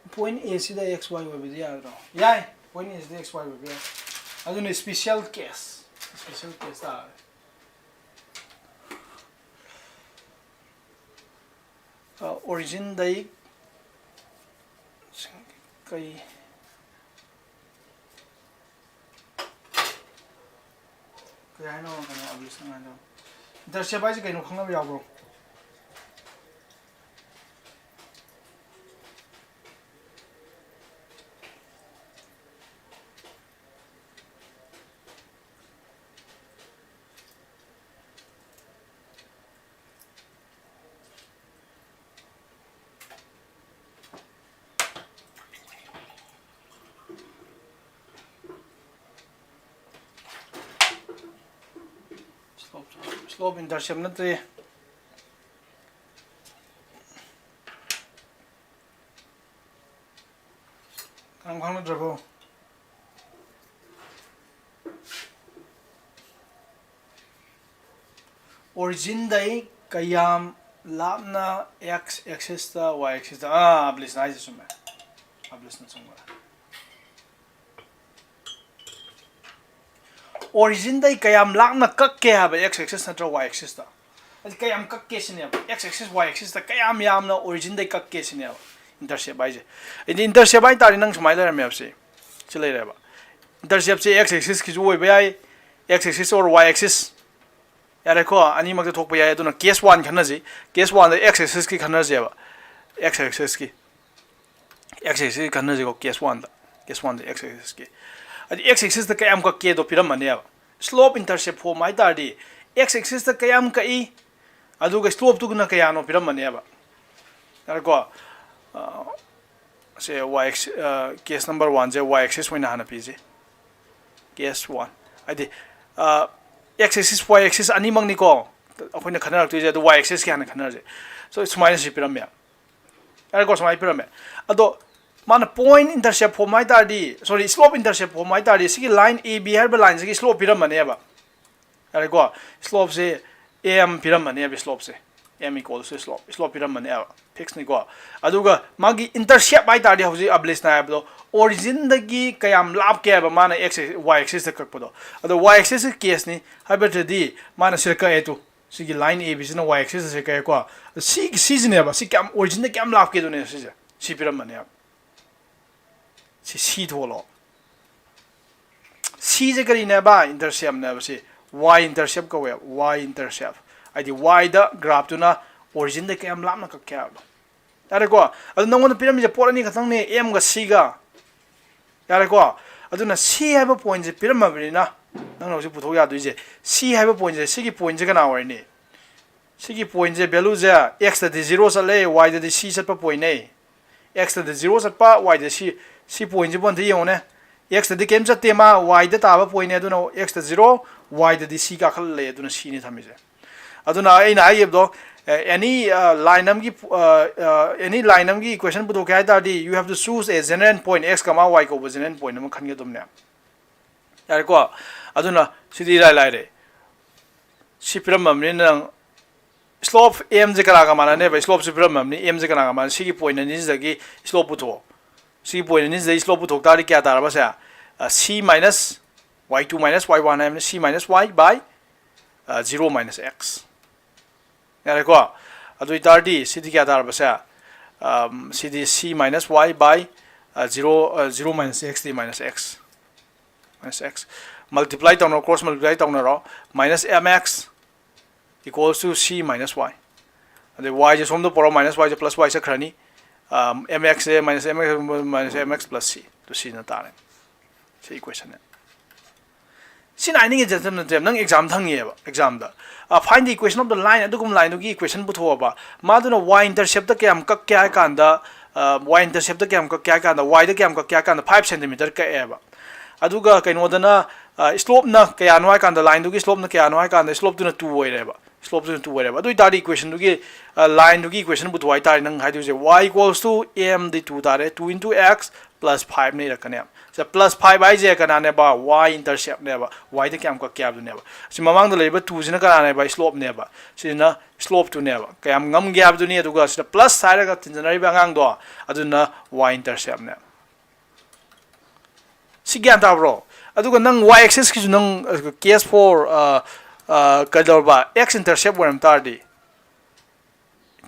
point A ꯁꯤꯗ X Y ꯑꯣꯏꯕꯗꯤ ꯌꯥꯒꯗ꯭ꯔꯣ? ꯌꯥꯏ, point A ꯁꯤꯗ X Y ꯑꯣꯏꯕ ꯌꯥꯏ꯫ ꯑꯗꯨꯅ special case, special case ꯇꯥꯔꯦ꯫ ꯑ, originꯗꯩ ꯀꯩ, ꯀꯩ ꯍꯥꯏꯅꯣ? ꯀꯩꯅꯣ, ꯑꯕꯤꯁꯅ ꯍꯥꯏꯗꯣ? Intercept ꯍꯥꯏꯁꯦ ꯀꯩꯅꯣ ꯈꯪꯅꯕ ꯌꯥꯎꯕ꯭ꯔꯣ? Slope, slope intercept ꯅꯠꯇ꯭ꯔꯦ꯫ ꯀꯅꯥꯝ ꯈꯪꯅꯗ꯭ꯔꯕꯣ? Originꯗꯩ ꯀꯌꯥꯝ ꯂꯥꯞꯅ X axisꯇ, Y axisꯇ, ꯑꯥ, ꯑꯕꯂꯤꯁꯅ ꯍꯥꯏꯁꯦ ꯆꯨꯝꯃꯦ꯫ ꯑꯕꯂꯤꯁꯅ ꯆꯨꯝꯈ꯭ꯔꯦ꯫ Originꯗꯩ ꯀꯌꯥꯝ ꯂꯥꯞꯅ ꯀꯛꯀꯦ ꯍꯥꯏꯕ, X axis ꯅꯠꯇ꯭ꯔ Y axisꯇ? ꯑꯁꯤ ꯀꯌꯥꯝ ꯀꯛꯀꯦ ꯁꯤꯅꯦꯕ, x axis y axisꯇ ꯀꯌꯥꯝ ꯌꯥꯝꯅ originꯗꯩ ꯀꯛꯀꯦ ꯁꯤꯅꯦꯕ intercept ꯍꯥꯏꯁꯦ꯫ ꯑꯗꯤ intercept ꯍꯥꯏ ꯇꯥꯔꯗꯤ ꯅꯪ ꯁꯨꯃꯥꯏꯅ ꯂꯩꯔꯝꯃꯦꯕ, ꯁꯤ ꯁꯤ ꯂꯩꯔꯦꯕ꯫ Interceptꯁꯦ x axisꯀꯤꯁꯨ ꯑꯣꯏꯕ ꯌꯥꯏ, x axis or y axis, ꯌꯥꯔꯦꯀꯣ, ꯑꯅꯤꯃꯛꯇ ꯊꯣꯛꯄ ꯌꯥꯏ꯫ ꯑꯗꯨꯅ case one ꯈꯟꯅꯁꯤ꯫ Case oneꯗ x axisꯀꯤ ꯈꯟꯅꯁꯦꯕ, x axisꯀꯤ x axisꯀꯤ ꯈꯟꯅꯁꯤꯀꯣ꯫ Case oneꯗ, case oneꯗ x axisꯀꯤ, ꯍꯥꯏꯗꯤ x axisꯇ ꯀꯌꯥꯝ ꯀꯛꯀꯦꯗꯣ ꯄꯤꯔꯝꯃꯅꯦꯕ꯫ Slope intercept form ꯍꯥꯏ ꯇꯥꯔꯗꯤ x axisꯇ ꯀꯌꯥꯝ ꯀꯛꯏ, ꯑꯗꯨꯒ slopeꯇꯨꯅ ꯀꯌꯥꯅꯣ ꯄꯤꯔꯝꯃꯅꯦꯕ꯫ ꯌꯥꯔꯦꯀꯣ? ꯑ, ꯁꯦ y axis, ꯑ, case number oneꯁꯦ y axis ꯑꯣꯏꯅ ꯍꯥꯟꯅ ꯄꯤꯁꯦ, case one꯫ ꯍꯥꯏꯗꯤ, ꯑ, x axis y axis ꯑꯅꯤꯃꯛꯅꯤꯀꯣ ꯑꯩꯈꯣꯏꯅ ꯈꯟꯅꯔꯛꯇꯣꯏꯁꯦ, ꯑꯗꯣ y axisꯀꯤ ꯍꯥꯟꯅ ꯈꯟꯅꯔꯁꯦ꯫ So ꯁꯨꯃꯥꯏꯅ ꯁꯤ ꯄꯤꯔꯝꯃꯦ, ꯌꯥꯔꯦꯀꯣ? ꯁꯨꯃꯥꯏꯅ ꯄꯤꯔꯝꯃꯦ꯫ ꯑꯗꯣ ꯃꯥꯅ point intercept form ꯍꯥꯏ ꯇꯥꯔꯗꯤ, sorry, slope intercept form ꯍꯥꯏ ꯇꯥꯔꯗꯤ, ꯁꯤꯒꯤ line A B ꯍꯥꯏꯔꯤꯕ lineꯁꯤꯒꯤ slope ꯄꯤꯔꯝꯃꯅꯦꯕ, ꯌꯥꯔꯦꯀꯣ? Slopeꯁꯦ m ꯄꯤꯔꯝꯃꯅꯦꯕ, slopeꯁꯦ, m equals to slope, slope ꯄꯤꯔꯝꯃꯅꯦꯕ, fixꯅꯤꯀꯣ꯫ ꯑꯗꯨꯒ ꯃꯥꯒꯤ intercept ꯍꯥꯏ ꯇꯥꯔꯗꯤ ꯍꯧꯖꯤꯛ ꯑꯕꯂꯤꯁꯅ ꯍꯥꯏꯕꯗꯣ originꯗꯒꯤ ꯀꯌꯥꯝ ꯂꯥꯞꯀꯦ ꯍꯥꯏꯕ ꯃꯥꯅ x, y axisꯇ ꯀꯛꯄꯗꯣ꯫ ꯑꯗꯣ y axisꯀꯤ caseꯅꯤ ꯍꯥꯏꯕꯗꯗꯤ ꯃꯥꯅ ꯁꯤꯗ ꯀꯛꯑꯦ ꯇꯨ, ꯁꯤꯒꯤ line A Bꯁꯤꯅ y axisꯇ ꯁꯤ ꯀꯛꯑꯦꯀꯣ꯫ ꯁꯤ, ꯁꯤꯁꯤꯅꯦꯕ, ꯁꯤ ꯀꯌꯥꯝ originꯗ ꯀꯌꯥꯝ ꯂꯥꯞꯀꯦ ꯑꯗꯨꯅꯦ ꯁꯤꯁꯦ, ꯁꯤ ꯄꯤꯔꯝꯕꯅꯦꯕ꯫ ꯁꯤ C ꯊꯣꯛꯂꯣ꯫ Cꯁꯦ ꯀꯔꯤꯅꯦꯕ? Interceptꯅꯦꯕ꯫ ꯁꯤ y intercept ꯀꯧꯋꯦꯕ, y intercept꯫ ꯍꯥꯏꯗꯤ yꯗ graphꯇꯨꯅ originꯗ ꯀꯌꯥꯝ ꯂꯥꯞꯅ ꯀꯛꯀꯦ ꯍꯥꯏꯕꯗꯣ꯫ ꯌꯥꯔꯦꯀꯣ? ꯑꯗꯨ ꯅꯪꯉꯣꯟꯗ ꯄꯤꯔꯝꯃꯤꯁꯦ ꯄꯣꯠ ꯑꯅꯤ ꯈꯛꯇꯪꯅꯦ, mꯒ cꯒ꯫ ꯌꯥꯔꯦꯀꯣ? ꯑꯗꯨꯅ C ꯍꯥꯏꯕ pointꯁꯦ ꯄꯤꯔꯝꯃꯕꯅꯤꯅ ꯅꯪꯅ ꯍꯧꯖꯤꯛ ꯄꯨꯊꯣꯛ ꯌꯥꯗꯣꯏꯁꯦ C ꯍꯥꯏꯕ pointꯁꯦ, ꯁꯤꯒꯤ pointꯁꯦ ꯀꯅꯥ ꯑꯣꯏꯔꯅꯤ? ꯁꯤꯒꯤ pointꯁꯦ valueꯁꯦ xꯇꯗꯤ zero ꯆꯠꯂꯦ, yꯗꯗꯤ C ꯆꯠꯄ pointꯅꯦ꯫ Xꯇꯗꯤ zero ꯆꯠꯄ, yꯗ C, ꯁꯤ pointꯁꯤꯕꯨ ꯑꯝꯇ ꯌꯦꯡꯉꯨꯅꯦ꯫ Xꯇꯗꯤ ꯀꯩꯝ ꯆꯠꯇꯦ, ꯃꯥ yꯗ ꯇꯥꯕ pointꯅꯦ, ꯑꯗꯨꯅ xꯇ zero, yꯗꯗꯤ C ꯀꯥꯈꯠꯂ ꯂꯩ, ꯑꯗꯨꯅ Cꯅꯤ ꯊꯝꯃꯤꯁꯦ꯫ ꯑꯗꯨꯅ ꯑꯩꯅ ꯍꯥꯏꯈꯤꯕꯗꯣ, ꯑꯦ, any, ꯑ, line ꯑꯃꯒꯤ, ꯑ, ꯑ, any line ꯑꯃꯒꯤ equation ꯄꯨꯊꯣꯛꯀꯦ ꯍꯥꯏ ꯇꯥꯔꯗꯤ, you have to choose a general point, x, y ꯀꯧꯕ general point ꯑꯃ ꯈꯟꯒꯗꯕꯅꯦ꯫ ꯌꯥꯔꯦꯀꯣ? ꯑꯗꯨꯅ ꯁꯤꯗꯤ ꯏꯔꯥꯏ ꯂꯥꯏꯔꯦ꯫ ꯁꯤ ꯄꯤꯔꯝꯃꯕꯅꯤꯅ ꯅꯪ slope mꯁꯦ ꯀꯅꯥꯒ ꯃꯥꯟꯅꯅꯦꯕ? Slopeꯁꯦ ꯄꯤꯔꯝꯃꯕꯅꯤ, mꯁꯦ ꯀꯅꯥꯒ ꯃꯥꯟꯅ? ꯁꯤꯒꯤ point ꯑꯅꯤꯁꯤꯗꯒꯤ slope ꯄꯨꯊꯣꯛꯑꯣ꯫ ꯁꯤꯒꯤ point ꯑꯅꯤꯁꯤꯗꯒꯤ slope ꯄꯨꯊꯣꯛ ꯇꯥꯔꯗꯤ ꯀꯌꯥ ꯇꯥꯔꯕ ꯁꯦ? ꯑ, C minus y two minus y one ꯍꯥꯏꯕꯅꯤ, C minus y by, ꯑ, zero minus x꯫ ꯌꯥꯔꯦꯀꯣ? ꯑꯗꯨ ꯑꯣꯏꯇꯥꯔꯗꯤ ꯁꯤꯗꯤ ꯀꯌꯥ ꯇꯥꯔꯕꯁꯦ? ꯑꯝ, ꯁꯤꯗꯤ c minus y by, ꯑ, zero, ꯑ, zero minus x D minus x, minus x multiply ꯇꯧꯅꯔꯣ, cross multiply ꯇꯧꯅꯔꯣ, minus mx equals to c minus y. ꯑꯗꯩ y ꯁꯦ ꯁꯣꯝꯗ ꯄꯨꯔꯛꯑꯣ, minus y ꯁꯦ plus y ꯆꯠꯈ꯭ꯔꯅꯤ, ꯑꯝ, mx ꯁꯦ minus mx, minus mx plus c, ꯑꯗꯨ ꯁꯤꯅ ꯇꯥꯔꯦ꯫ ꯁꯤ equation ꯅꯦ꯫ ꯁꯤꯅ ꯍꯥꯏꯅꯤꯡꯉꯤꯁꯦ ꯅꯠꯇꯦ, ꯅꯪ exam ꯊꯪꯉꯤꯑꯕ, exam ꯗ, ꯑ, find the equation of the line, ꯑꯗꯨꯒꯨꯝꯕ line ꯗꯨꯒꯤ equation ꯄꯨꯊꯣꯛꯑꯕ, ꯃꯥꯗꯨꯅ y intercept ꯇ ꯀꯌꯥꯝ ꯀꯛꯀꯦ ꯍꯥꯏ ꯀꯥꯟꯗ, ꯑ, y intercept ꯇ ꯀꯌꯥꯝ ꯀꯛꯀꯦ ꯍꯥꯏ ꯀꯥꯟꯗ, y ꯗ ꯀꯌꯥꯝ ꯀꯛꯀꯦ ꯍꯥꯏ ꯀꯥꯟꯗ five centimeter ꯀꯛꯑꯦꯕ꯫ ꯑꯗꯨꯒ ꯀꯩꯅꯣꯗꯅ, ꯑ, slope ꯅ ꯀꯌꯥꯅꯣ ꯍꯥꯏ ꯀꯥꯟꯗ, line ꯗꯨꯒꯤ slope ꯅ ꯀꯌꯥꯅꯣ ꯍꯥꯏ ꯀꯥꯟꯗ, slope ꯇꯨꯅ two ꯑꯣꯏꯔꯦꯕ꯫ Slope ꯇꯨꯅ two ꯑꯣꯏꯔꯦꯕ꯫ ꯑꯗꯨ ꯑꯣꯏꯇꯥꯔꯗꯤ equation ꯗꯨꯒꯤ, ꯑ, line ꯗꯨꯒꯤ equation ꯄꯨꯊꯣꯛ ꯍꯥꯏꯇꯥꯔꯦ ꯅꯪ ꯍꯥꯏꯗꯣꯏꯁꯦ꯫ Y equals to m D two ꯇꯥꯔꯦ, two into x plus five ꯅ ꯏꯔꯛꯀꯅꯦꯕ꯫ ꯁꯤꯗ plus five ꯍꯥꯏꯁꯦ ꯀꯅꯥꯅꯦꯕ? Y intercept ꯅꯦꯕ꯫ Y ꯗ ꯀꯌꯥꯝ ꯀꯛꯀꯦ ꯍꯥꯏꯕꯗꯨꯅꯦꯕ꯫ ꯁꯤ ꯃꯃꯥꯡꯗ ꯂꯩꯔꯤꯕ two ꯁꯤꯅ ꯀꯅꯥꯅꯦꯕ? Slope ꯅꯦꯕ꯫ ꯁꯤꯅ slope ꯇꯨꯅꯦꯕ꯫ ꯀꯌꯥꯝ ꯉꯝꯒꯦ ꯍꯥꯏꯕꯗꯨꯅꯤ꯫ ꯑꯗꯨꯒ ꯁꯤꯗ plus ꯍꯥꯏꯔꯒ ꯇꯤꯟꯖꯅꯔꯤꯕ ꯑꯉꯥꯡꯗꯣ, ꯑꯗꯨꯅ y intercept ꯅꯦꯕ꯫ ꯁꯤ ꯒ꯭ꯌꯥꯟ ꯇꯥꯕ꯭ꯔꯣ? ꯑꯗꯨꯒ ꯅꯪ y axis ꯀꯤꯁꯨ ꯅꯪ, ꯑ, case for, ꯑ, ꯑ, ꯀꯩꯗꯧꯔꯕ? X intercept ꯑꯣꯏꯔꯝ ꯇꯥꯔꯗꯤ,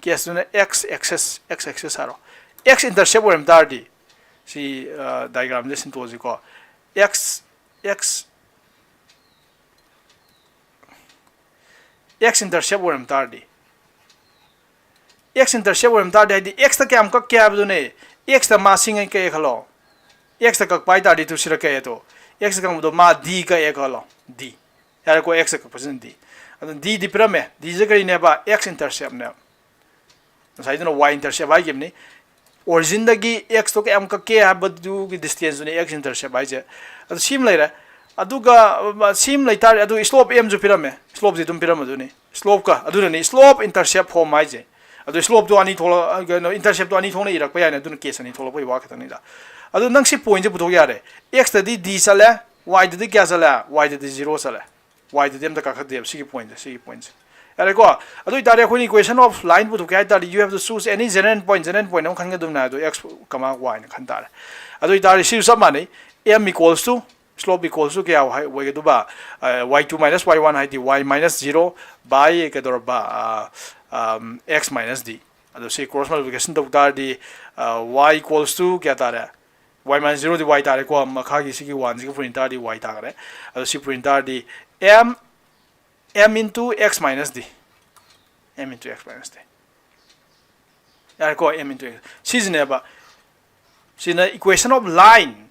case ꯇꯨꯅ x axis, x axis ꯍꯥꯏꯔꯣ, x intercept ꯑꯣꯏꯔꯝ ꯇꯥꯔꯗꯤ, ꯁꯤ, ꯑ, diagram ꯁꯦ ꯁꯤꯟꯇꯣꯛꯑꯁꯤꯀꯣ꯫ X, x, x intercept ꯑꯣꯏꯔꯝ ꯇꯥꯔꯗꯤ, x intercept ꯑꯣꯏꯔꯝ ꯇꯥꯔꯗꯤ, ꯍꯥꯏꯗꯤ x ꯇ ꯀꯌꯥꯝ ꯀꯛꯀꯦ ꯍꯥꯏꯕꯗꯨꯅꯦ꯫ X ꯇ ꯃꯥ ꯁꯤꯡꯉꯩ ꯀꯛꯑꯦ ꯈꯜꯂꯣ꯫ X ꯇ ꯀꯛꯄ ꯍꯥꯏ ꯇꯥꯔꯗꯤ ꯇꯨ ꯁꯤꯗ ꯀꯛꯑꯦ ꯇꯣ꯫ X ꯇ ꯀꯛꯄꯗꯣ ꯃꯥ d ꯀꯛꯑꯦ ꯈꯜꯂꯣ꯫ D꯫ ꯌꯥꯔꯦꯀꯣ, x ꯇ ꯀꯛꯄꯁꯤꯅ d꯫ ꯑꯗꯨ d ꯗꯤ ꯄꯤꯔꯝꯃꯦ꯫ D ꯁꯦ ꯀꯔꯤꯅꯦꯕ? X intercept ꯅꯦꯕ꯫ ꯉꯁꯥꯏꯗꯨꯅ y intercept ꯍꯥꯏꯈꯤꯕꯅꯤ꯫ Origin ꯗꯒꯤ x ꯇꯣ ꯀꯌꯥꯝ ꯀꯛꯀꯦ ꯍꯥꯏꯕꯗꯨꯒꯤ distance ꯇꯨꯅꯤ x intercept ꯍꯥꯏꯁꯦ꯫ ꯑꯗꯨ ꯁꯤꯃ ꯂꯩꯔꯦ꯫ ꯑꯗꯨꯒ, ꯑ, ꯁꯤꯃ ꯂꯩꯇꯥꯔꯗꯤ, ꯑꯗꯨ slope m ꯁꯨ ꯄꯤꯔꯝꯃꯦ꯫ Slope ꯁꯤ ꯑꯗꯨꯝ ꯄꯤꯔꯝꯃꯗꯣꯏꯅꯤ꯫ Slope ꯀ, ꯑꯗꯨꯅꯅꯤ slope intercept form ꯍꯥꯏꯁꯦ꯫ ꯑꯗꯨ slope ꯇꯣ ꯑꯅꯤ ꯊꯣꯛꯂꯛ-, ꯑ, ꯀꯩꯅꯣ, intercept ꯇꯣ ꯑꯅꯤ ꯊꯣꯛꯅ ꯏꯔꯛꯄ ꯌꯥꯏꯅꯦ, ꯑꯗꯨꯅ case ꯑꯅꯤ ꯊꯣꯛꯂꯛꯄꯒꯤ ꯋꯥ ꯈꯛꯇꯅꯤꯗ꯫ ꯑꯗꯨ ꯅꯪ ꯁꯤ point ꯁꯦ ꯄꯨꯊꯣꯛ ꯌꯥꯔꯦ꯫ X ꯇꯗꯤ d ꯆꯠꯂꯦ, y ꯗꯗꯤ ꯀꯌꯥ ꯆꯠꯂꯦ? Y ꯗꯗꯤ zero ꯆꯠꯂꯦ꯫ Y ꯗꯗꯤ ꯑꯝꯇ ꯀꯥꯈꯠꯇꯦꯕ, ꯁꯤꯒꯤ point ꯁꯦ, ꯁꯤꯒꯤ point ꯁꯦ꯫ ꯌꯥꯔꯦꯀꯣ? ꯑꯗꯨ ꯑꯣꯏꯇꯥꯔꯗꯤ ꯑꯩꯈꯣꯏꯅ equation of line ꯄꯨꯊꯣꯛꯀꯦ ꯍꯥꯏ ꯇꯥꯔꯗꯤ, you have to choose any general point, general point ꯑꯃ ꯈꯟꯒꯗꯕꯅꯦ꯫ ꯑꯗꯣ x, y ꯅ ꯈꯟ ꯇꯥꯔꯦ꯫ ꯑꯗꯨ ꯑꯣꯏꯇꯥꯔꯗꯤ ꯁꯤꯁꯨ ꯆꯞ ꯃꯥꯟꯅꯩ, m equals to slope equals to ꯀꯌꯥ ꯑꯣꯏꯒꯗꯕ? Y two minus Y one ꯍꯥꯏꯗꯤ y minus zero by ꯀꯩꯗꯧꯔꯕ? X minus d꯫ ꯑꯗꯣ ꯁꯤ cross multiplication ꯇꯧ ꯇꯥꯔꯗꯤ y equals to ꯀꯌꯥ ꯇꯥꯔꯦ? Y minus zero ꯗꯤ y ꯇꯥꯔꯦꯀꯣ꯫ ꯃꯈꯥꯒꯤ ꯁꯤꯒꯤ one ꯁꯤꯒ ꯄꯨꯟ ꯇꯥꯔꯗꯤ y ꯇꯥꯈ꯭ꯔꯦ꯫ ꯑꯗꯣ ꯁꯤ ꯄꯨꯟ ꯇꯥꯔꯗꯤ m, m into x minus d, m into x minus d꯫ ꯌꯥꯔꯦꯀꯣ? M into x꯫ ꯁꯤꯁꯤꯅꯦꯕ, ꯁꯤꯅ equation of line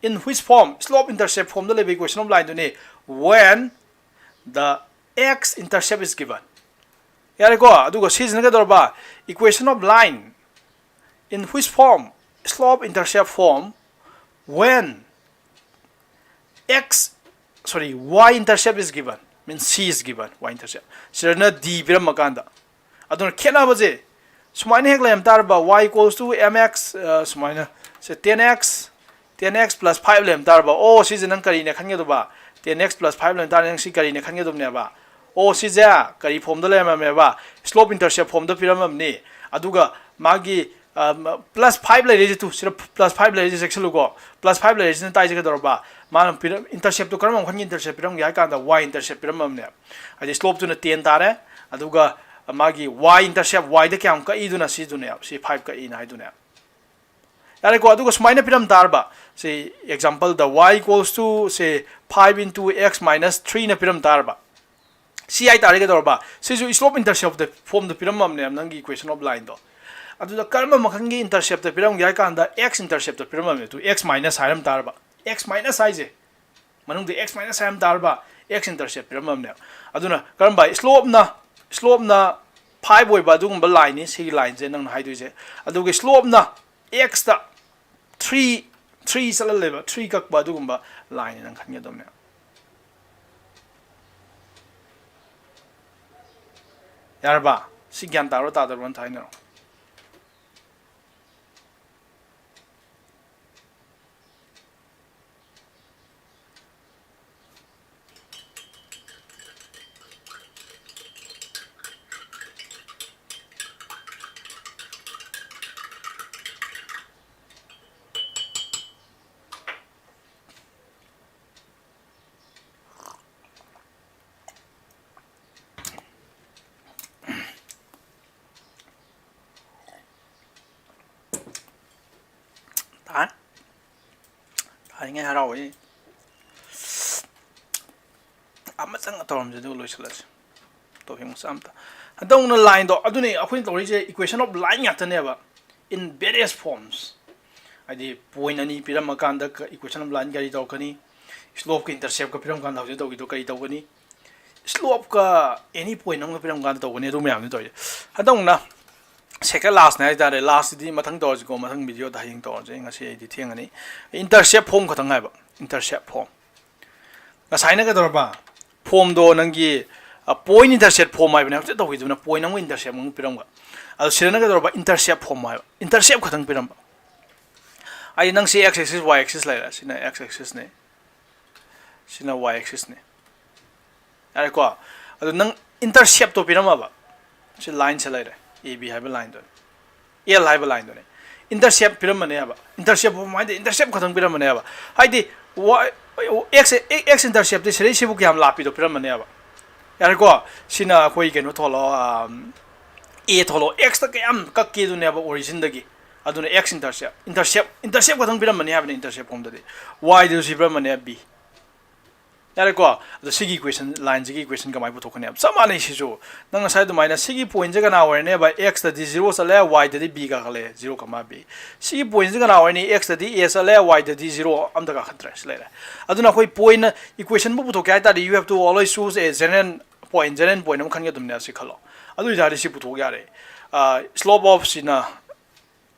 in which form, slope intercept formꯗ ꯂꯩꯕ equation of lineꯗꯨꯅꯤ, when the x intercept is given꯫ ꯌꯥꯔꯦꯀꯣ? ꯑꯗꯨꯒ ꯁꯤꯁꯤꯅ ꯀꯩꯗꯧꯔꯕ? Equation of line in which form, slope intercept form, when x, sorry, y intercept is given, means c is given, y intercept꯫ ꯁꯤꯗꯅ d ꯄꯤꯔꯝꯃꯀꯥꯟꯗ꯫ ꯑꯗꯨꯅ ꯈꯦꯠꯅꯕꯁꯦ ꯁꯨꯃꯥꯏꯅ ꯍꯦꯛ ꯂꯩꯔꯝ ꯇꯥꯔꯕ, y equals to mx, ꯁꯨꯃꯥꯏꯅ, ꯁꯦ ten x, ten x plus five ꯂꯩꯔꯝ ꯇꯥꯔꯕ꯫ ꯑꯣ, ꯁꯤꯁꯦ ꯅꯪ ꯀꯔꯤꯅꯦ ꯈꯟꯒꯗꯕ? Ten x plus five ꯂꯩꯔꯝ ꯇꯥꯔꯗꯤ ꯅꯪ ꯁꯤ ꯀꯔꯤꯅꯦ ꯈꯟꯒꯗꯕꯅꯦꯕ? ꯑꯣ, ꯁꯤꯁꯦ ꯀꯔꯤ formꯗ ꯂꯩꯔꯝꯃꯦꯕ? Slope intercept formꯗ ꯄꯤꯔꯝꯃꯕꯅꯤ꯫ ꯑꯗꯨꯒ ꯃꯥꯒꯤ plus five ꯂꯩꯔꯤꯁꯦ, ꯇꯨ, ꯁꯤꯗ plus five ꯂꯩꯔꯤꯁꯦ ꯆꯦꯛꯁꯤꯜꯂꯨꯀꯣ꯫ Plus five ꯂꯩꯔꯤꯁꯤꯅ ꯇꯥꯏꯁꯦ ꯀꯩꯗꯧꯔꯕ? ꯃꯥꯅ ꯄꯤꯔꯝ-, interceptꯇꯣ ꯀꯔꯝꯕ ꯃꯈꯜꯒꯤ intercept ꯄꯤꯔꯝꯒꯦ ꯍꯥꯏ ꯀꯥꯟꯗ y intercept ꯄꯤꯔꯝꯃꯕꯅꯦ꯫ ꯍꯥꯏꯗꯤ slopeꯇꯨꯅ ten ꯇꯥꯔꯦ, ꯑꯗꯨꯒ ꯃꯥꯒꯤ y intercept, yꯗ ꯀꯌꯥꯝ ꯀꯛꯏꯗꯨꯅ ꯁꯤꯗꯨꯅꯦꯕ, ꯁꯤ five ꯀꯛꯏꯅ ꯍꯥꯏꯗꯨꯅꯦ꯫ ꯌꯥꯔꯦꯀꯣ? ꯑꯗꯨꯒ ꯁꯨꯃꯥꯏꯅ ꯄꯤꯔꯝ ꯇꯥꯔꯕ, ꯁꯤ exampleꯗ y equals to, say, five into x minus threeꯅ ꯄꯤꯔꯝ ꯇꯥꯔꯕ꯫ ꯁꯤ ꯍꯥꯏ ꯇꯥꯔꯗꯤ ꯀꯩꯗꯧꯔꯕ? ꯁꯤꯁꯨ slope intercept formꯗ ꯄꯤꯔꯝꯃꯕꯅꯦꯕ ꯅꯪꯒꯤ equation of lineꯗꯣ꯫ ꯑꯗꯨꯗ ꯀꯔꯝꯕ ꯃꯈꯜꯒꯤ interceptꯇ ꯄꯤꯔꯝꯒꯦ ꯍꯥꯏ ꯀꯥꯟꯗ x interceptꯇ ꯄꯤꯔꯝꯃꯕꯅꯦ꯫ ꯇꯨ, x minus ꯍꯥꯏꯔꯝ ꯇꯥꯔꯕ꯫ X minus ꯍꯥꯏꯁꯦ, ꯃꯅꯨꯡꯗ x minus ꯍꯥꯏꯔꯝ ꯇꯥꯔꯕ, x intercept ꯄꯤꯔꯝꯃꯕꯅꯦꯕ꯫ ꯑꯗꯨꯅ ꯀꯔꯝꯕ slopeꯅ, slopeꯅ five ꯑꯣꯏꯕ ꯑꯗꯨꯒꯨꯝꯕ lineꯅꯤ ꯁꯤꯒꯤ lineꯁꯦ ꯅꯪꯅ ꯍꯥꯏꯗꯣꯏꯁꯦ꯫ ꯑꯗꯨꯒ slopeꯅ xꯇ three, three ꯆꯠꯍꯜꯂꯦꯕ, three ꯀꯛꯄ ꯑꯗꯨꯒꯨꯝꯕ lineꯅꯤ ꯅꯪ ꯈꯟꯒꯗꯕꯅꯦ꯫ ꯌꯥꯔꯕ? ꯁꯤ ꯒ꯭ꯌꯥꯟ ꯇꯥꯕ꯭ꯔꯣ ꯇꯥꯗꯕ꯭ꯔꯣ ꯑꯝꯇ ꯍꯥꯏꯅꯔꯣ꯫ ꯑꯩꯉꯩ ꯍꯔꯥꯎꯋꯦ꯫ ꯑꯃꯇꯪ ꯇꯧꯔꯝꯁꯦ ꯑꯗꯨꯒ ꯂꯣꯏꯁꯤꯜꯂꯁꯤ꯫ ꯇꯣꯄꯤꯛ ꯃꯆꯥ ꯑꯝꯇ꯫ ꯍꯟꯗꯛꯅ ꯂꯥꯏꯟꯗꯣ ꯑꯗꯨꯅꯤ ꯑꯩꯈꯣꯏꯅ ꯇꯧꯔꯤꯁꯦ, equation of line ꯉꯥꯛꯇꯅꯦꯕ, in various forms꯫ ꯍꯥꯏꯗꯤ ꯄꯣꯏꯟ ꯑꯅꯤ ꯄꯤꯔꯝꯃꯀꯥꯟꯗ equation of line ꯀꯔꯤ ꯇꯧꯔꯛꯀꯅꯤ? ꯁ꯭ꯂꯣꯞꯀ ꯏꯟꯇꯔꯁꯦꯞꯀ ꯄꯤꯔꯝꯀꯥꯟꯗ ꯍꯧꯖꯤꯛ ꯇꯧꯈꯤꯗꯣ ꯀꯔꯤ ꯇꯧꯒꯅꯤ? ꯁ꯭ꯂꯣꯞꯀ ꯑꯦꯅꯤ ꯄꯣꯏꯟ ꯑꯃꯒ ꯄꯤꯔꯝꯀꯥꯟꯗ ꯇꯧꯒꯅꯤ꯫ ꯑꯗꯨ ꯃꯌꯥꯝꯗꯨ ꯇꯧꯔꯤꯁꯦ꯫ ꯍꯟꯗꯛꯅ second lastꯅꯦ ꯍꯥꯏꯇꯥꯔꯦ꯫ Lastꯁꯤꯗꯤ ꯃꯊꯪ ꯇꯧꯔꯁꯤꯀꯣ, ꯃꯊꯪ ꯚꯤꯗꯤꯑꯣꯗ ꯍꯌꯦꯡ ꯇꯧꯔꯁꯦ꯫ ꯉꯁꯤ ꯑꯩꯗꯤ ꯊꯦꯡꯉꯅꯤ꯫ Intercept form ꯈꯛꯇꯪ ꯍꯥꯏꯕ, intercept form꯫ ꯉꯁꯥꯏꯅ ꯀꯩꯗꯧꯔꯕ? Formꯗꯣ ꯅꯪꯒꯤ ꯄꯣꯏꯟ ꯏꯟꯇꯔꯁꯦꯞ ꯐꯣꯝ ꯍꯥꯏꯕꯅꯦ ꯍꯧꯖꯤꯛ ꯇꯧꯈꯤꯗꯨꯅ, ꯄꯣꯏꯟ ꯑꯃꯒ ꯏꯟꯇꯔꯁꯦꯞ ꯑꯃꯒ ꯄꯤꯔꯝꯕ꯫ ꯑꯗꯣ ꯁꯤꯗꯅ ꯀꯩꯗꯧꯔꯕ? Intercept form ꯍꯥꯏꯕ, ꯏꯟꯇꯔꯁꯦꯞ ꯈꯛꯇꯪ ꯄꯤꯔꯝꯕ꯫ ꯍꯥꯏꯗꯤ ꯅꯪ ꯁꯤ x axis, y axis ꯂꯩꯔꯦ, ꯁꯤꯅ x axisꯅꯦ, ꯁꯤꯅ y axisꯅꯦ, ꯌꯥꯔꯦꯀꯣ? ꯑꯗꯣ ꯅꯪ ꯏꯟꯇꯔꯁꯦꯞꯇꯣ ꯄꯤꯔꯝꯃꯕ, ꯁꯤ ꯂꯥꯏꯟꯁꯦ ꯂꯩꯔꯦ, A B ꯍꯥꯏꯕ ꯂꯥꯏꯟꯗꯨꯅꯦ, L ꯍꯥꯏꯕ ꯂꯥꯏꯟꯗꯨꯅꯦ꯫ Intercept ꯄꯤꯔꯝꯕꯅꯦꯕ, intercept ꯐꯣꯝ ꯍꯥꯏꯗꯤ intercept ꯈꯛꯇꯪ ꯄꯤꯔꯝꯕꯅꯦꯕ꯫ ꯍꯥꯏꯗꯤ y, x, x interceptꯇꯤ ꯁꯤꯗꯩ ꯁꯤꯕꯨ ꯀꯌꯥꯝ ꯂꯥꯞꯄꯤꯗꯣ ꯄꯤꯔꯝꯕꯅꯦꯕ꯫ ꯌꯥꯔꯦꯀꯣ? ꯁꯤꯅ ꯑꯩꯈꯣꯏ ꯀꯩꯅꯣ ꯊꯣꯛꯂꯛꯑꯣ, ꯑꯝ, A ꯊꯣꯛꯂꯛꯑꯣ, xꯇ ꯀꯌꯥꯝ ꯀꯛꯀꯦꯗꯨꯅꯦꯕ originꯗꯒꯤ꯫ ꯑꯗꯨꯅ x intercept, intercept, intercept ꯈꯛꯇꯪ ꯄꯤꯔꯝꯕꯅꯦ ꯍꯥꯏꯕꯅꯤ꯫ Intercept ꯐꯣꯝꯗꯗꯤ yꯗꯨ ꯁꯤ ꯄꯤꯔꯝꯕꯅꯦ, B꯫ ꯌꯥꯔꯦꯀꯣ? ꯑꯗꯣ ꯁꯤꯒꯤ equation, lineꯁꯤꯒꯤ equation ꯀꯃꯥꯏꯅ ꯄꯨꯊꯣꯛꯀꯅꯤ? ꯌꯥꯝ ꯆꯞ ꯃꯥꯟꯅꯩ ꯁꯤꯁꯨ꯫ ꯅꯪ ꯉꯁꯥꯏ ꯑꯗꯨꯃꯥꯏꯅ ꯁꯤꯒꯤ pointꯁꯦ ꯀꯅꯥ ꯑꯣꯏꯔꯅꯦꯕ? Xꯇꯗꯤ zero ꯆꯠꯂꯦ, yꯗꯗꯤ B ꯀꯥꯈꯠꯂꯦ, zero comma B꯫ ꯁꯤꯒꯤ pointꯁꯦ ꯀꯅꯥ ꯑꯣꯏꯔꯅꯤ? Xꯇꯗꯤ A ꯆꯠꯂꯦ, yꯗꯗꯤ zero ꯑꯝꯇ ꯀꯥꯈꯠꯇ꯭ꯔꯦ, ꯁꯤ ꯂꯩꯔꯦ꯫ ꯑꯗꯨꯅ ꯑꯩꯈꯣꯏ pointꯅ equationꯕꯨ ꯄꯨꯊꯣꯛꯀꯦ ꯍꯥꯏ ꯇꯥꯔꯗꯤ, you have to always choose a general point, general point ꯑꯃ ꯈꯟꯒꯗꯕꯅꯦ꯫ ꯁꯤ ꯈꯜꯂꯣ꯫ ꯑꯗꯨ ꯑꯣꯏ ꯇꯥꯔꯗꯤ ꯁꯤ ꯄꯨꯊꯣꯛ ꯌꯥꯔꯦ꯫ ꯑ, slope of ꯁꯤꯅ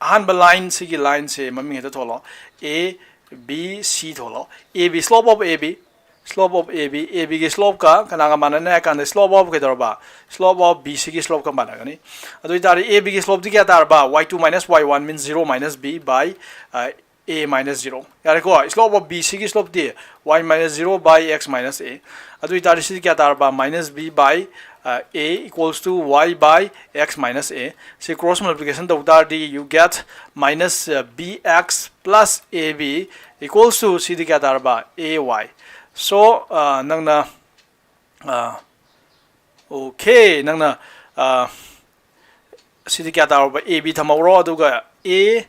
ꯑꯍꯥꯟꯕ line, ꯁꯤꯒꯤ lineꯁꯦ ꯃꯃꯤꯡ ꯍꯦꯛꯇ ꯊꯣꯜꯂꯣ, A B C ꯊꯣꯜꯂꯣ꯫ A B, slope of A B, slope of A B, A Bꯒꯤ slopeꯀ ꯀꯅꯥꯒ ꯃꯥꯟꯅꯅꯤ ꯍꯥꯏ ꯀꯥꯟꯗ slope of ꯀꯩꯗꯧꯔꯕ? Slope of BCꯒꯤ slopeꯀ ꯃꯥꯟꯅꯒꯅꯤ꯫ ꯑꯗꯨ ꯑꯣꯏ ꯇꯥꯔꯗꯤ ABꯒꯤ slopeꯇꯤ ꯀꯌꯥ ꯇꯥꯔꯕ? Y two minus Y one means zero minus B by, ꯑ, A minus zero꯫ ꯌꯥꯔꯦꯀꯣ? Slope of BCꯒꯤ slopeꯇꯤ y minus zero by x minus a꯫ ꯑꯗꯨ ꯑꯣꯏ ꯇꯥꯔꯗꯤ ꯁꯤꯗꯤ ꯀꯌꯥ ꯇꯥꯔꯕ? Minus b by, ꯑ, a equals to y by x minus a꯫ ꯁꯤ cross multiplication ꯇꯧ ꯇꯥꯔꯗꯤ you get minus, ꯑ, bx plus ab equals to ꯁꯤꯗꯤ ꯀꯌꯥ ꯇꯥꯔꯕ? Ay꯫ So, ꯑ, ꯅꯪꯅ, ꯑ, okay, ꯅꯪꯅ, ꯑ, ꯁꯤꯗꯤ ꯀꯌꯥ ꯇꯥꯔꯕ? AB ꯊꯝꯍꯧꯔꯣ, ꯑꯗꯨꯒ a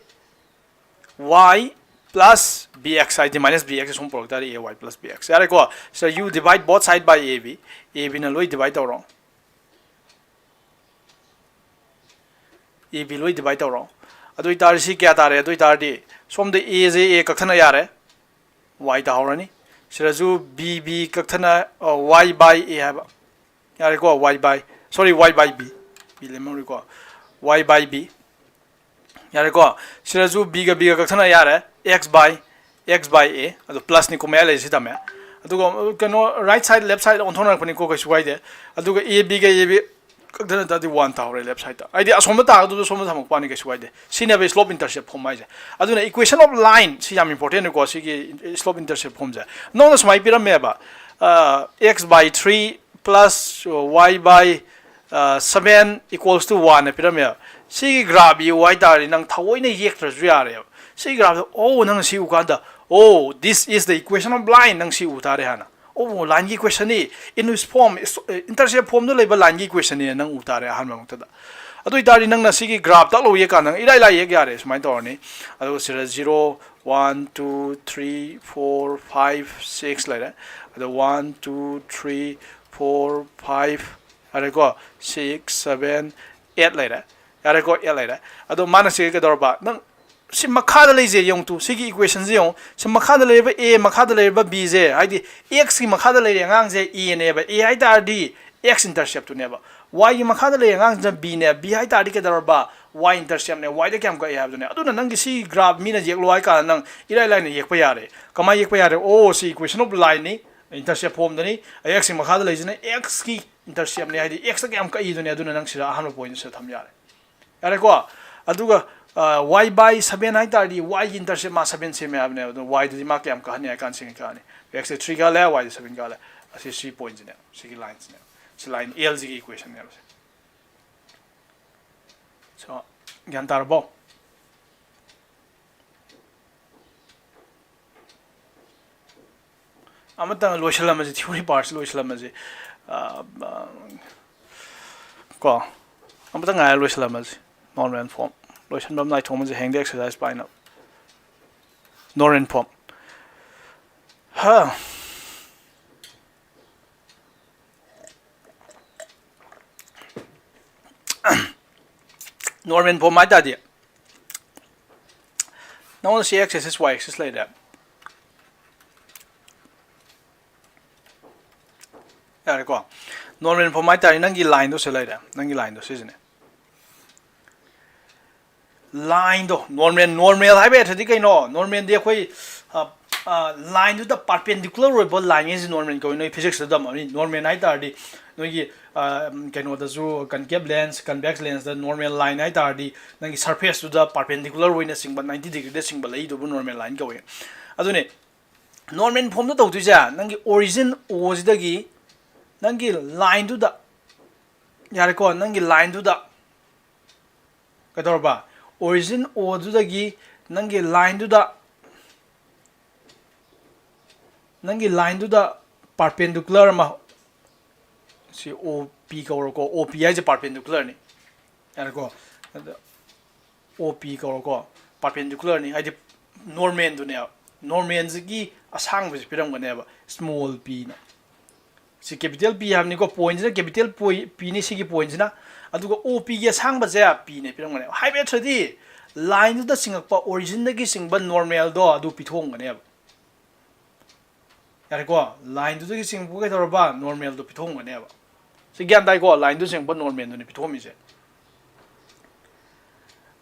y plus B X, ꯍꯥꯏꯗꯤ minus B X ꯁꯨꯝ ꯄꯨꯔꯛ ꯇꯥꯔꯗꯤ A Y plus B X꯫ ꯌꯥꯔꯦꯀꯣ? ꯁꯤꯗ you divide both side by A B, A Bꯅ ꯂꯣꯏ divide ꯇꯧꯔꯣ꯫ A B ꯂꯣꯏ divide ꯇꯧꯔꯣ꯫ ꯑꯗꯨ ꯑꯣꯏꯇꯥꯔꯗꯤ ꯁꯤ ꯀꯌꯥ ꯇꯥꯔꯦ? ꯑꯗꯨ ꯑꯣꯏꯇꯥꯔꯗꯤ ꯁꯣꯝꯗ A ꯁꯦ A ꯀꯛꯊꯠꯅ ꯌꯥꯔꯦ, Y ꯇꯥꯍꯧꯔꯅꯤ꯫ ꯁꯤꯗꯁꯨ B B ꯀꯛꯊꯠꯅ, ꯑ, Y by A ꯍꯥꯏꯕ꯫ ꯌꯥꯔꯦꯀꯣ? Y by, sorry, Y by B꯫ B ꯂꯦꯝꯍꯧꯔꯤꯀꯣ? Y by B꯫ ꯌꯥꯔꯦꯀꯣ? ꯁꯤꯗꯁꯨ B ꯒ B ꯒ ꯀꯛꯊꯠꯅ ꯌꯥꯔꯦ, X by, X by A꯫ ꯑꯗꯣ plusꯅꯤꯀꯣ, ꯃꯌꯥꯏ ꯂꯩꯔꯤꯁꯤ ꯇꯝꯃꯦ꯫ ꯑꯗꯨꯒ, ꯑ, ꯀꯩꯅꯣ, right side, left side ꯑꯣꯟꯊꯣꯛꯅꯔꯛꯄꯅꯤꯀꯣ, ꯀꯩꯁꯨ ꯀꯥꯏꯗꯦ꯫ ꯑꯗꯨꯒ A B ꯒ A B ꯀꯛꯊꯠꯅ ꯇꯥꯔꯗꯤ one ꯇꯥꯍꯧꯔꯦ left sideꯇ꯫ ꯍꯥꯏꯗꯤ ꯑꯁꯣꯝꯗ ꯇꯥꯒꯗꯕꯗꯣ ꯁꯣꯝꯗ ꯊꯝꯃꯛꯄꯅꯤ, ꯀꯩꯁꯨ ꯀꯥꯏꯗꯦ꯫ ꯁꯤꯅꯦꯕ slope intercept form ꯍꯥꯏꯁꯦ꯫ ꯑꯗꯨꯅ equation of line ꯁꯤ ꯌꯥꯝ importantꯅꯤꯀꯣ, ꯁꯤꯒꯤ slope intercept formꯁꯦ꯫ ꯅꯉꯣꯟꯗ ꯁꯨꯃꯥꯏꯅ ꯄꯤꯔꯝꯃꯦꯕ, ꯑ, X by three plus Y by, ꯑ, seven equals to one ꯅ ꯄꯤꯔꯝꯃꯦꯕ꯫ ꯁꯤꯒꯤ graph ꯌꯦꯛꯎ ꯍꯥꯏ ꯇꯥꯔꯗꯤ ꯅꯪ ꯊꯑꯣꯏꯅ ꯌꯦꯛꯇ꯭ꯔꯁꯨ ꯌꯥꯔꯦꯕ꯫ ꯁꯤꯒꯤ graphꯇ, ꯑꯣ, ꯅꯪ ꯁꯤ ꯎꯀꯥꯟꯗ, "Oh, this is the equation of line", ꯅꯪ ꯁꯤ ꯎ ꯇꯥꯔꯦ ꯍꯥꯟꯅ꯫ ꯑꯣ, lineꯒꯤ equationꯅꯤ, in which form, intercept formꯗ ꯂꯩꯕ lineꯒꯤ equationꯅꯤ ꯅꯪ ꯎ ꯇꯥꯔꯦ ꯑꯍꯥꯟꯕ ꯃꯛꯇꯗ꯫ ꯑꯗꯨ ꯑꯣꯏꯇꯥꯔꯗꯤ ꯅꯪꯅ ꯁꯤꯒꯤ graph ꯇꯛ ꯂꯧ ꯌꯦꯛꯀꯥꯟꯗ ꯅꯪ ꯏꯔꯥꯏ ꯂꯥꯏ ꯌꯦꯛ ꯌꯥꯔꯦ꯫ ꯁꯨꯃꯥꯏꯅ ꯇꯧꯔꯅꯤ꯫ ꯑꯗꯨꯒ ꯁꯤꯗ zero, one, two, three, four, five, six ꯂꯩꯔꯦ꯫ ꯑꯗꯣ one, two, three, four, five, ꯌꯥꯔꯦꯀꯣ? Six, seven, eight ꯂꯩꯔꯦ꯫ ꯌꯥꯔꯦꯀꯣ? Eight ꯂꯩꯔꯦ꯫ ꯑꯗꯣ ꯃꯥꯅ ꯁꯤ ꯀꯩꯗꯧꯔꯕ? ꯅꯪ ꯁꯤ ꯃꯈꯥꯗ ꯂꯩꯁꯦ ꯌꯦꯡꯉꯨ ꯇꯨ, ꯁꯤꯒꯤ equationꯁꯦ ꯌꯦꯡꯉꯨ꯫ ꯁꯤ ꯃꯈꯥꯗ ꯂꯩꯔꯤꯕ A, ꯃꯈꯥꯗ ꯂꯩꯔꯤꯕ Bꯁꯦ, ꯍꯥꯏꯗꯤ Xꯀꯤ ꯃꯈꯥꯗ ꯂꯩꯔꯤ ꯑꯉꯥꯡꯁꯦ Aꯅꯦꯕ, A ꯍꯥꯏ ꯇꯥꯔꯗꯤ X interceptꯅꯦꯕ꯫ Yꯒꯤ ꯃꯈꯥꯗ ꯂꯩꯔꯤ ꯑꯉꯥꯡꯁꯤꯅ Bꯅꯦ, B ꯍꯥꯏ ꯇꯥꯔꯗꯤ ꯀꯩꯗꯧꯔꯕ? Y interceptꯅꯦ, Yꯗ ꯀꯌꯥꯝ ꯀꯛꯏ ꯍꯥꯏꯕꯗꯨꯅꯦ꯫ ꯑꯗꯨꯅ ꯅꯪꯒꯤ ꯁꯤ graph ꯃꯤꯅ ꯌꯦꯛꯂꯣ ꯍꯥꯏ ꯀꯥꯟꯗ ꯅꯪ ꯏꯔꯥꯏ ꯂꯥꯏꯅ ꯌꯦꯛꯄ ꯌꯥꯔꯦ꯫ ꯀꯃꯥꯏꯅ ꯌꯦꯛꯄ ꯌꯥꯔꯦ? ꯑꯣ, ꯁꯤ equation of lineꯅꯤ, intercept formꯗꯅꯤ, Xꯀꯤ ꯃꯈꯥꯗ ꯂꯩꯁꯤꯅ Xꯀꯤ interceptꯅꯦ, ꯍꯥꯏꯗꯤ Xꯇ ꯀꯌꯥꯝ ꯀꯛꯏꯗꯨꯅꯦ꯫ ꯑꯗꯨꯅ ꯅꯪ ꯁꯤꯗ ꯑꯍꯥꯟꯕ pointꯁꯤꯗ ꯊꯝ ꯌꯥꯔꯦ꯫ ꯌꯥꯔꯦꯀꯣ? ꯑꯗꯨꯒ, ꯑ, Y by seven ꯍꯥꯏ ꯇꯥꯔꯗꯤ Yꯒꯤ intercept ꯃꯥ seven ꯁꯦꯝꯃꯦ ꯍꯥꯏꯕꯅꯦ꯫ ꯑꯗꯨ Yꯗꯗꯤ ꯃꯥ ꯀꯌꯥꯝ ꯀꯛꯍꯟꯅꯤ ꯍꯥꯏ ꯀꯥꯟꯗ ꯁꯤꯒꯤ ꯀꯛꯍꯟꯅꯤ꯫ Xꯁꯦ three ꯀꯛꯍꯜꯂꯦ, Yꯁꯦ seven ꯀꯛꯍꯜꯂꯦ꯫ ꯑꯁꯤ ꯁꯤ pointꯁꯤꯅꯦ, ꯁꯤ lineꯁꯤꯅꯦ꯫ ꯁꯤ line Lꯁꯤꯒꯤ equationꯅꯦꯕ ꯁꯦ꯫ So, ꯒ꯭ꯌꯥꯟ ꯇꯥꯔꯕꯣ? ꯑꯃꯇꯪ ꯂꯣꯏꯁꯤꯜꯂꯝꯃꯁꯤ, theory partꯁꯤ ꯂꯣꯏꯁꯤꯜꯂꯝꯃꯁꯤ꯫ ꯑ, ꯑ, ꯀꯣ, ꯑꯃꯇꯪ ꯉꯥꯏꯔ ꯂꯣꯏꯁꯤꯜꯂꯝꯃꯁꯤ꯫ Normal form꯫ ꯂꯣꯏꯁꯤꯟꯕ ꯑꯃ ꯅꯥꯏꯊꯣꯛꯑꯝꯃꯁꯤ ꯍꯌꯦꯡꯗꯤ exercise ꯄꯥꯏꯅꯕ꯫ Normal form꯫ ꯍꯥ꯫ Normal form ꯍꯥꯏ ꯇꯥꯔꯗꯤ ꯅꯉꯣꯟꯗ ꯁꯤ x axis y axis ꯂꯩꯔꯦ꯫ ꯌꯥꯔꯦꯀꯣ? Normal form ꯍꯥꯏ ꯇꯥꯔꯗꯤ ꯅꯪꯒꯤ ꯂꯥꯏꯟꯗꯣ ꯁꯤ ꯂꯩꯔꯦ, ꯅꯪꯒꯤ ꯂꯥꯏꯟꯗꯣ ꯁꯤꯁꯤꯅꯦ꯫ ꯂꯥꯏꯟꯗꯣ ꯅꯣꯔꯃꯦꯜ, ꯅꯣꯔꯃꯦꯜ ꯍꯥꯏꯕ ꯑꯦꯔꯊꯗꯤ ꯀꯩꯅꯣ? ꯅꯣꯔꯃꯦꯜꯗꯤ ꯑꯩꯈꯣꯏ, ꯑ, ꯑ, ꯂꯥꯏꯟꯗꯨꯗ ꯄꯥꯔꯄꯦꯟꯗꯤꯀꯨꯂꯔ ꯑꯣꯏꯕ ꯂꯥꯏꯟꯉꯩꯁꯦ ꯅꯣꯔꯃꯦꯜ ꯀꯧꯏ꯫ ꯅꯣꯏ ꯐꯤꯖꯤꯛꯁꯇ ꯇꯝꯃꯕꯅꯤ꯫ ꯅꯣꯔꯃꯦꯜ ꯍꯥꯏ ꯇꯥꯔꯗꯤ ꯅꯣꯏꯒꯤ, ꯑ, ꯀꯩꯅꯣꯗꯁꯨ, ꯀꯟꯀꯦꯞ ꯂꯦꯟꯁ, ꯀꯟꯚꯦꯛꯁ ꯂꯦꯟꯁꯇ ꯅꯣꯔꯃꯦꯜ ꯂꯥꯏꯟ ꯍꯥꯏ ꯇꯥꯔꯗꯤ ꯅꯪꯒꯤ ꯁꯔꯐꯦꯁꯇꯨꯗ ꯄꯥꯔꯄꯦꯟꯗꯤꯀꯨꯂꯔ ꯑꯣꯏꯅ ꯆꯤꯡꯕ, ꯅꯥꯏꯟꯇꯤ ꯗꯤꯒ꯭ꯔꯤꯗ ꯆꯤꯡꯕ ꯂꯩꯗꯨꯕꯨ ꯅꯣꯔꯃꯦꯜ ꯂꯥꯏꯟ ꯀꯧꯏ꯫ ꯑꯗꯨꯅꯦ ꯅꯣꯔꯃꯦꯜ ꯐꯣꯝꯗ ꯇꯧꯗꯣꯏꯁꯦ, ꯅꯪꯒꯤ ꯑꯣꯔꯤꯖꯤꯟ ꯑꯣꯁꯤꯗꯒꯤ ꯅꯪꯒꯤ ꯂꯥꯏꯟꯗꯨꯗ, ꯌꯥꯔꯦꯀꯣ, ꯅꯪꯒꯤ ꯂꯥꯏꯟꯗꯨꯗ ꯀꯩꯗꯧꯔꯕ? ꯑꯣꯔꯤꯖꯤꯟ ꯑꯣꯗꯨꯗꯒꯤ ꯅꯪꯒꯤ ꯂꯥꯏꯟꯗꯨꯗ, ꯅꯪꯒꯤ ꯂꯥꯏꯟꯗꯨꯗ ꯄꯥꯔꯄꯦꯟꯗꯤꯀꯨꯂꯔ ꯑꯃ, ꯁꯤ ꯑꯣ ꯄꯤ ꯀꯧꯔꯣꯀꯣ, ꯑꯣ ꯄꯤ ꯍꯥꯏꯁꯦ ꯄꯥꯔꯄꯦꯟꯗꯤꯀꯨꯂꯔꯅꯤ, ꯌꯥꯔꯦꯀꯣ? ꯑꯗ ꯑꯣ ꯄꯤ ꯀꯧꯔꯣꯀꯣ, ꯄꯥꯔꯄꯦꯟꯗꯤꯀꯨꯂꯔꯅꯤ, ꯍꯥꯏꯗꯤ ꯅꯣꯔꯃꯦꯜꯗꯨꯅꯦꯕ꯫ ꯅꯣꯔꯃꯦꯜꯁꯤꯒꯤ ꯑꯁꯥꯡꯕꯁꯤ ꯄꯤꯔꯝꯒꯅꯦꯕ, ꯁ꯭ꯃꯣꯜ ꯄꯤꯅ꯫ ꯁꯤ ꯀꯦꯄꯤꯇꯦꯜ ꯄꯤ ꯍꯥꯏꯕꯅꯤꯀꯣ, ꯄꯣꯏꯟꯁꯤꯅ ꯀꯦꯄꯤꯇꯦꯜ ꯄꯤꯅꯤ, ꯁꯤꯒꯤ ꯄꯣꯏꯟꯁꯤꯅ꯫ ꯑꯗꯨꯒ ꯑꯣ ꯄꯤꯒꯤ ꯑꯁꯥꯡꯕꯁꯦ ꯄꯤꯅꯦ ꯄꯤꯔꯝꯒꯅꯦꯕ꯫ ꯍꯥꯏꯕ ꯅꯠꯇ꯭ꯔꯗꯤ ꯂꯥꯏꯟꯗꯨꯗ ꯆꯤꯡꯉꯛꯄ, ꯑꯣꯔꯤꯖꯤꯟꯗꯒꯤ ꯆꯤꯡꯕ ꯅꯣꯔꯃꯦꯜꯗꯣ ꯑꯗꯨ ꯄꯤꯊꯣꯛꯑꯝꯒꯅꯦꯕ꯫ ꯌꯥꯔꯦꯀꯣ? ꯂꯥꯏꯟꯗꯨꯗꯒꯤ ꯆꯤꯡꯉꯛꯄ ꯀꯩꯗꯧꯔꯕ? ꯅꯣꯔꯃꯦꯜꯗꯣ ꯄꯤꯊꯣꯛꯑꯝꯒꯅꯦꯕ꯫ ꯁꯤ ꯒ꯭ꯌꯥꯟ ꯇꯥꯏꯀꯣ? ꯂꯥꯏꯟꯗꯨ ꯆꯤꯡꯉꯛꯄ ꯅꯣꯔꯃꯦꯜꯗꯨꯅꯤ ꯄꯤꯊꯣꯛꯑꯝꯃꯤꯁꯦ꯫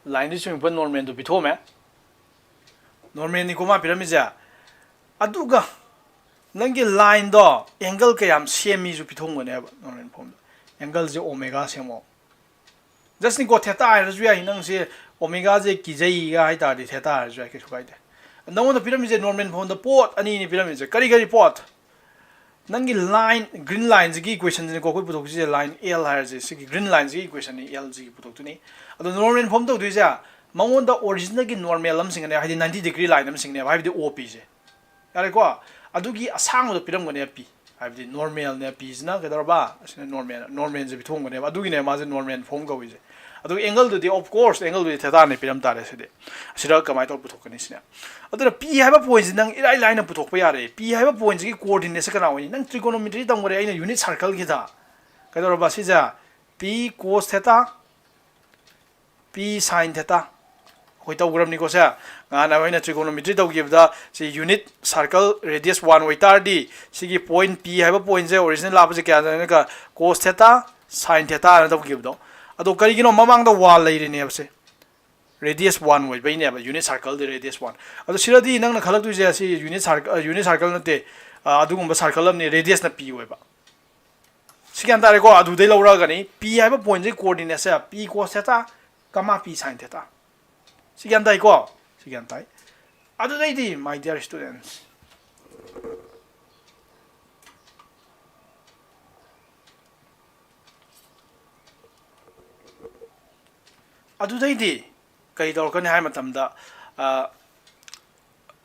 ꯂꯥꯏꯟꯗꯨ ꯆꯤꯡꯉꯛꯄ ꯅꯣꯔꯃꯦꯜꯗꯨ ꯄꯤꯊꯣꯛꯑꯝꯃꯦ꯫ ꯅꯣꯔꯃꯦꯜꯅꯤꯀꯣ ꯃꯥ ꯄꯤꯔꯝꯃꯤꯁꯦ꯫ ꯑꯗꯨꯒ ꯅꯪꯒꯤ ꯂꯥꯏꯟꯗꯣ ꯑꯦꯡꯒꯜ ꯀꯌꯥꯝ ꯁꯦꯝꯃꯤꯁꯨ ꯄꯤꯊꯣꯛꯑꯝꯒꯅꯦꯕ ꯅꯣꯔꯃꯦꯜ ꯐꯣꯝꯗ꯫ ꯑꯦꯡꯒꯜꯁꯦ ꯑꯣꯃꯦꯒꯥ ꯁꯦꯝꯃꯣ꯫ ꯖꯁꯅꯤꯀꯣ, ꯊꯦꯇꯥ ꯍꯥꯏꯔꯁꯨ ꯌꯥꯏ, ꯅꯪꯁꯦ ꯑꯣꯃꯦꯒꯥꯁꯦ ꯀꯤꯖꯩꯒ ꯍꯥꯏ ꯇꯥꯔꯗꯤ ꯊꯦꯇꯥ ꯍꯥꯏꯔꯁꯨ ꯌꯥꯏ, ꯀꯩꯁꯨ ꯀꯥꯏꯗꯦ꯫ ꯅꯉꯣꯟꯗ ꯄꯤꯔꯝꯃꯤꯁꯦ ꯅꯣꯔꯃꯦꯜ ꯐꯣꯝꯗ ꯄꯣꯠ ꯑꯅꯤꯅꯤ ꯄꯤꯔꯝꯃꯤꯁꯦ꯫ ꯀꯔꯤ ꯀꯔꯤ ꯄꯣꯠ? ꯅꯪꯒꯤ ꯂꯥꯏꯟ, ꯒ꯭ꯔꯤꯟ ꯂꯥꯏꯟꯁꯤꯒꯤ ꯏꯀ꯭ꯋꯦꯁꯟꯁꯤꯅꯀꯣ ꯑꯩꯈꯣꯏ ꯄꯨꯊꯣꯛꯇꯣꯏꯁꯦ, ꯂꯥꯏꯟ ꯑꯦꯜ ꯍꯥꯏꯔꯁꯦ, ꯁꯤꯒꯤ ꯒ꯭ꯔꯤꯟ ꯂꯥꯏꯟꯁꯤꯒꯤ ꯏꯀ꯭ꯋꯦꯁꯟꯅꯤ ꯑꯦꯜꯁꯤꯒꯤ ꯄꯨꯊꯣꯛꯇꯣꯏꯅꯤ꯫ ꯑꯗꯣ ꯅꯣꯔꯃꯦꯜ ꯐꯣꯝ ꯇꯧꯗꯣꯏꯁꯦ, ꯃꯉꯣꯟꯗ ꯑꯣꯔꯤꯖꯤꯟꯗꯒꯤ ꯅꯣꯔꯃꯦꯜ ꯑꯃ ꯆꯤꯡꯒꯅꯦꯕ, ꯍꯥꯏꯗꯤ ꯅꯥꯏꯟꯇꯤ ꯗꯤꯒ꯭ꯔꯤ ꯂꯥꯏꯟ ꯑꯃ ꯆꯤꯡꯒꯅꯦꯕ, ꯍꯥꯏꯕꯗꯤ ꯑꯣ ꯄꯤꯁꯦ꯫ ꯌꯥꯔꯦꯀꯣ? ꯑꯗꯨꯒꯤ ꯑꯁꯥꯡꯕꯗꯣ ꯄꯤꯔꯝꯒꯅꯦꯕ ꯄꯤ, ꯍꯥꯏꯕꯗꯤ ꯅꯣꯔꯃꯦꯜꯅꯦ ꯄꯤꯁꯤꯅ ꯀꯩꯗꯧꯔꯕ? ꯑꯁꯤꯅ ꯅꯣꯔꯃꯦꯜ, ꯅꯣꯔꯃꯦꯜꯁꯦ ꯄꯤꯊꯣꯛꯑꯝꯒꯅꯦꯕ, ꯑꯗꯨꯒꯤꯅꯦ ꯃꯥꯁꯦ ꯅꯣꯔꯃꯦꯜ ꯐꯣꯝ ꯀꯧꯔꯤꯁꯦ꯫ ꯑꯗꯨꯒ angle ꯗꯨꯗꯤ, of course, angle ꯗꯨꯗꯤ theta ꯅ ꯄꯤꯔꯝ ꯇꯥꯔꯦ꯫ ꯁꯤꯗꯤ ꯑꯁꯤꯗ ꯀꯃꯥꯏꯅ ꯇꯧꯔ ꯄꯨꯊꯣꯛꯀꯅꯤ ꯁꯤꯅꯦ꯫ ꯑꯗꯨꯅ P ꯍꯥꯏꯕ point ꯁꯤ ꯅꯪ ꯏꯔꯥꯏ ꯂꯥꯏꯅ ꯄꯨꯊꯣꯛꯄ ꯌꯥꯔꯦ꯫ P ꯍꯥꯏꯕ point ꯁꯤꯒꯤ coordinate ꯁꯦ ꯀꯅꯥ ꯑꯣꯏꯅꯤ? ꯅꯪ trigonometry ꯇꯝꯈꯔꯦ, ꯑꯩꯅ unit circle ꯒꯤꯗ꯫ ꯀꯩꯗꯧꯔꯕ ꯁꯤꯁꯦ? P cos theta, P sin theta꯫ ꯑꯩꯈꯣꯏ ꯇꯧꯈ꯭ꯔꯕꯅꯤꯀꯣ ꯁꯦ꯫ ꯉꯍꯥꯟ ꯑꯩꯈꯣꯏꯅ trigonometry ꯇꯧꯈꯤꯕꯗ ꯁꯤ unit circle radius one ꯑꯣꯏꯇꯥꯔꯗꯤ ꯁꯤꯒꯤ point P ꯍꯥꯏꯕ point ꯁꯦ original ꯂꯥꯞꯄꯁꯦ ꯀꯌꯥꯗꯅꯣ? Cos theta, sin theta ꯅ ꯇꯧꯈꯤꯕꯗꯣ꯫ ꯑꯗꯣ ꯀꯔꯤꯒꯤꯅꯣ? ꯃꯃꯥꯡꯗ one ꯂꯩꯔꯤꯅꯦꯕ ꯁꯦ꯫ Radius one ꯑꯣꯏꯕꯩꯅꯦꯕ unit circle ꯗꯤ radius one꯫ ꯑꯗꯣ ꯁꯤꯗꯗꯤ ꯅꯪꯅ ꯈꯜꯂꯛꯇꯣꯏꯁꯦ ꯁꯤ unit circle, unit circle ꯅꯠꯇꯦ, ꯑ, ꯑꯗꯨꯒꯨꯝꯕ circle ꯑꯃꯅꯤ, radius ꯅ P ꯑꯣꯏꯕ꯫ ꯁꯤ ꯒ꯭ꯌꯥꯟ ꯇꯥꯔꯦꯀꯣ? ꯑꯗꯨꯗꯩ ꯂꯧꯔꯛꯑꯒꯅꯤ P ꯍꯥꯏꯕ point ꯁꯤ coordinate ꯁꯦ P cos theta, comma, P sin theta꯫ ꯁꯤ ꯒ꯭ꯌꯥꯟ ꯇꯥꯏꯀꯣ? ꯁꯤ ꯒ꯭ꯌꯥꯟ ꯇꯥꯏ꯫ ꯑꯗꯨꯗꯩꯗꯤ, my dear students, ꯑꯗꯨꯗꯩꯗꯤ ꯀꯔꯤ ꯇꯧꯔꯛꯀꯅꯤ ꯍꯥꯏ ꯃꯇꯝꯗ, ꯑ,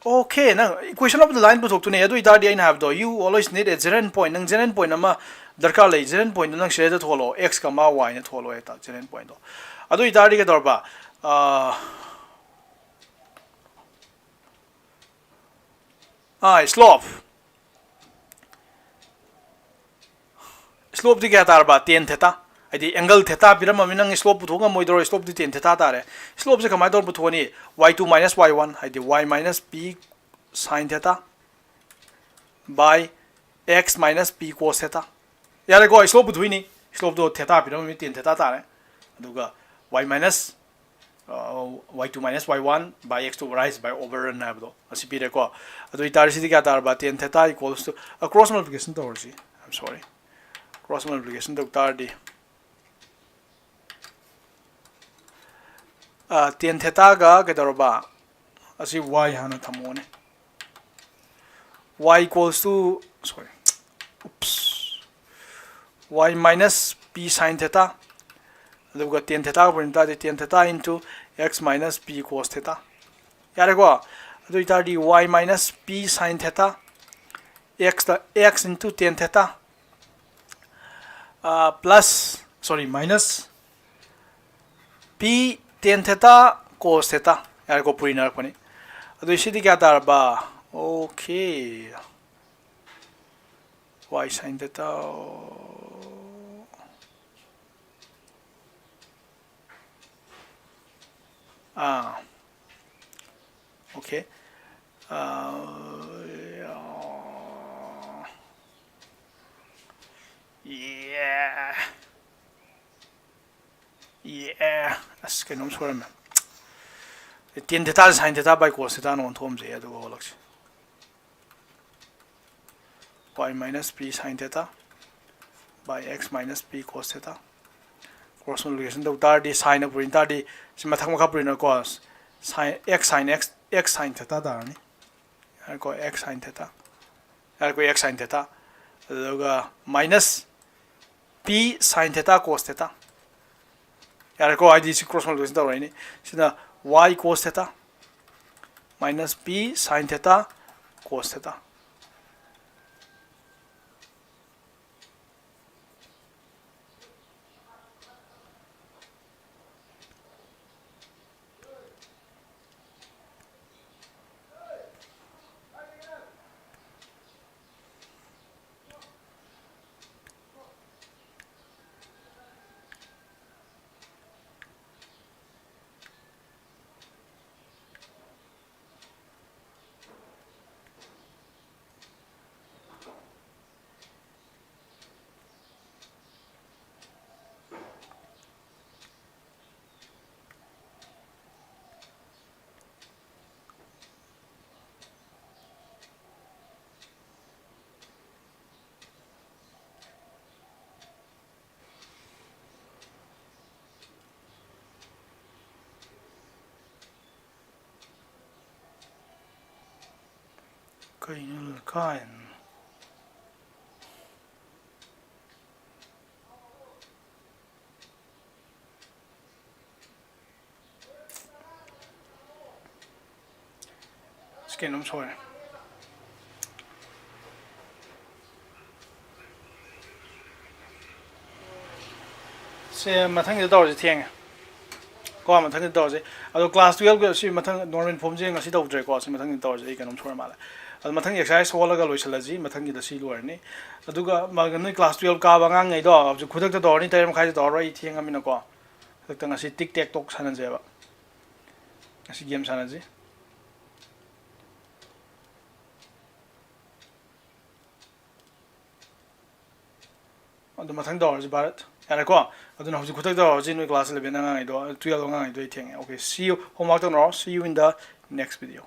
okay, ꯅꯪ equation of the line ꯄꯨꯊꯣꯛꯇꯨꯅꯦ꯫ ꯑꯗꯨ ꯑꯣꯏꯇꯥꯔꯗꯤ ꯑꯩꯅ ꯍꯥꯏꯕꯗꯣ, you always need a Zarian point, ꯅꯪ Zarian point ꯑꯃ ꯗꯔꯀꯥꯔ ꯂꯩ꯫ Zarian point ꯗꯣ ꯅꯪ ꯁꯤꯗꯩꯗ ꯊꯣꯛꯍꯜꯂꯣ, x comma y ꯅ ꯊꯣꯛꯍꯜꯂꯣ ꯍꯦꯛꯇ Zarian point ꯗꯣ꯫ ꯑꯗꯨ ꯑꯣꯏꯇꯥꯔꯗꯤ ꯀꯩꯗꯧꯔꯕ? ꯑ, ꯑꯥ, slope꯫ Slope ꯇꯤ ꯀꯌꯥ ꯇꯥꯔꯕ? Tan theta꯫ ꯍꯥꯏꯗꯤ angle theta ꯄꯤꯔꯝꯃꯕꯅꯤꯅ ꯅꯪ slope ꯄꯨꯊꯣꯛ ꯉꯝꯃꯣꯏꯗ꯭ꯔꯣ? Slope ꯇꯤ tan theta ꯇꯥꯔꯦ꯫ Slope ꯁꯦ ꯀꯃꯥꯏꯅ ꯇꯧꯔ ꯄꯨꯊꯣꯛꯀꯅꯤ? Y two minus y one, ꯍꯥꯏꯗꯤ y minus p sin theta by x minus p cos theta꯫ ꯌꯥꯔꯦꯀꯣ, slope ꯄꯨꯊꯣꯛꯏꯅꯤ꯫ Slope ꯇꯣ theta ꯄꯤꯔꯝꯃꯤ, tan theta ꯇꯥꯔꯦ꯫ ꯑꯗꯨꯒ y minus, uh, y two minus y one by x to rise by over run ꯍꯥꯏꯕꯗꯣ ꯑꯁꯤ ꯄꯤꯔꯦꯀꯣ꯫ ꯑꯗꯨ ꯑꯣꯏꯇꯥꯔꯗꯤ ꯁꯤꯗꯤ ꯀꯌꯥ ꯇꯥꯔꯕ? Tan theta equals to, uh, cross multiplication ꯇꯧꯔꯁꯤ꯫ I'm sorry, cross multiplication ꯇꯧ ꯇꯥꯔꯗꯤ, ꯑ, tan theta ꯒ ꯀꯩꯗꯧꯔꯕ? ꯑꯁꯤ y ꯍꯥꯟꯅ ꯊꯝꯃꯣꯅꯦ꯫ Y equals to, sorry, oops, y minus p sin theta, ꯑꯗꯨꯒ tan theta ꯒ ꯄꯨꯟ ꯇꯥꯔꯗꯤ tan theta into x minus p cos theta꯫ ꯌꯥꯔꯦꯀꯣ? ꯑꯗꯨ ꯑꯣꯏꯇꯥꯔꯗꯤ y minus p sin theta, x ꯇ x into tan theta, ꯑ, plus, sorry, minus P tan theta cos theta꯫ ꯌꯥꯔꯦꯀꯣ, ꯄꯨꯔꯤꯅꯔꯛꯄꯅꯤ꯫ ꯑꯗꯨ ꯁꯤꯗꯤ ꯀꯌꯥ ꯇꯥꯔꯕ? Okay, y sin theta꯫ ꯑꯥ, okay꯫ ꯑꯥ, yeah, yeah꯫ ꯑꯁ, ꯀꯩꯅꯣꯝ ꯁꯣꯏꯔꯝꯃꯦ꯫ Tan theta say sin theta by cos theta ꯅ ꯑꯣꯟꯊꯣꯛꯑꯝꯁꯦ, ꯑꯗꯨꯒ ꯍꯣꯜꯂꯛꯁꯦ꯫ Y minus P sin theta by x minus P cos theta꯫ Cross multiplication ꯇꯧ ꯇꯥꯔꯗꯤ, sin ꯅ ꯄꯨꯔꯤꯟ ꯇꯥꯔꯗꯤ, ꯁꯤ ꯃꯊꯛ ꯃꯈꯥ ꯄꯨꯔꯤꯅꯀꯣ, sin, x sin x, x sin theta ꯇꯥꯔꯅꯤ꯫ ꯌꯥꯔꯦꯀꯣ, x sin theta꯫ ꯌꯥꯔꯦꯀꯣ, x sin theta꯫ ꯑꯗꯨꯒ minus P sin theta cos theta꯫ ꯌꯥꯔꯦꯀꯣ, ꯍꯥꯏꯗꯤ ꯁꯤ cross multiplication ꯇꯧꯔꯛꯏꯅꯤ꯫ ꯁꯤꯅ y cos theta minus P sin theta cos theta꯫ ꯀꯩꯅꯣ ꯀꯥꯏꯅꯣ? ꯁꯤ ꯀꯩꯅꯣꯝ ꯁꯣꯏꯔꯦ꯫ ꯁꯦ, ꯃꯊꯪꯒꯤꯗ ꯇꯧꯔꯁꯤ, ꯊꯦꯡꯉꯦ꯫ ꯀꯣ, ꯃꯊꯪꯗ ꯇꯧꯔꯁꯤ꯫ ꯑꯗꯣ class twelve ꯁꯤ ꯃꯊꯪ normal formꯁꯦ ꯉꯁꯤ ꯇꯧꯗ꯭ꯔꯦꯀꯣ꯫ ꯁꯤ ꯃꯊꯪꯗ ꯇꯧꯔꯁꯤ꯫ ꯑꯩ ꯀꯩꯅꯣꯝ ꯁꯣꯏꯔ ꯃꯥꯜꯂꯦ꯫ ꯑꯗꯣ ꯃꯊꯪ exercise ꯍꯣꯜꯂꯒ ꯂꯣꯏꯁꯤꯜꯂꯁꯤ꯫ ꯃꯊꯪꯒꯤꯗ ꯁꯤ ꯂꯣꯏꯔꯅꯤ꯫ ꯑꯗꯨꯒ ꯃ-, ꯅꯣꯏ class twelve ꯀꯥꯕ ꯑꯉꯥꯡꯉꯩꯗꯣ ꯍꯧꯖꯤꯛ ꯈꯨꯗꯛꯇ ꯇꯧꯔꯅꯤ꯫ ꯇꯔꯦꯠ ꯃꯈꯥꯏꯗ ꯇꯧꯔꯔꯣꯏ꯫ ꯑꯩ ꯊꯦꯡꯉꯃꯤꯅꯀꯣ꯫ ꯈꯨꯗꯛꯇ ꯉꯁꯤ tic tac toe ꯁꯥꯟꯅꯁꯦꯕ꯫ ꯉꯁꯤ game ꯁꯥꯟꯅꯁꯤ꯫ ꯑꯗꯨ ꯃꯊꯪ ꯇꯧꯔꯁꯤ ꯚꯥꯔꯠ꯫ ꯌꯥꯔꯦꯀꯣ? ꯑꯗꯨꯅ ꯍꯧꯖꯤꯛ ꯈꯨꯗꯛꯇ ꯇꯧꯔꯁꯤ꯫ ꯅꯣꯏ class eleven ꯑꯉꯥꯡꯉꯩꯗꯣ, twelve ꯑꯉꯥꯡꯉꯩꯗꯣ ꯑꯩ ꯊꯦꯡꯉꯦ꯫ Okay, see you. Homework ꯇꯧꯅꯔꯣ꯫ See you in the next video.